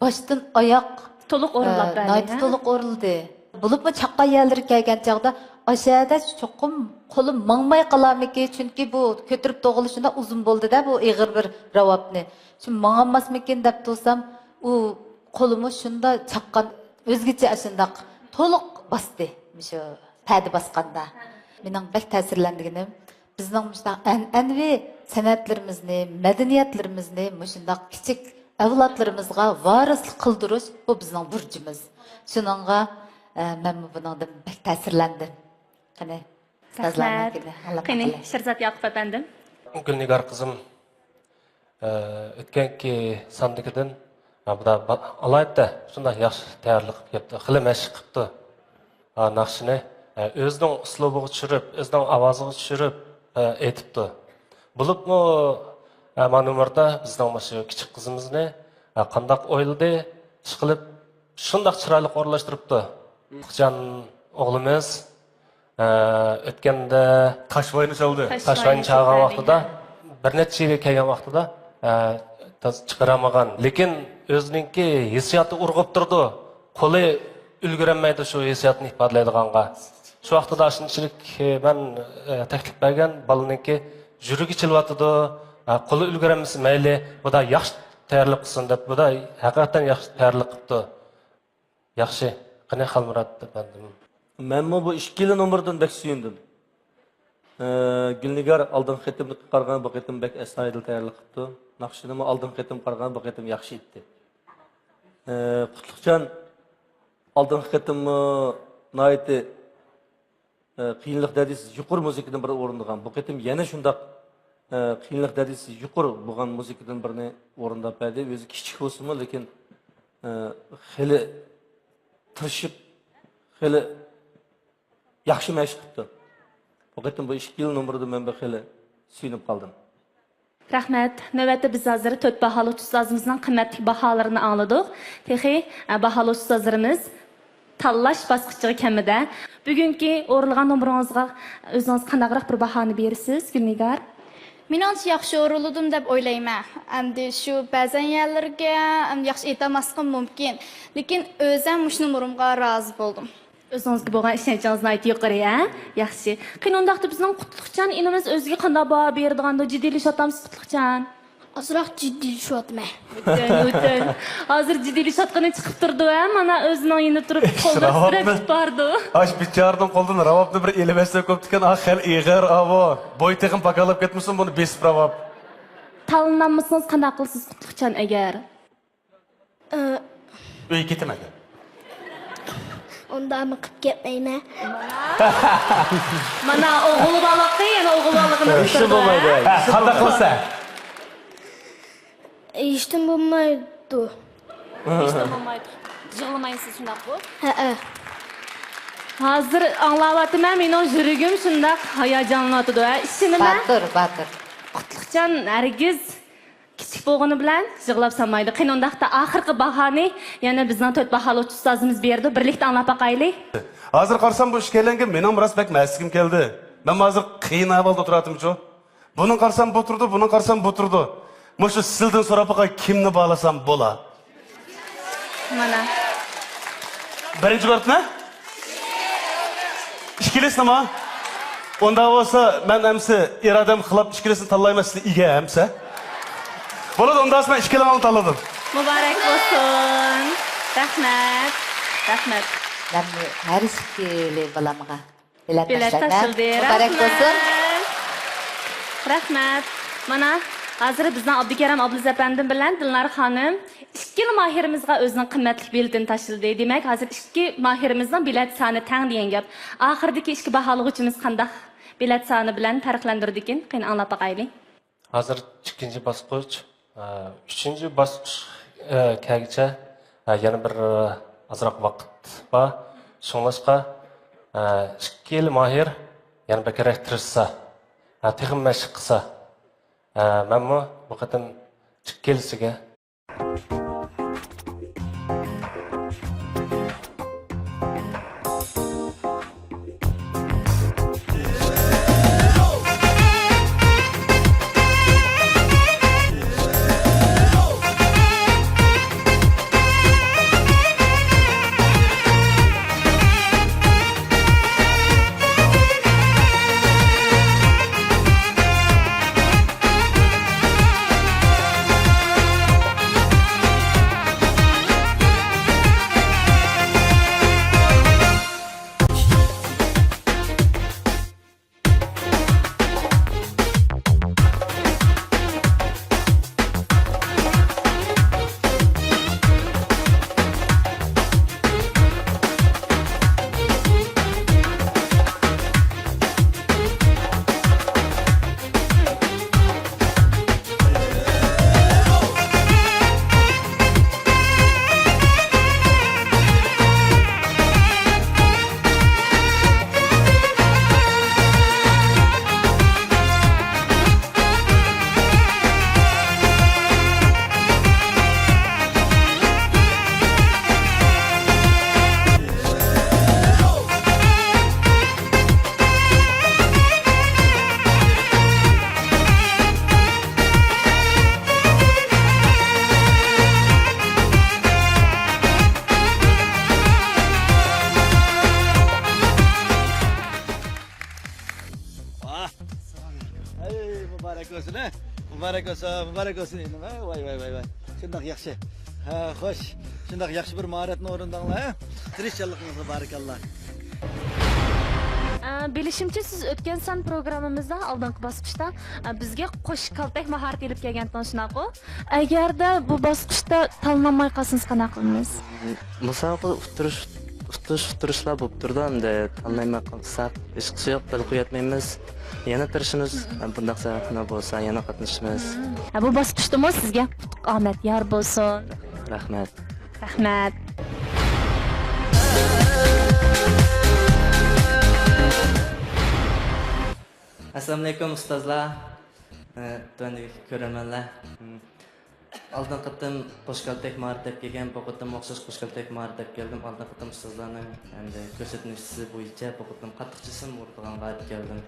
باشتىن ئاياق، تولۇق ئورۇنلاپ ھە، بەردى، ناھايىتى ھە؟ تولۇق ئورۇنلىدى. بولۇپمۇ چاققان يەرلىرى كەلگەن چاغدا، ئاشۇ يەردە چوقۇم قولۇم ماڭماي قالارمىكىن، چۈنكى بۇ كۆتۈرۈپ تۇرغىلى شۇنداق ئۇزۇن بولدى-دە، بۇ ئېغىر بىر راۋابنى. شۇ ماڭالماسمىكىن دەپ تۇرسام، ئۇ قولىمۇ شۇنداق چاققان، ئۆزگىچە ئاشۇنداق تولۇق باستى، مۇشۇ پەدە باسقاندا. مېنىڭ بەك تەسىرلەندۈرگىنىم، بىزنىڭ مۇشۇنداق ئەنئەنىۋى سەنئەتلىرىمىزنى، مەدەنىيەتلىرىمىزنى مۇشۇنداق كىچىك ئەۋلادلىرىمىزغا ۋارىسلىق قىلدۇرۇش، بۇ بىزنىڭ بۇرچىمىز. شۇنىڭغا، ئە، مەنمۇ بۇنىڭدىن بەك تەسىرلەندىم. قېنى، ئۇستازلارنىڭكىنى ئاڭلاپ قېنى، باقايلى. شىرزات ياقۇپ ئەپەندىم. گۈلنىگار قىزىم، ئە، ئۆتكەنكى ساندىكىدىن، ئە، بۇدا با-، ئالاھىدە شۇنداق ياخشى تەييارلىق قىلىپ كەپتۇ، خېلى مەشىق قىپتۇ. ئا، ناخشىنى، ئە، ئۆزىنىڭ ئۇسلۇبىغا چۈشۈرۈپ، ئۆزىنىڭ ئاۋازىغا چۈشۈرۈپ، ئە، ئېيتىپتۇ. بولۇپمۇ، ئە، ما نومۇردا بىزنىڭ مۇشۇ كىچىك قىزىمىزنى، ئە، قانداق ئويلىدى، ئىشقىلىپ شۇنداق چىرايلىق ئورۇنلاشتۇرۇپتۇ. ئۇقجان ئوغلىمىز، ئە، ئۆتكەندە تاشۋاينى چالدى. تاشۋاينى چالغان ۋاقتىدا، بىر نەچچە يىل كەلگەن ۋاقتىدا، ئە، تازا چىقىرالمىغان. لېكىن ئۆزىنىڭكى ھېسسىياتى ئۇرغۇپ تۇرىدۇ. قولى ئۈلگۈرەلمەيدۇ شۇ ھېسسىياتنى ئىپادىلەيدىغانغا. شۇ ۋاقتىدا شۇنچىلىك، ئە، مەن، ئە، تەكلىپ بەرگەن، بالىنىڭكى يۈرىكى چېلىۋاتىدۇ، ئە، قولى ئۈلگۈرەلمىسە مەيلى، بۇدا ياخشى تەييارلىق قىلسۇن دەپ، بۇدا ھەقىقەتەن ياخشى تەييارلىق قىپتۇ. ياخشى. قېنى، خالمۇرات ئەپەندىم. مەنمۇ بۇ ئىككىلا نومۇردىن بەك سۆيۈندۈم. ئە، گۈلنىگار ئالدىنقى قېتىمقىغا قارىغاندا بۇ قېتىم بەك ئەستايىدىل تەييارلىق قىپتۇ. ناخشىنىمۇ ئالدىنقى قېتىمقىغا قارىغاندا بۇ قېتىم ياخشى ئېيتتى. ئە، قۇتلۇقجان ئالدىنقى قېتىممۇ ناھايىتى، ئە، قىيىنلىق دەرىجىسى يۇقىرى مۇزىكىدىن بىرنى ئورۇندىغان. بۇ قېتىم يەنە شۇنداق، ئە، قىيىنلىق دەرىجىسى يۇقىرى بولغان مۇزىكىدىن بىرنى ئورۇنداپ بەردى. ئۆزى كىچىك بولسىمۇ، لېكىن، ئە، خېلى تىرىشىپ، خېلى ياخشى مەشىق قىپتۇ. بۇ قېتىم بۇ ئىككىلا نومۇردا مەن بىر خېلى سۆيۈنۈپ قالدىم. رەھمەت. نۆۋەتتە بىز ھازىر تۆت باھالىغۇچى ئۇستازىمىزنىڭ قىممەتلىك باھالىرىنى ئاڭلىدۇق. تېخى، ئە، باھالىغۇچى ئۇستازلىرىمىز تاللاش باسقۇچىغا كەلمىدى. بۈگۈنكى ئورۇنلىغان نومۇرىڭىزغا ئۆزىڭىز قانداقراق بىر باھانى بېرىسىز، گۈلنىگار؟ مېنىڭچە ياخشى ئورۇنلىدىم دەپ ئويلايمەن. ئەمدى شۇ بەزەن يەرلىرىگە، ئەمدى ياخشى ئېيتالماسلىقىم مۇمكىن. لېكىن ئۆزۈم مۇشۇ نومۇرۇمغا رازى بولدۇم. ئۆزىڭىزگە بولغان ئىشەنچىڭىز ناھايىتى يۇقىرى، ھە؟ ياخشى. قېنى ئۇنداقتا بىزنىڭ قۇتلۇقجان ئىنىمىز ئۆزىگە قانداق باھا بېرىدىغاندۇ؟ جىددىيلىشىۋاتامسىز، قۇتلۇقجان؟ ئازراق جىددىيلىشىۋاتىمەن. ئۆتۈن، ئۆتۈن. ھازىر جىددىيلىشىۋاتقىنى چىقىپ تۇرىدۇ، ھە؟ مانا ئۆزىنىڭ يېنىدا تۇرۇپ قولىدا تىترەتىپ بارىدۇ. ئاش بىچارىنىڭ قولىدىن راۋابنى بىر ئېلىۋەتسە كۆپتىكەن، ئا، خېلى ئېغىر، ئاۋۇ. بوي تېخىم پاكاللاپ كەتمىسۇن بۇنى بېسىپ راۋاب. تاللىنالمىسىڭىز قانداق قىلىسىز، قۇتلۇقجان، ئەگەر؟ ئە، ئۆيگە كېتىمەن. ئۇنداقمۇ قىپ كەتمەيمەن. مانا ئوغۇل بالىقى، يەنە ئوغۇل بالىقىنى ھېچنېمە بولمايدۇ. ھە، قانداق قىلسا؟ ھېچنېمە بولمايدۇ. ھېچنېمە بولمايدۇ. يىغلىمايسىز، شۇنداققۇ؟ ھەئە. ھازىر ئاڭلاۋاتىمەن، مېنىڭ يۈرىكىم شۇنداق ھاياجانلىنىۋاتىدۇ، ھە، ئىشىنىمەن. باتۇر، باتۇر. قۇتلۇقجان ھەرگىز كىچىك بولغىنى بىلەن يىغلاپ سالمايدۇ. قېنى ئۇنداقتا ئاخىرقى باھانى يەنە بىزنىڭ تۆت باھالىغۇچى ئۇستازىمىز بېرىدۇ. بىرلىكتە ئاڭلاپ باقايلى. ھازىر قارىسام بۇ ئىككىيلەنگە مېنىڭمۇ راست بەك مەسلىگىم كەلدى. مەنمۇ ھازىر قىيىن ئەھۋالدا ئولتۇراتتىمچۇ. بۇنىڭ قارىسام بۇ تۇرىدۇ، بۇنىڭ قارىسام بۇ تۇرىدۇ. مۇشۇ سىلدىن سوراپ باقاي، كىمنى باھالىسام بولا؟ مانا. بىرىنچى گۇرۇپپىنى؟ ئىككىلىسىنىمۇ؟ ئۇنداق بولسا، مەن ئەمسە ئىرادەم خىلاپ ئىككىلىسىنى تاللايمەن، سىلى ئىگە ئەمسە. بولىدۇ، ئۇنداق بولسا مەن ئىككىلىڭلارنى تاللىدىم. مۇبارەك بولسۇن. رەھمەت. رەھمەت. مەنمۇ ھەر ئىككىلى بالامغا بېلەت بېلەت تاشلايمەن. تاشلىدى. مۇبارەك بولسۇن. رەھمەت. رەھمەت. مانا، ھازىر بىزنىڭ ئابدۇكېرىم ئابلىز ئەپەندىم بىلەن دىلنار خانىم ئىككىلا ماھىرىمىزغا ئۆزىنىڭ قىممەتلىك بېلىتىنى تاشلىدى. دېمەك، ھازىر ئىككى ماھىرىمىزنىڭ بېلەت سانى تەڭ دېگەن گەپ. ئاخىرىدىكى ئىككى باھالىغۇچىمىز قانداق بېلەت سانى بىلەن پەرقلەندۈرىدىكىن؟ قېنى، ئاڭلاپ باقايلى. ھازىر ئىككىنچى باسقۇچ، ئە، ئۈچىنچى باسقۇچ، ئە، كەلگۈچە، ئە، يەنە بىر، ئە، ئازراق ۋاقىت بار. شۇڭلاشقا، ئە، ئىككىلا ماھىر يەنە بەكرەك تىرىشسا، ئە، تېخىمۇ مەشىق قىلسا، ئە، مەنمۇ بۇ قېتىم ئىككىلىسىگە مۇبارەك بولسۇن، مۇبارەك بولسۇن ئىنىم. ۋاي، ۋاي، ۋاي، ۋاي، ۋاي. شۇنداق ياخشى. ھە، خوش. شۇنداق ياخشى بىر ماھارەتنى ئورۇنداڭلار، ھە؟ تىرىشچانلىقىڭىزغا بارىكاللا. ئە، بىلىشىمچە، سىز ئۆتكەن سان پروگراممىمىزدا ئالدىنقى باسقۇچتا، ئە، بىزگە قوش كالتەك ماھارىتى ئېلىپ كەلگەنتىڭىز، شۇنداققۇ؟ ئەگەردە بۇ باسقۇچتا تاللانماي قالسىڭىز قانداق قىلىمىز؟ مۇسابىقىدە ئۇتتۇرۇش، ئۇتتۇرۇش، ئۇتتۇرۇشلار بولۇپ تۇرىدۇ، ئەمدى تاللىنالماي قالساق، ھېچقىسى يوق، بەل قويۇۋەتمەيمىز. يەنە تىرىشىمىز، بۇنداق سەۋەبلەر بولسا يەنە قاتنىشىمىز. ھە، بۇ باسقۇچتىمۇ سىزگە ئۇتۇق ئامەت يار بولسۇن. رەھمەت. رەھمەت. ئەسسالامۇئەلەيكۇم ئۇستازلار، ئە، تۆۋەندىكى كۆرۈرمەنلەر. ئالدىنقى قېتىم قوش كالتەك ماھارەت دەپ كەلگەن، بۇ قېتىم ئوخشاش قوش كالتەك ماھارەت دەپ كەلدىم. ئالدىنقى قېتىم ئۇستازلارنىڭ ئەمدى كۆرسەتمىسى بويىچە بۇ قېتىم قاتتىق چېسىم ئۇرىدىغانغا دەپ كەلدىم.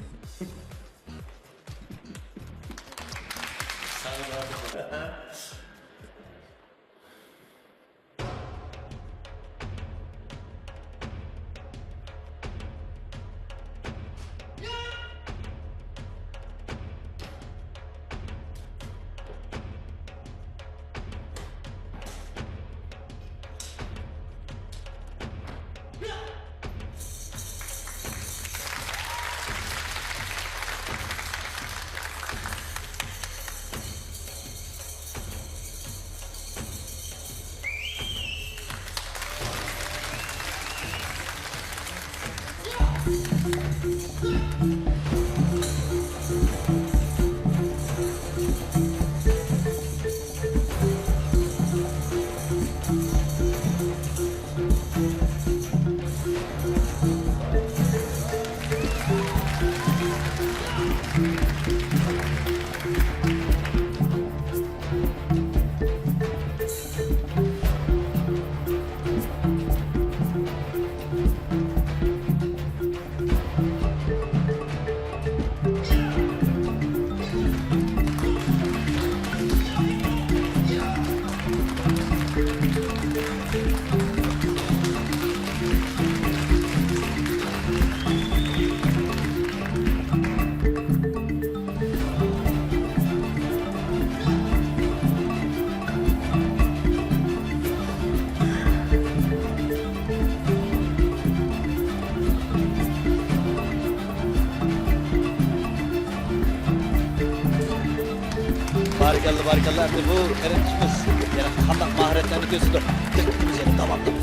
بارىكاللا، بارىكاللا. ئەمدى بۇ قېرىندىشىمىز يەنە قانداق ماھارەتلەرنى كۆرسىتىدۇ؟ دىققىتىمىز يەنە داۋاملىق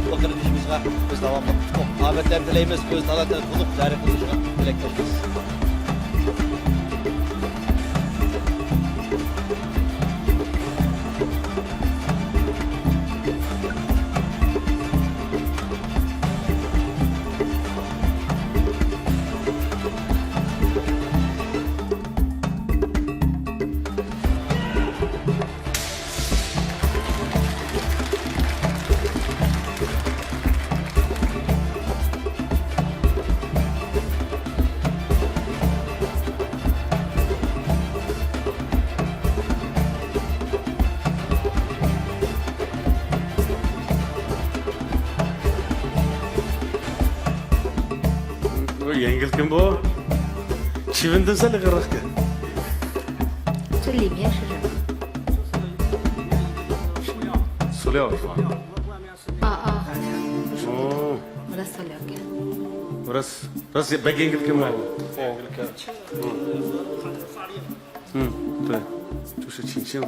بۇ قېرىندىشىمىزغا بىز داۋاملىق ئۇتۇق ئامەتلەرنى تىلەيمىز. ئۆز تالانتىنى تونۇپ، جارى قىلىشىغا تىلەكداشمىز. يەڭگىلكەن بۇ. چىۋىندىن سەل ئېغىرراقكەن. 这里面是什么？塑料是吧？啊啊，不是，哦。我来塑料感。我来，我来，别给给给买。嗯，对，就是挺像的。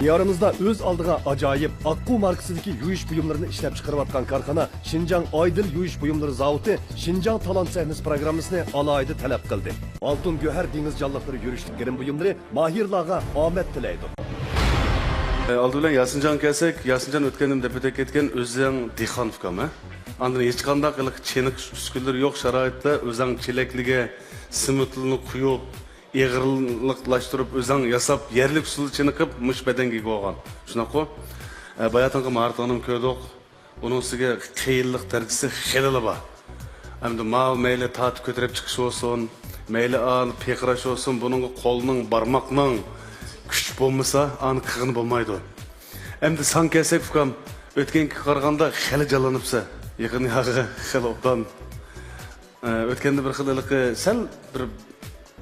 دىيارىمىزدا ئۆز ئالدىغا ئاجايىپ ئاققۇ ماركىسىدىكى يۇيۇش بۇيۇملىرىنى ئىشلەپچىقىرىۋاتقان كارخانا شىنجاڭ ئايدىل يۇيۇش بۇيۇملىرى زاۋۇتى شىنجاڭ تالانت سەھنىسى پىروگراممىسىنى ئالاھىدە تەلەپ قىلدى. ئالتۇن گۆھەر دېڭىز جانلىقلىرى يۈرۈشلۈك گىرىم بۇيۇملىرى ماھىرلارغا ئامەت تىلەيدۇ. ئالدى بىلەن ياسىنجانغا كەلسەك، ياسىنجان ئۆتكەندىن دەپ ئۆتۈپ كەتكەن ئۆزىنىڭ دېھقان ئۇكام، ھە؟ ئاندىن ھېچقانداق ھېلىقى چېنىقىش ئۈسكۈنىلىرى يوق شارائىتتا ئۆزىنىڭ چېلەكلىرىگە سېمونتلىرىنى قۇيۇپ، ئېغىرلىقلاشتۇرۇپ، ئۆزىڭ ياساپ، يەرلىك ئۇسۇلدا چېنىقىپ، مۇشۇ بەدەنگە ئىگە بولغان. شۇنداققۇ؟ ئە، باياتىنقى ماھارىتىڭنىمۇ كۆردۇق. ئۇنىڭ ئۈستىگە قىيىنلىق دەرىجىسى خېلىلا بار. ئەمدى ماۋۇ مەيلى تارتىپ كۆتۈرۈپ چىقىش بولسۇن، مەيلى ئان پىرقىراش بولسۇن، بۇنىڭغا قولنىڭ، بارماقنىڭ كۈچ بولمىسا، ئان قىلغىنى بولمايدۇ. ئەمدى ساڭا كەلسەك، ئۇكام، ئۆتكەنگە قارىغاندا خېلى جانلىنىپسەن. يېقىن ياغى خېلى ئوبدان. ئە، ئۆتكەندە بىر خىل ھېلىقى سەل بىر،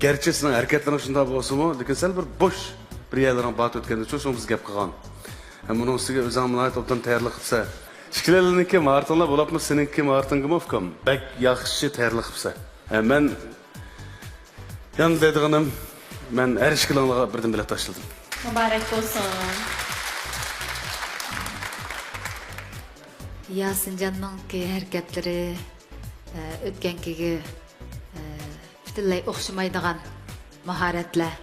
گەرچە سېنىڭ ھەرىكەتلىرىڭ شۇنداق بولسىمۇ، لېكىن سەل بىر بوش بىر يەرلىرىڭ بار ئۆتكەندە، شۇ، شۇنىڭ بىز گەپ قىلغان. ھەم ئۇنىڭ ئۈستىگە ئۆزۈڭ ناھايىتى ئوبدان تەييارلىق قىپسەن. ئىككىلەننىڭكى ماھارىتىڭلار بولۇپمۇ سېنىڭكى ماھارىتىڭگىمۇ ئۇكام بەك ياخشى تەييارلىق قىپسەن. ھە، مەن يەنە دەيدىغىنىم، مەن ھەر ئىككىلىڭلارغا بىردىن بېلەت تاشلىدىم. مۇبارەك بولسۇن. ياسىنجاننىڭكى ھەرىكەتلىرى، ئە، ئۆتكەنكىگە، ئە، پۈتۈنلەي ئوخشىمايدىغان ماھارەتلەر.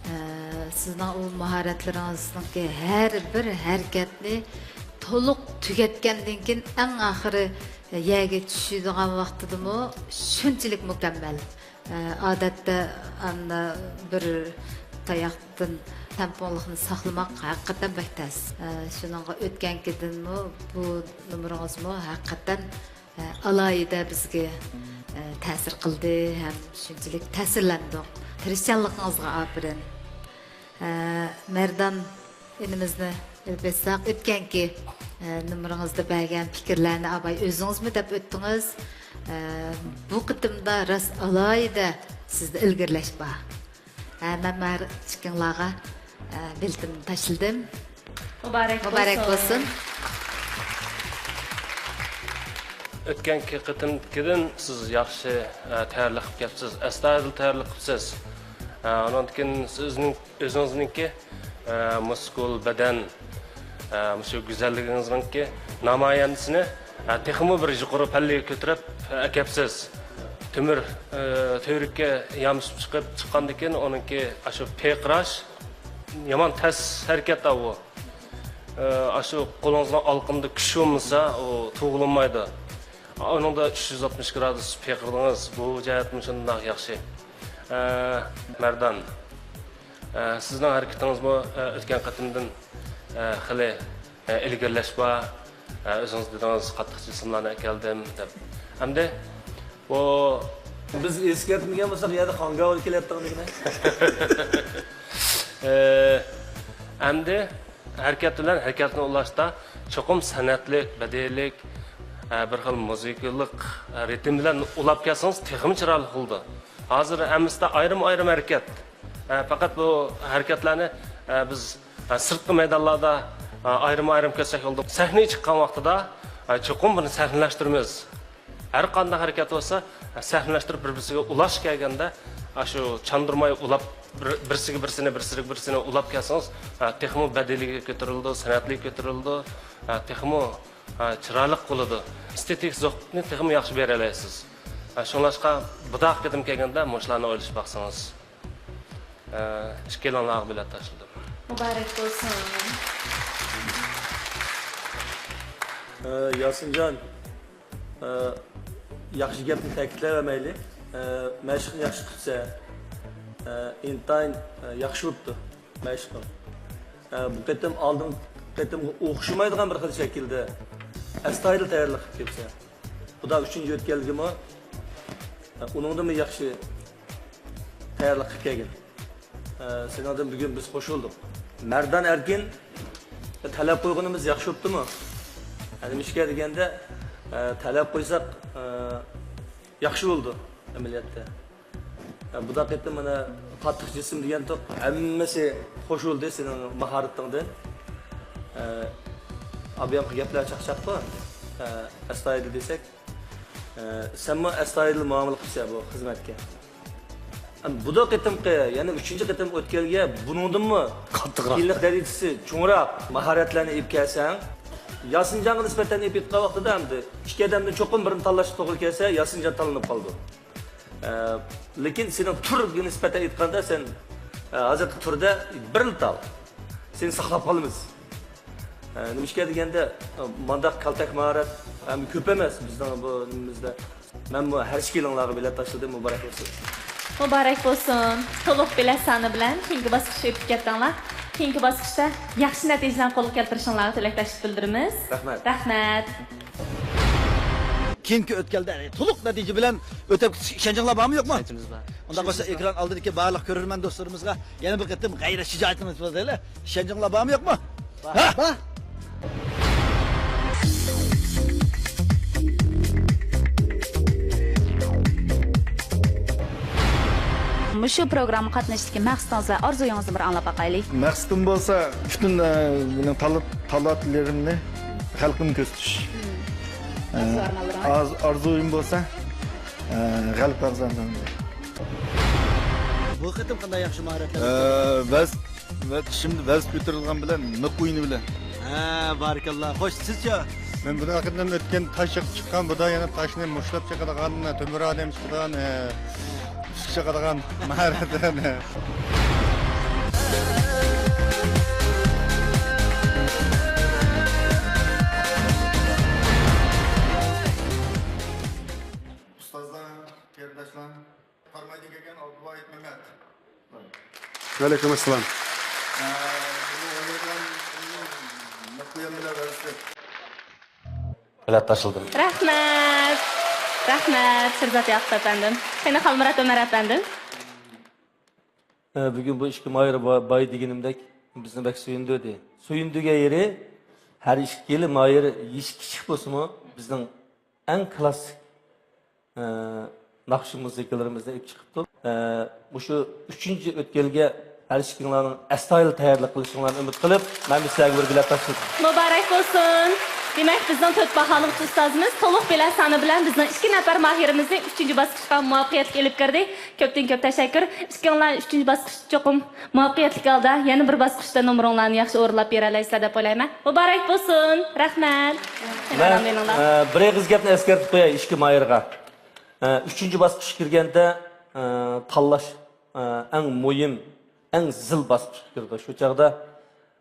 ئە، سىزنىڭ ئۇ ماھارەتلىرىڭىزنىڭكى ھەر بىر ھەرىكەتنى تولۇق تۈگەتكەندىن كېيىن، ئەڭ ئاخىرى يەرگە چۈشىدىغان ۋاقتىدىمۇ شۇنچىلىك مۇكەممەل. ئە، ئادەتتە ئاندا بىر تاياقتىن تەڭپۇڭلۇقنى ساقلىماق ھەقىقەتەن بەك تەس. ئە، شۇنىڭغا ئۆتكەنكىدىنمۇ بۇ نومۇرىڭىزمۇ ھەقىقەتەن، ئە، ئالاھىدە بىزگە، ئە، تەسىر قىلدى ھەم شۇنچىلىك تەسىرلەندۇق. تىرىشچانلىقىڭىزغا ئاپىرىن. ئە، مەردان ئىنىمىزنى ئېلىپ ئېيتساق، ئۆتكەنكى، ئە، نومۇرىڭىزدا بەرگەن پىكىرلەرنى ئاباي ئۆزىڭىزمۇ دەپ ئۆتتىڭىز. ئە، بۇ قېتىمدا راست ئالاھىدە سىزدە ئىلگىرىلەش بار. ئە، مەن ھەر ئىككىڭلارغا، ئە، بېلىتىمنى تاشلىدىم. مۇبارەك مۇبارەك بولسۇن. بولسۇن. ئۆتكەنكى قېتىمكىدىن سىز ياخشى، ئە، تەييارلىق قىلىپ كەپسىز، ئەستايىدىل تەييارلىق قىپسىز. ئە، ئۇنىڭدىن كېيىن سىزنىڭ ئۆزىڭىزنىڭكى، ئە، مۇسكۇل، بەدەن، ئە، مۇشۇ گۈزەللىكىڭىزنىڭكى نامايەندىسىنى، ئە، تېخىمۇ بىر يۇقىرى پەللىگە كۆتۈرۈپ، ئە، ئەكەپسىز. تۆمۈر، ئە، تۈۋرۈككە يامىشىپ چىقىپ، چىققاندىن كېيىن ئۇنىڭكى ئاشۇ پىرقىراش يامان تەس ھەرىكەت ئاۋۇ. ئە، ئاشۇ قولىڭىزنىڭ ئالىقىنىدا كۈچ بولمىسا، ئۇ تۇغۇلمايدۇ. ئۇنىڭدا ئۈچ يۈز ئاتمىش گرادۇس پىرقىرىدىڭىز، بۇ جەھەتتىن شۇنداق ياخشى. ئە، مەردان، ئە، سىزنىڭ ھەرىكىتىڭىزمۇ، ئە، ئۆتكەن قېتىمدىن، ئە، خېلى، ئە، ئىلگىرىلەش بار. ئە، ئۆزىڭىز دېدىڭىز، قاتتىق جىسىملارنى ئەكەلدىم دەپ. ئەمدى بۇ بىز ئەسكەرتمىگەن بولساق، يەردە خانگاۋا كېلەتتىڭ دېگىنە. ئە، ئەمدى ھەرىكەت بىلەن ھەرىكەتنى ئۇلاشتا چوقۇم سەنئەتلىك، بەدىئىيلىك، ئە، بىر خىل مۇزىكىلىق، ئە، رىتىم بىلەن ئۇلاپ كەلسىڭىز تېخىمۇ چىرايلىق بولىدۇ. ھازىر ھەممىسىدە ئايرىم-ئايرىم ھەرىكەت. ئە، پەقەت بۇ ھەرىكەتلەرنى، ئە، بىز، ئە، سىرتقى مەيدانلاردا، ئە، ئايرىم-ئايرىم كۆرسەك بولىدۇ. سەھنىگە چىققان ۋاقتىدا، ئە، چوقۇم بۇنى سەھنىلەشتۈرىمىز. ھەر قانداق ھەرىكەت بولسا، سەھنىلەشتۈرۈپ بىر-بىرسىگە ئۇلاش كەلگەندە، ئاشۇ چاندۇرماي ئۇلاپ، بىر-، بىرسىگە بىرسىنى، بىرسىگە بىرسىنى ئۇلاپ كەلسىڭىز، تېخىمۇ بەدىلىگە كۆتۈرۈلىدۇ، سەنئەتلىككە كۆتۈرۈلىدۇ، تېخىمۇ چىرايلىق بولىدۇ. ئېستېتىك زوقنى تېخىمۇ ياخشى بېرەلەيسىز. شۇڭلاشقا، بۇداق قېتىم كەلگەندە مۇشۇلارنى ئويلىشىپ باقسىڭىز. ئىككىيلەنلەرگە بېلەت تاشلىدىم. مۇبارەك بولسۇن. ياسىنجان، ئە، ياخشى گەپنى تەكىتلەۋەرمەيلى. ئە، مەشىقنى ياخشى قىپسەن. ئە، ئىنتايىن، ئە، ياخشى بوپتۇ مەشىقىڭ. ئە، بۇ قېتىم ئالدىنقى قېتىمغا ئوخشىمايدىغان بىر خىل شەكىلدە ئەستايىدىل تەييارلىق قىلىپ كەپسەن. خۇدا ئۈچىنچى ئۆتكەنلىكىمۇ، ئە، ئۇنىڭدىنمۇ ياخشى تەييارلىق قىلىپ كەلگىن. ئە، سېنىڭدىن بۈگۈن بىز خوش بولدۇق. مەردان ئەركىن، تەلەپ قويغىنىمىز ياخشى بوپتۇمۇ؟ ئە، نېمىشقا دېگەندە، ئە، تەلەپ قويساق، ئە، ياخشى بولىدۇ ئەمەلىيەتتە. ئە، بۇدا قېتىم مانا قاتتىق جىسىم دېگەنتۇق، ھەممىسى خوش بولدى سېنىڭ ماھارىتىڭدىن. ئە، ئابىيامقى گەپلەر چاقچاققۇ، ئە، ئەستايىدىل دېسەك. ئە، سەنمۇ ئەستايىدىل مۇئامىلە قىلىسەن بۇ خىزمەتكە. بۇدا قېتىمقى، يەنى ئۈچىنچى قېتىم ئۆتكەلگە بۇنىڭدىنمۇ قاتتىقراق، قىيىنلىق دەرىجىسى چوڭراق ماھارەتلەرنى ئېلىپ كەلسەڭ، ياسىنجانغا نىسبەتەن ئېلىپ ئېيتقان ۋاقتىدا ئەمدى ئىككى ئادەمدىن چوقۇم بىرىنى تاللاشقا توغرا كەلسە، ياسىنجان تاللىنىپ قالىدۇ. ئە، لېكىن سېنىڭ تۈرگە نىسبەتەن ئېيتقاندا، سەن، ئە، ھازىرقى تۈردە بىرلا تال. سېنى ساقلاپ قالىمىز. ئە، نېمىشقا دېگەندە، ئە، مانداق كالتەك ماھارەت ھەم كۆپ ئەمەس بىزنىڭ بۇ نېمىمىزدە. مەنمۇ ھەر ئىككىلىڭلارغا بېلەت تاشلىدىم، مۇبارەك بولسۇن. مۇبارەك بولسۇن. تولۇق بېلەت سانى بىلەن كېيىنكى باسقۇچقا ئۆتۈپ كەتتىڭلار. كېيىنكى باسقۇچتا ياخشى نەتىجىلەرنى قولغا كەلتۈرۈشۈڭلارغا تىلەكداشلىق بىلدۈرىمىز. رەھمەت. رەھمەت. كېيىنكى ئۆتكەلدە تولۇق نەتىجە بىلەن ئۆتۈپ كېتىشكە ئىشەنچىڭلار بارمۇ، يوقمۇ؟ ئىشەنچىمىز بار. ئۇنداق بولسا، ئىشەنچىمىز بار. ئېكران ئالدىدىكى بارلىق كۆرۈرمەن دوستلىرىمىزغا يەنە بىر قېتىم غەيرەت شىجائىتىڭىزنى ئىپادىلەيلى. ئىشەنچىڭلار بارمۇ، يوقمۇ؟ بار. ھە؟ بار. مۇشۇ پروگرامما قاتنىشىشتىكى مەقسىتىڭىز ۋە ئارزۇيىڭىزنى بىر ئاڭلاپ باقايلى. مەقسىتىم بولسا، پۈتۈن، ئە، مېنىڭ تالانت-، تالانتلىرىمنى خەلقىمگە كۆرسىتىش. ئارزۇ ئارمانلىرىڭىز؟ ئارز-، ئارزۇيۇم بولسا، ئە، غەلىبە قازانىمەن. بۇ قېتىم قانداق ياخشى ماھارەتلەر ئە، كۆرسەتتىڭىز؟ ۋەز-، ۋە چىشىمدا ۋەز كۆتۈرۈلگەن بىلەن، مىق ئويۇنى بىلەن. ھە، بارىكاللا. خوش، سىزچە؟ مەن بۇدا قېتىم ئۆتكەن تاش چىققان، بۇدا يەنە تاشنى مۇشتلاپ چىقىدىغان، تۆمۈر ئادەم چىقىدىغان، ئە، ئۈسكە چىقىدىغان ماھارەتلەرنى. ئۇستازلار، قېرىنداشلار، قارامايدىن كەلگەن ئابدۇۋاھىت مەمەت. ۋەئەلەيكۇم ئەسسالام. ئە، بۇ ئوينىغان، بۇ مەقبۇل بىلەن بىلەن بىلەت تاشلىدىم. رەھمەت. رەھمەت، شىرزات ياقۇپ ئەپەندىم. قېنى، خالمۇرات ئۆمەر ئەپەندىم. ئە، بۈگۈن بۇ ئىككى ماھىر با-، باي دېگىنىمدەك بىزنى بەك سۆيۈندۈردى. سۆيۈندۈرگەن يېرى، ھەر ئىككىلا ماھىر يېشى كىچىك بولسىمۇ، بىزنىڭ ئەڭ كلاسسىك، ئە، ناخشا مۇزىكىلىرىمىزنى ئېلىپ چىقىپتۇ. ئە، مۇشۇ ئۈچىنچى ئۆتكەلگە ھەر ئىككىڭلارنىڭ ئەستايىدىل تەييارلىق قىلىشىڭلارنى ئۈمىد قىلىپ، مەن سىلەرگە بىر بېلەت تاشلىدىم. مۇبارەك بولسۇن! دېمەك، بىزنىڭ تۆت باھالىغۇچى ئۇستازىمىز تولۇق بېلەت سانى بىلەن بىزنىڭ ئىككى نەپەر ماھىرىمىزنى ئۈچىنچى باسقۇچقا مۇۋەپپەقىيەتلىك ئېلىپ كىردى. كۆپتىن كۆپ تەشەككۈر. ئىككىڭلار ئۈچىنچى باسقۇچتا چوقۇم مۇۋەپپەقىيەتلىك ھالدا يەنە بىر باسقۇچتا نومۇرۇڭلارنى ياخشى ئورۇنلاپ بېرەلەيسىلەر دەپ ئويلايمەن. مۇبارەك بولسۇن. رەھمەت. مەن، ئە، بىر ئېغىز گەپنى ئەسكەرتىپ قوياي ئىككى ماھىرغا. ئە، ئۈچىنچى باسقۇچقا كىرگەندە، ئە، تاللاش، ئە، ئەڭ مۇھىم، ئەڭ زىل باسقۇچقا كىرىدۇ. شۇ چاغدا،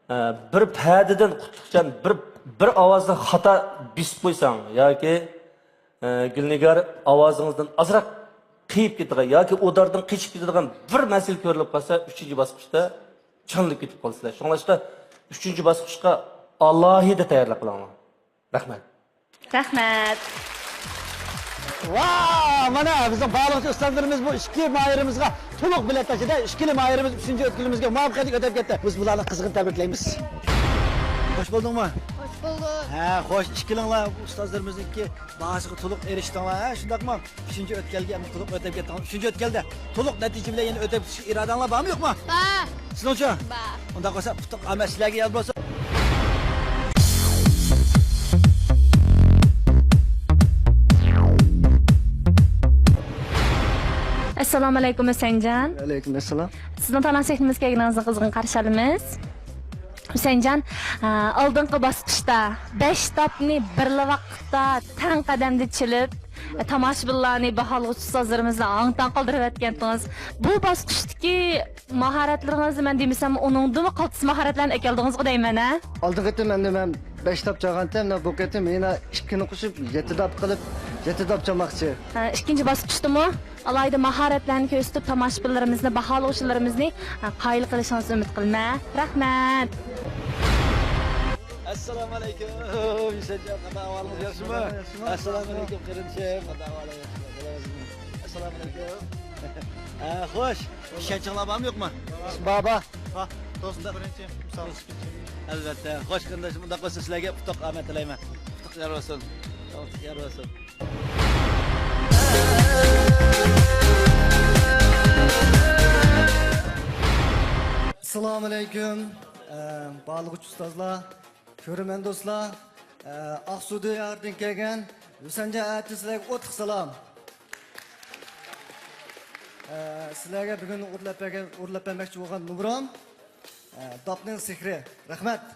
ئە، بىر پەدىدىن قۇتلۇقجان بىر، بىر ئاۋازنى خاتا بېسىپ قويساڭ ياكى، ئە، گۈلنىگار ئاۋازىڭىزدىن ئازراق قېيىپ كېتىدىغان ياكى ئۇداردىن قېچىپ كېتىدىغان بىر مەسىلە كۆرۈلۈپ قالسا، ئۈچىنچى باسقۇچتا چاڭلىپ كېتىپ قالىسىلەر. شۇڭلاشقا ئۈچىنچى باسقۇچقا ئالاھىدە تەييارلىق قىلىڭلار. رەھمەت. رەھمەت. ۋاھ، مانا بىزنىڭ باھالىغۇچى ئۇستازلىرىمىز بۇ ئىككى ماھىرىمىزغا تولۇق بېلەت تاشلىدى. ئىككىلا ماھىرىمىز ئۈچىنچى ئۆتكىلىمىزگە مۇۋەپپەقىيەتلىك ئۆتۈپ كەتتى. بىز بۇلارنى قىزغىن تەبرىكلەيمىز. خوش بولدۇڭمۇ؟ خوش بولدۇق. ھە، خوش، ئىككىلىڭلار ئۇستازلىرىمىزنىڭكى باھاسىغا تولۇق ئېرىشتىڭلار، ھە، شۇنداقمۇ؟ ئۈچىنچى ئۆتكەلگە ئەمدى تولۇق ئۆتۈپ كەتتىڭلار. ئۈچىنچى ئۆتكەلدە تولۇق نەتىجە بىلەن يەنە ئۆتۈپ كېتىشكە ئىرادەڭلار بارمۇ، يوقمۇ؟ بار. سىزنىڭچۇ؟ بار. ئۇنداق بولسا، ئۇتۇق ئامەت سىلەرگە يار بولسۇن. ئەسسالامۇ ئەلەيكۇم، ھۈسەنجان. ۋەئەلەيكۇم ئەسسالام. سىزنىڭ تالانت سەھنىمىزگە كەلگىنىڭىزنى قىزغىن قارشى ئالىمىز. ھۈسەنجان، ئە، ئالدىنقى باسقۇچتا بەش تاپنى بىرلا ۋاقىتتا تەڭ قەدەمدە چېلىپ، تاماشىبىنلارنى، باھالىغۇچى ئۇستازلىرىمىزنى ھاڭ-تاڭ قالدۇرۇۋەتكەنتىڭىز. بۇ باسقۇچتىكى ماھارەتلىرىڭىزنى مەن دېمىسەم، ئۇنىڭدىنمۇ قالتىس ماھارەتلەرنى ئەكەلدىڭىزغۇ دەيمەن، ھە؟ ئالدىنقى قېتىم ئەمدى مەن بەش تاپ چالغانتىم، مەن بۇ قېتىم يەنە ئىككىنى قوشۇپ، يەتتە تاپ قىلىپ، يەتتە تاپ چالماقچى. ھە، ئىككىنچى باسقۇچتىمۇ ئالاھىدە ماھارەتلەرنى كۆرسىتىپ، تاماشىبىنلىرىمىزنى، باھالىغۇچىلىرىمىزنى، ھە، قايىل قىلىشىڭىزنى ئۈمىد قىلىمەن. رەھمەت. ئەسسالامۇ ئەلەيكۇم. يۈسەنجان، قانداق ئەھۋالىڭىز، ياخشىمۇ؟ ياخشىمۇ؟ ئەسسالامۇ ئەلەيكۇم، قېرىندىشىم. قانداق ئەھۋالىڭ، ياخشىمۇ؟ ئەسسالامۇ ئەلەيكۇم. ھە، خوش. ئىشەنچىڭلار بارمۇ، يوقمۇ؟ بار، بار. ھا، توسۇن بىرىنچى، مىسال. ئەلۋەتتە. خوش، قېرىنداشلار، مۇنداق بولسا سىلەرگە ئۇتۇق ئامەت تىلەيمەن. ئۇتۇق يار بولسۇن. ئۇتۇق يار بولسۇن. ئەسسالامۇ ئەلەيكۇم، ئە، باھالىغۇچى ئۇستازلار، كۆرۈرمەن دوستلار، ئە، ئاقسۇ دىيارىدىن كەلگەن ھۈسەنجان ئەتىسىلەرگە ئوتلۇق سالام. ئە، سىلەرگە بۈگۈن ئورۇنلاپ بەرگەن، ئورۇنلاپ بەرمەكچى بولغان نومۇرۇم، ئە، داپنىڭ سېھرى. رەھمەت.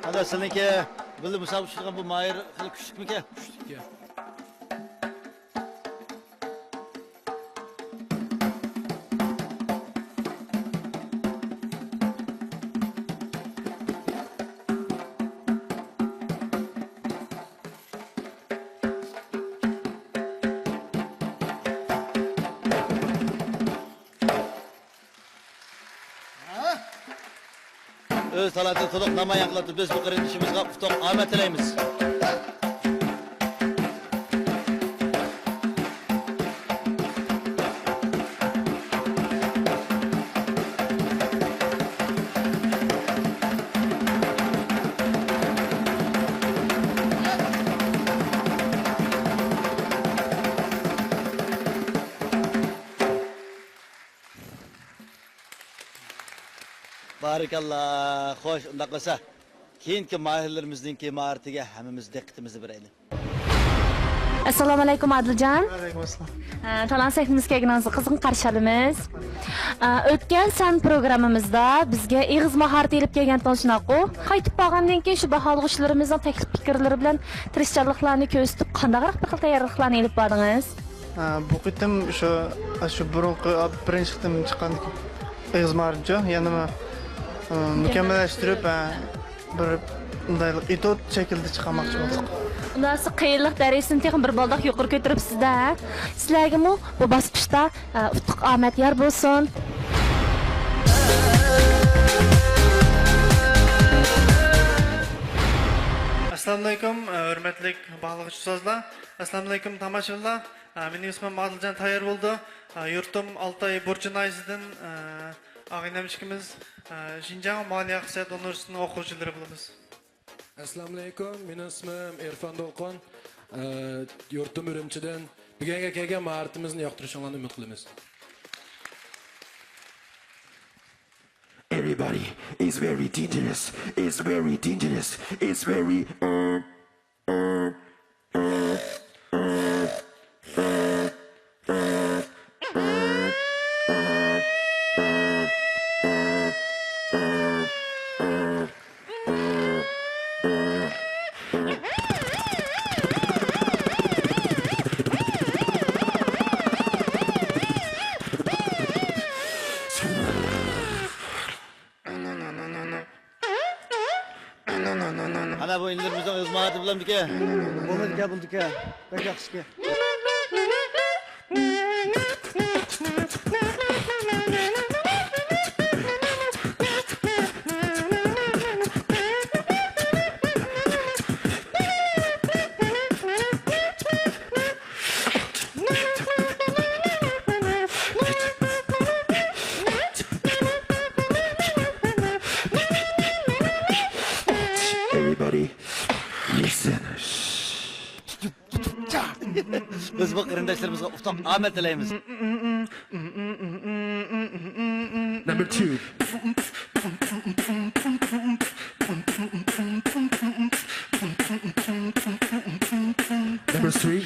ئادا، سېنىڭكى بىللە مۇسابىقە چۈشۈرگەن بۇ ماھىر خېلى كۈچلۈكمىكەن؟ كۈچلۈككەن. ئۆز تالانتىنى تولۇق نامايان قىلىۋاتىدۇ. بىز بۇ قېرىندىشىمىزغا ئۇتۇق، ئامەت تىلەيمىز. بارىكاللا. خوش، ئۇنداق بولسا، كېيىنكى ماھىرلىرىمىزنىڭكى ماھارىتىگە ھەممىمىز دىققىتىمىزنى بېرەيلى. ئەسسالامۇ ئەلەيكۇم، ئادىلجان. ۋەئەلەيكۇم ئەسسالام. ئە، تالانت سەھنىمىزگە كەلگىنىڭىزگە قىزغىن قارشى ئالىمىز. ئە، ئۆتكەن سان پروگراممىمىزدا بىزگە ئېغىز ماھارىتى ئېلىپ كەلگەنتىڭ شۇنداققۇ؟ قايتىپ بارغاندىن كېيىن شۇ باھالىغۇچىلىرىمىزنىڭ تەكلىپ پىكىرلىرى بىلەن تىرىشچانلىقلارنى كۆرسىتىپ، قانداقراق بىر خىل تەييارلىقلارنى ئېلىپ باردىڭىز؟ ھە، بۇ قېتىم شۇ، شۇ بۇرۇنقى، بىرىنچى قېتىم چىققاندىكى ئېغىز ماھارىتىچۇ، يەنىمۇ، ئە، مۇكەممەللەشتۈرۈپ، ھە، بىر مۇنداق ئېتيۇد شەكلىدە چىقارماقچى بولدۇق. ئۇنداق قىيىنلىق دەرىجىسىنى تېخىمۇ بىر بالداق يۇقىرى كۆتۈرۈپسىز-دە. سىلەرگىمۇ بۇ باسقۇچتا، ئە، ئۇتۇق ئامەت يار بولسۇن. ئەسسالامۇئەلەيكۇم، ھۆرمەتلىك باھالىغۇچى ئۇستازلار. ئەسسالامۇئەلەيكۇم، تاماشىبىنلار. ئە، مېنىڭ ئىسمىم ئادىلجان تايار بولىدۇ. ئە، يۇرتۇم ئالتاي بۇرچۇ ناھىيەسىدىن، ئە، ئاغىنەم ئىككىمىز، ئە، شىنجاڭ مالىيە ئىقتىسادىيات ئۇنىۋېرسىتېتىنىڭ ئوقۇغۇچىلىرى بولىمىز. ئەسسالامۇئەلەيكۇم، مېنىڭ ئىسمىم ئىرفان دولقۇن. ئە، يۇرتۇم ئۈرۈمچىدىن. بۈگۈنگە كەلگەن ماھارىتىمىزنى ياقتۇرۇشۇڭلارنى ئۈمىد قىلىمىز. Everybody is very dangerous. It's very dangerous. It's very, uh, uh, uh, uh, uh, uh, uh, uh, uh, uh, uh, uh, uh. ئانا، بۇ ئىنىلىرىمىزنىڭ ئېغىز ماھارىتى بىلەنمىكىن؟ بولىدىكەن، بولىدىكەن. بەك ياخشىكەن. Everybody, listen. بىز بۇ قېرىنداشلىرىمىزغا ئۇتۇق ئامەت تىلەيمىز. Number two. Number three.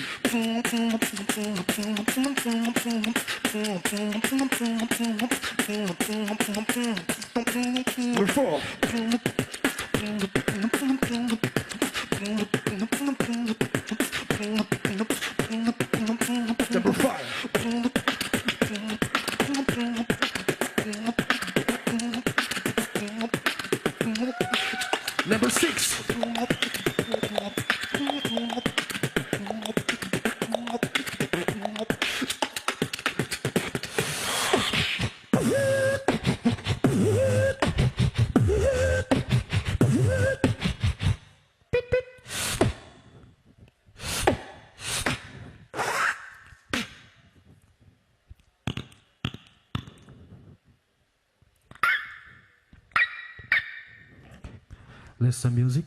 Number four. Number five. Number six. Let's some music.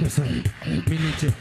Listen, minute.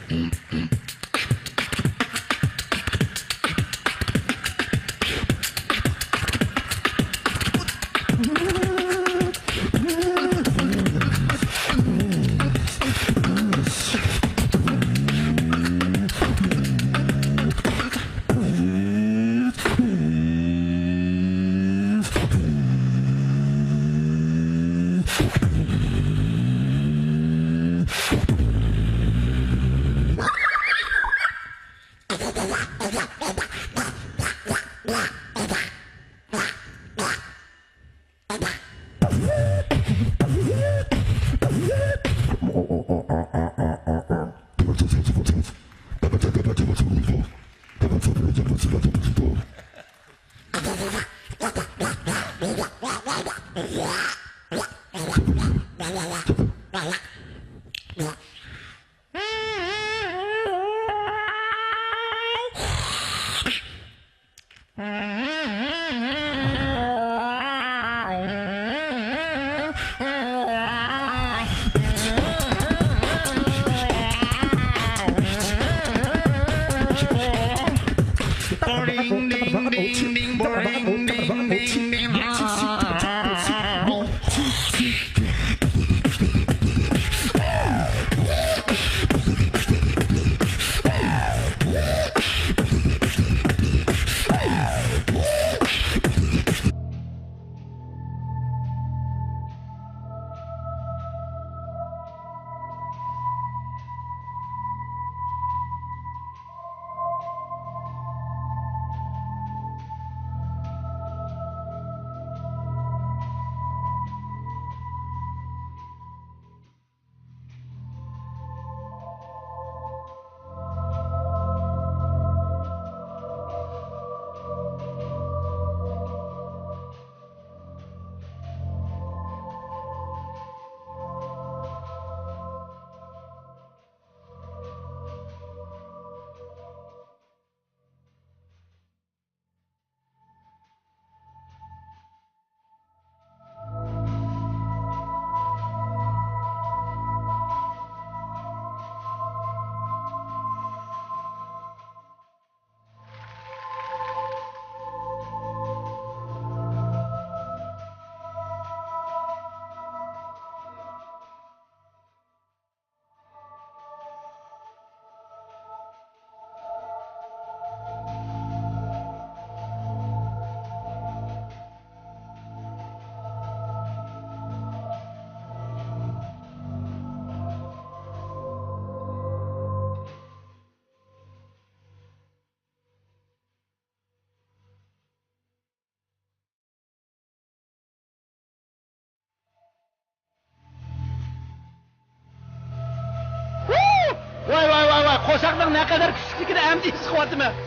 قوشاقنىڭ نەقەدەر كۈچلۈكلۈكىنى ئەمدى ھېس قىلىۋاتىمەن.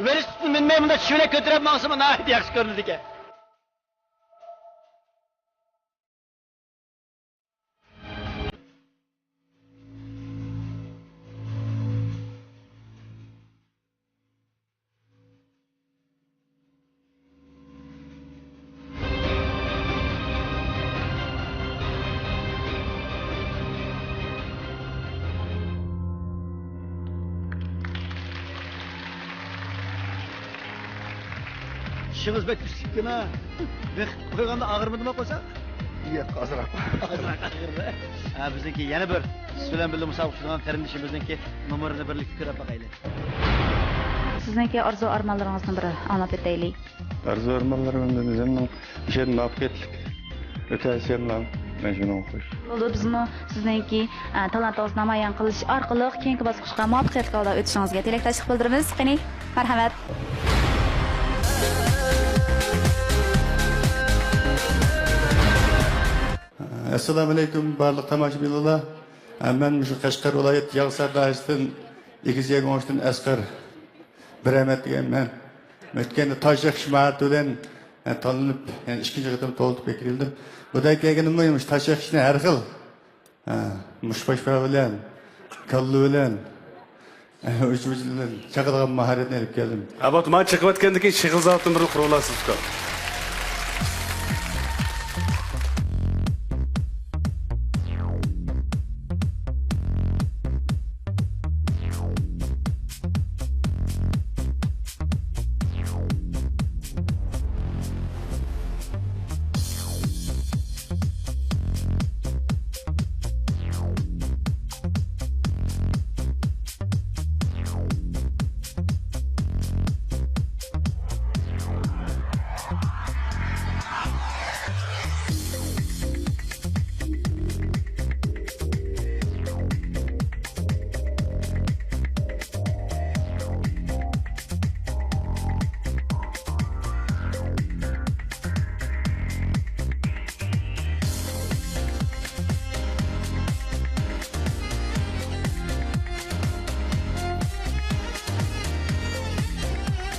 ۋېلىسىپىتنى مىنمەي، مۇنداق چىۋىنەك كۆتۈرۈپ ماڭسىمۇ ناھايىتى ياخشى كۆرۈنىدىكەن. ئىشىڭىز بەك كۈچلۈككىنا. بېقىپ قويغاندا ئاغرىمىدىما قوشاق؟ ياق، ئازراق. ئازراق ئاغرىدى. ھە، بىزنىڭكى يەنە بىر سىز بىلەن بىللە مۇسابىقە قىلىدىغان قېرىندىشىمىزنىڭكى نومۇرىنى بىرلىكتە كۆرۈپ باقايلى. سىزنىڭكى ئارزۇ ئارمانلىرىڭىزنى بىر ئاڭلاپ ئۆتەيلى. ئارزۇ ئارمانلىرىم ئۆزۈمنىڭ مۇشۇ يەردىن مۇۋەپپەقىيەتلىك ئۆتەلىسەملا، مەن شۇنىڭغا خۇش. بولىدۇ، بىزمۇ سىزنىڭكى، ئە، تالانتىڭىزنى نامايان قىلىش ئارقىلىق كېيىنكى باسقۇچقا مۇۋەپپەقىيەتلىك ھالدا ئۆتۈشىڭىزگە تىلەكداشلىق بىلدۈرىمىز. قېنى، مەرھەمەت. ئەسسالامۇئەلەيكۇم، بارلىق تاماشىبىنلار. مەن مۇشۇ قەشقەر ۋىلايەت ياغسار دائىرىسىدىن ئېگىز يەگۈڭشتىن ئەسقەر بىرەمەت دېگەن مەن. ئۆتكەندە تاش چېقىش ماھارىتى بىلەن، ئە، تاللىنىپ، يەنە ئىككىنچى قېتىم تولۇق بېكىرىلدىم. بۇ دەي كەلگىنىممۇ مۇشۇ تاش چېقىشنى ھەر خىل، ھە، مۇشتباشپا بىلەن، كاللا بىلەن، ھە، ئۇچ-بۇچ بىلەن چېقىدىغان ماھارەتنى ئېلىپ كەلدىم. ھە، بوپتۇ، مانا چېقىۋەتكەندىن كېيىن شېغىل زاۋۇتىنى بىر قۇرۇۋالارسىز، ئۇكا.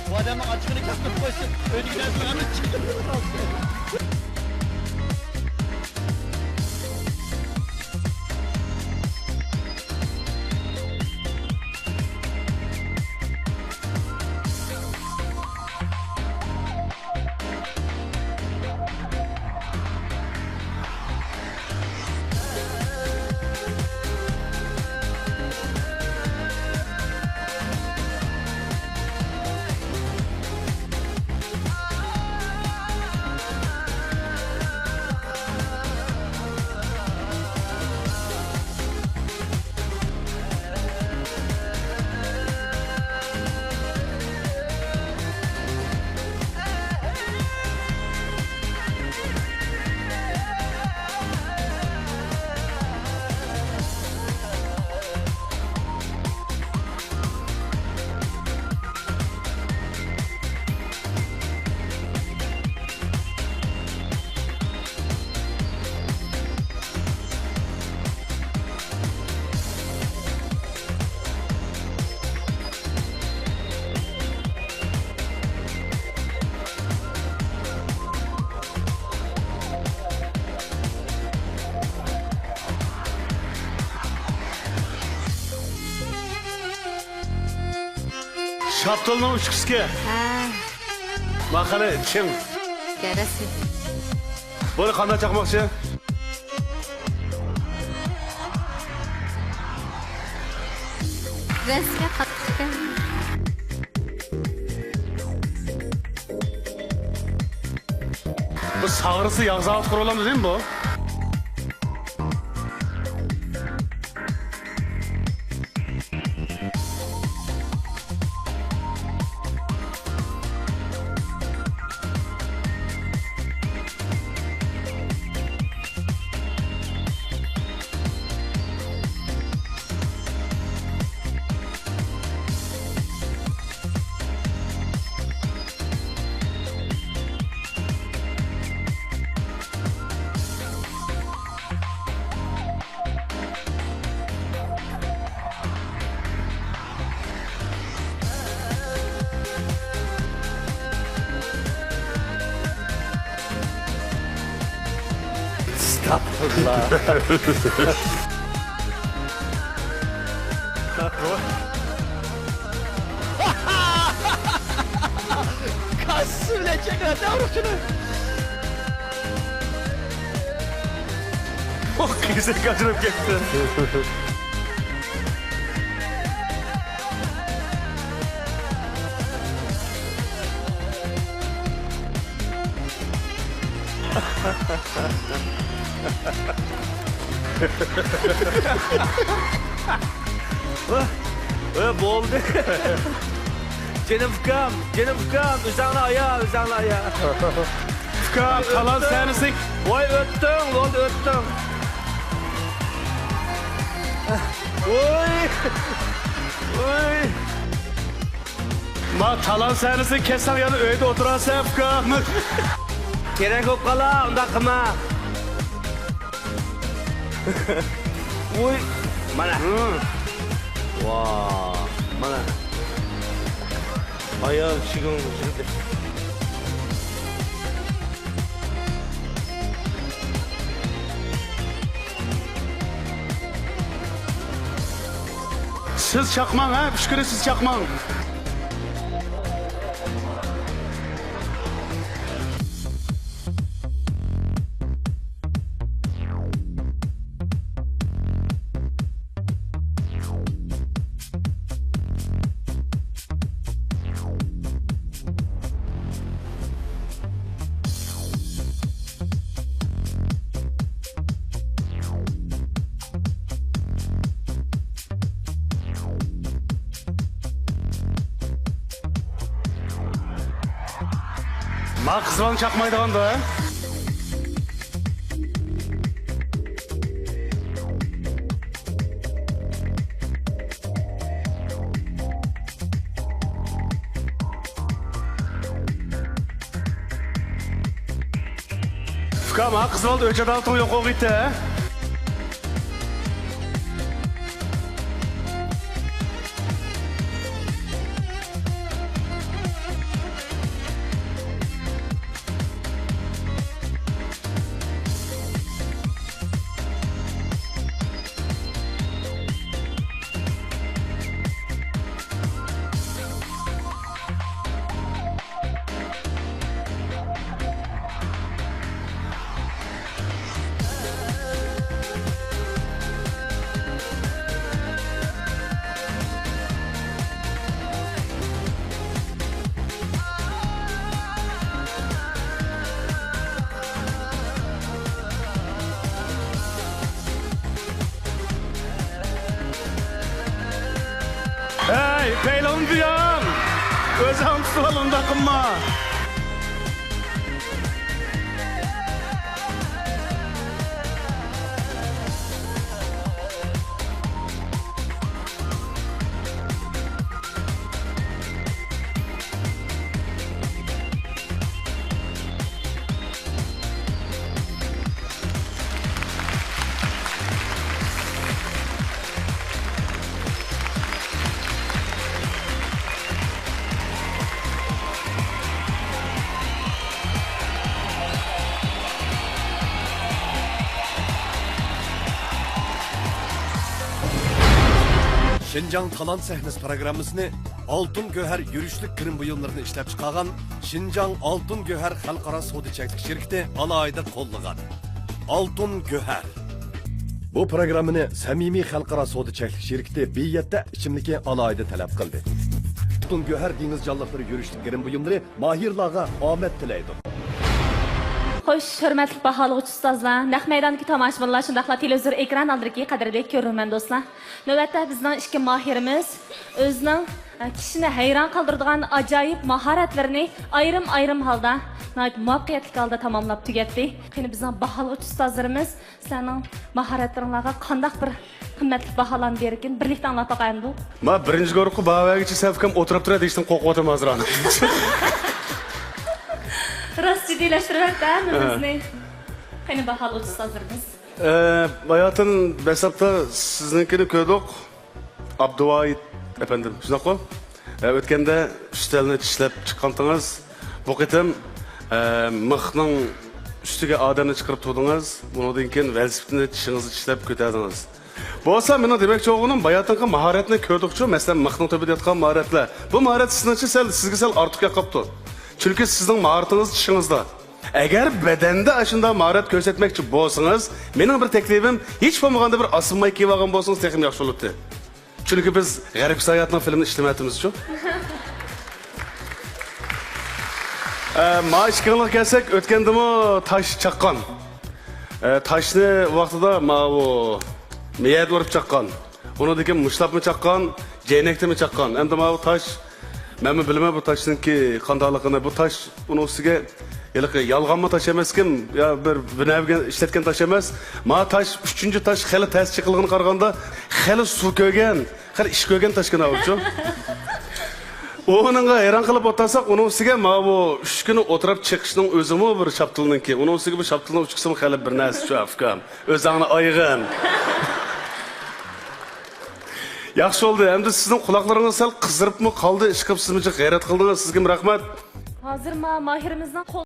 بۇ ئادەمنىڭ ئاچچىقىنى كەلتۈرۈپ قويسۇن، ئۆيدىكى نەرسىنى ھەممىسى چىقىرىپ قويسۇن. شاپتۇلنىڭ ئۈچ كىسكى. ھە. ماقالە چىڭ. گەرەسى. بۇنى قانداق چاقماقچى؟ رەسكە قاتتىقكەن. بۇ ساغرىسى ياغ زاۋۇتى قۇرۇلامدۇ دېمە بۇ؟ كاسىسى بىلەن چېكىۋەتتى ئۇرۇقچىنى. كېسەك ئاجرىپ كەتتى. ۋە، ۋە، بولدى. جېنىم ئۇكام، جېنىم ئۇكام، ئۆزۈڭنى ئايا، ئۆزۈڭنى ئايا. ئۇكام، تالان سەھنىسى. ۋاي، ئۆتتۈڭ، بولدى، ئۆتتۈڭ. ۋوي، ۋوي. ما تالان سەھنىسىنى كەتسەڭ يەنە ئۆيدە ئولتۇرارسەن، ئۇكام. كېرەك بولۇپ قالا، ئۇنداق قىلما. ۋوي. مانا. ۋا، مانا. ئايال چىگىڭ يۈردى. سىز چاقماڭ، ھە؟ ئۈچ كۈنى سىز چاقماڭ. ما قىز بالىنى چاقمايدىغاندا. ئۇكام، ھا، قىز بالىدا ئۆچ ئادالىتىڭ يوق بولغىيتتى، ھە؟ ھەي، پەيلىڭنى بۇياڭ! ئۆزۈڭ تۇتۇۋال، ئۇنداق قىلما! شىنجاڭ تالانت سەھنىسى پروگراممىسىنى ئالتۇن گۆھەر يۈرۈشلۈك گىرىم بۇيۇملىرىنى ئىشلەپچىقارغان شىنجاڭ ئالتۇن گۆھەر خەلقئارا سودا چەكلىك شىركىتى ئالاھىدە قوللىغان. ئالتۇن گۆھەر. بۇ پروگراممىنى سەمىمىي خەلقئارا سودا چەكلىك شىركىتى بىيەتتە ئىچىملىكى ئالاھىدە تەلەپ قىلدى. ئالتۇن گۆھەر دېڭىز جانلىقلىرى يۈرۈشلۈك گىرىم بۇيۇملىرى ماھىرلارغا ئامەت تىلەيدۇ. خوش، ھۆرمەتلىك باھالىغۇچى ئۇستازلار، نەق مەيداندىكى تاماشىبىنلار، شۇنداقلا تېلېۋىزور ئېكران ئالدىدىكى قەدىرلىك كۆرۈرمەن دوستلار. نۆۋەتتە بىزنىڭ ئىككى ماھىرىمىز ئۆزىنىڭ، ئە، كىشىنى ھەيران قالدۇرىدىغان ئاجايىپ ماھارەتلىرىنى ئايرىم-ئايرىم ھالدا ناھايىتى مۇۋەپپەقىيەتلىك ھالدا تاماملاپ تۈگەتتى. قېنى بىزنىڭ باھالىغۇچى ئۇستازلىرىمىز سىلەرنىڭ ماھارەتلىرىڭلارغا قانداق بىر قىممەتلىك باھالارنى بېرىكىن، بىرلىكتە ئاڭلاپ باقايلى. ما بىرىنچى گۇرۇپپا باھا بەرگۈچە سەن ئۇكام ئولتۇراپ تۇرە دېيىشتىن قورقۇۋاتىمەن ھازىر ئانا. راست جىددىيلەشتۈرۈۋەتتى ھەممىمىزنى. قېنى باھالىغۇچى ئۇستازلىرىمىز. ئە، باياتىن دەسلەپتە سىزنىڭكىنى كۆردۇق. ئابدۇۋاھىت ئەپەندىم، شۇنداققۇ؟ ئە، ئۆتكەندە ئۈستەلنى چىشلەپ چىققانتىڭىز. بۇ قېتىم، ئە، مىخنىڭ ئۈستىگە ئادەمنى چىقىرىپ تۇردىڭىز، بۇنىڭدىن كېيىن ۋېلىسىپىتنى چىشىڭىزدا چىشلەپ كۆتەردىڭىز. بولسا مېنىڭ دېمەكچى بولغىنىم، باياتىنقى ماھارەتنى كۆردۇقچۇ، مەسىلەن، مىخنىڭ تۈۋىدە ياتقان ماھارەتلەر. بۇ ماھارەت سىزنىڭچە سەل، سىزگە سەل ئارتۇق ياقاپتۇ. چۈنكى سىزنىڭ ماھارىتىڭىز چىشىڭىزدا. ئەگەر بەدەندە ئاشۇنداق ماھارەت كۆرسەتمەكچى بولسىڭىز، مېنىڭ بىر تەكلىپىم، ھېچ بولمىغاندا بىر ئاسىنماي كىيىۋالغان بولسىڭىز تېخىمۇ ياخشى بولاتتى. چۈنكى بىز غەربىي ساياھەتنىڭ فىلىمىنى ئىشلىمەيۋاتىمىزچۇ. ئە، ما ئىككىڭلارغا كەلسەك، ئۆتكەندىمۇ تاش چاققان. ئە، تاشنى ۋاقتىدا ماۋۇ مېيەدە ئۇرۇپ چاققان. ئۇنىڭدىن كېيىن مۇشتلاپمۇ چاققان، جەينەكتىنمۇ چاققان. ئەمدى ماۋۇ تاش، مەنمۇ بىلىمەن بۇ تاشنىڭكى قانداقلىقىنى. بۇ تاش ئۇنىڭ ئۈستىگە ھېلىقى يالغانمۇ تاش ئەمەسكەن، يا بىر بىنەۋىگە ئىشلەتكەن تاش ئەمەس. ما تاش، ئۈچىنچى تاش خېلى تەس چېقىلغىنىغا قارىغاندا، خېلى سۇ كۆرگەن، خېلى ئىش كۆرگەن تاشكەن ئاۋۇچۇ. ئۇنىڭغا ھەيران قېلىپ ئولتۇرساق، ئۇنىڭ ئۈستىگە ماۋۇ ئۈچ كۈنى ئولتۇرۇپ چېقىشنىڭ ئۆزىمۇ بىر شاپتۇلنىڭكى. ئۇنىڭ ئۈستىگە بۇ شاپتۇلنىڭ ئۇچقىسىمۇ خېلى بىر نەرسىچۇ، ئۇكام. ئۆزۈڭنى ئايىغىن. ياخشى بولدى. ئەمدى سىزنىڭ قۇلاقلىرىڭىز سەل قىزىرىپمۇ قالدى، ئىشقىلىپ سىزمۇ جىق غەيرەت قىلدىڭىز. سىزگىمۇ رەھمەت. ھازىر ما-، ماھىرىمىزنىڭ قول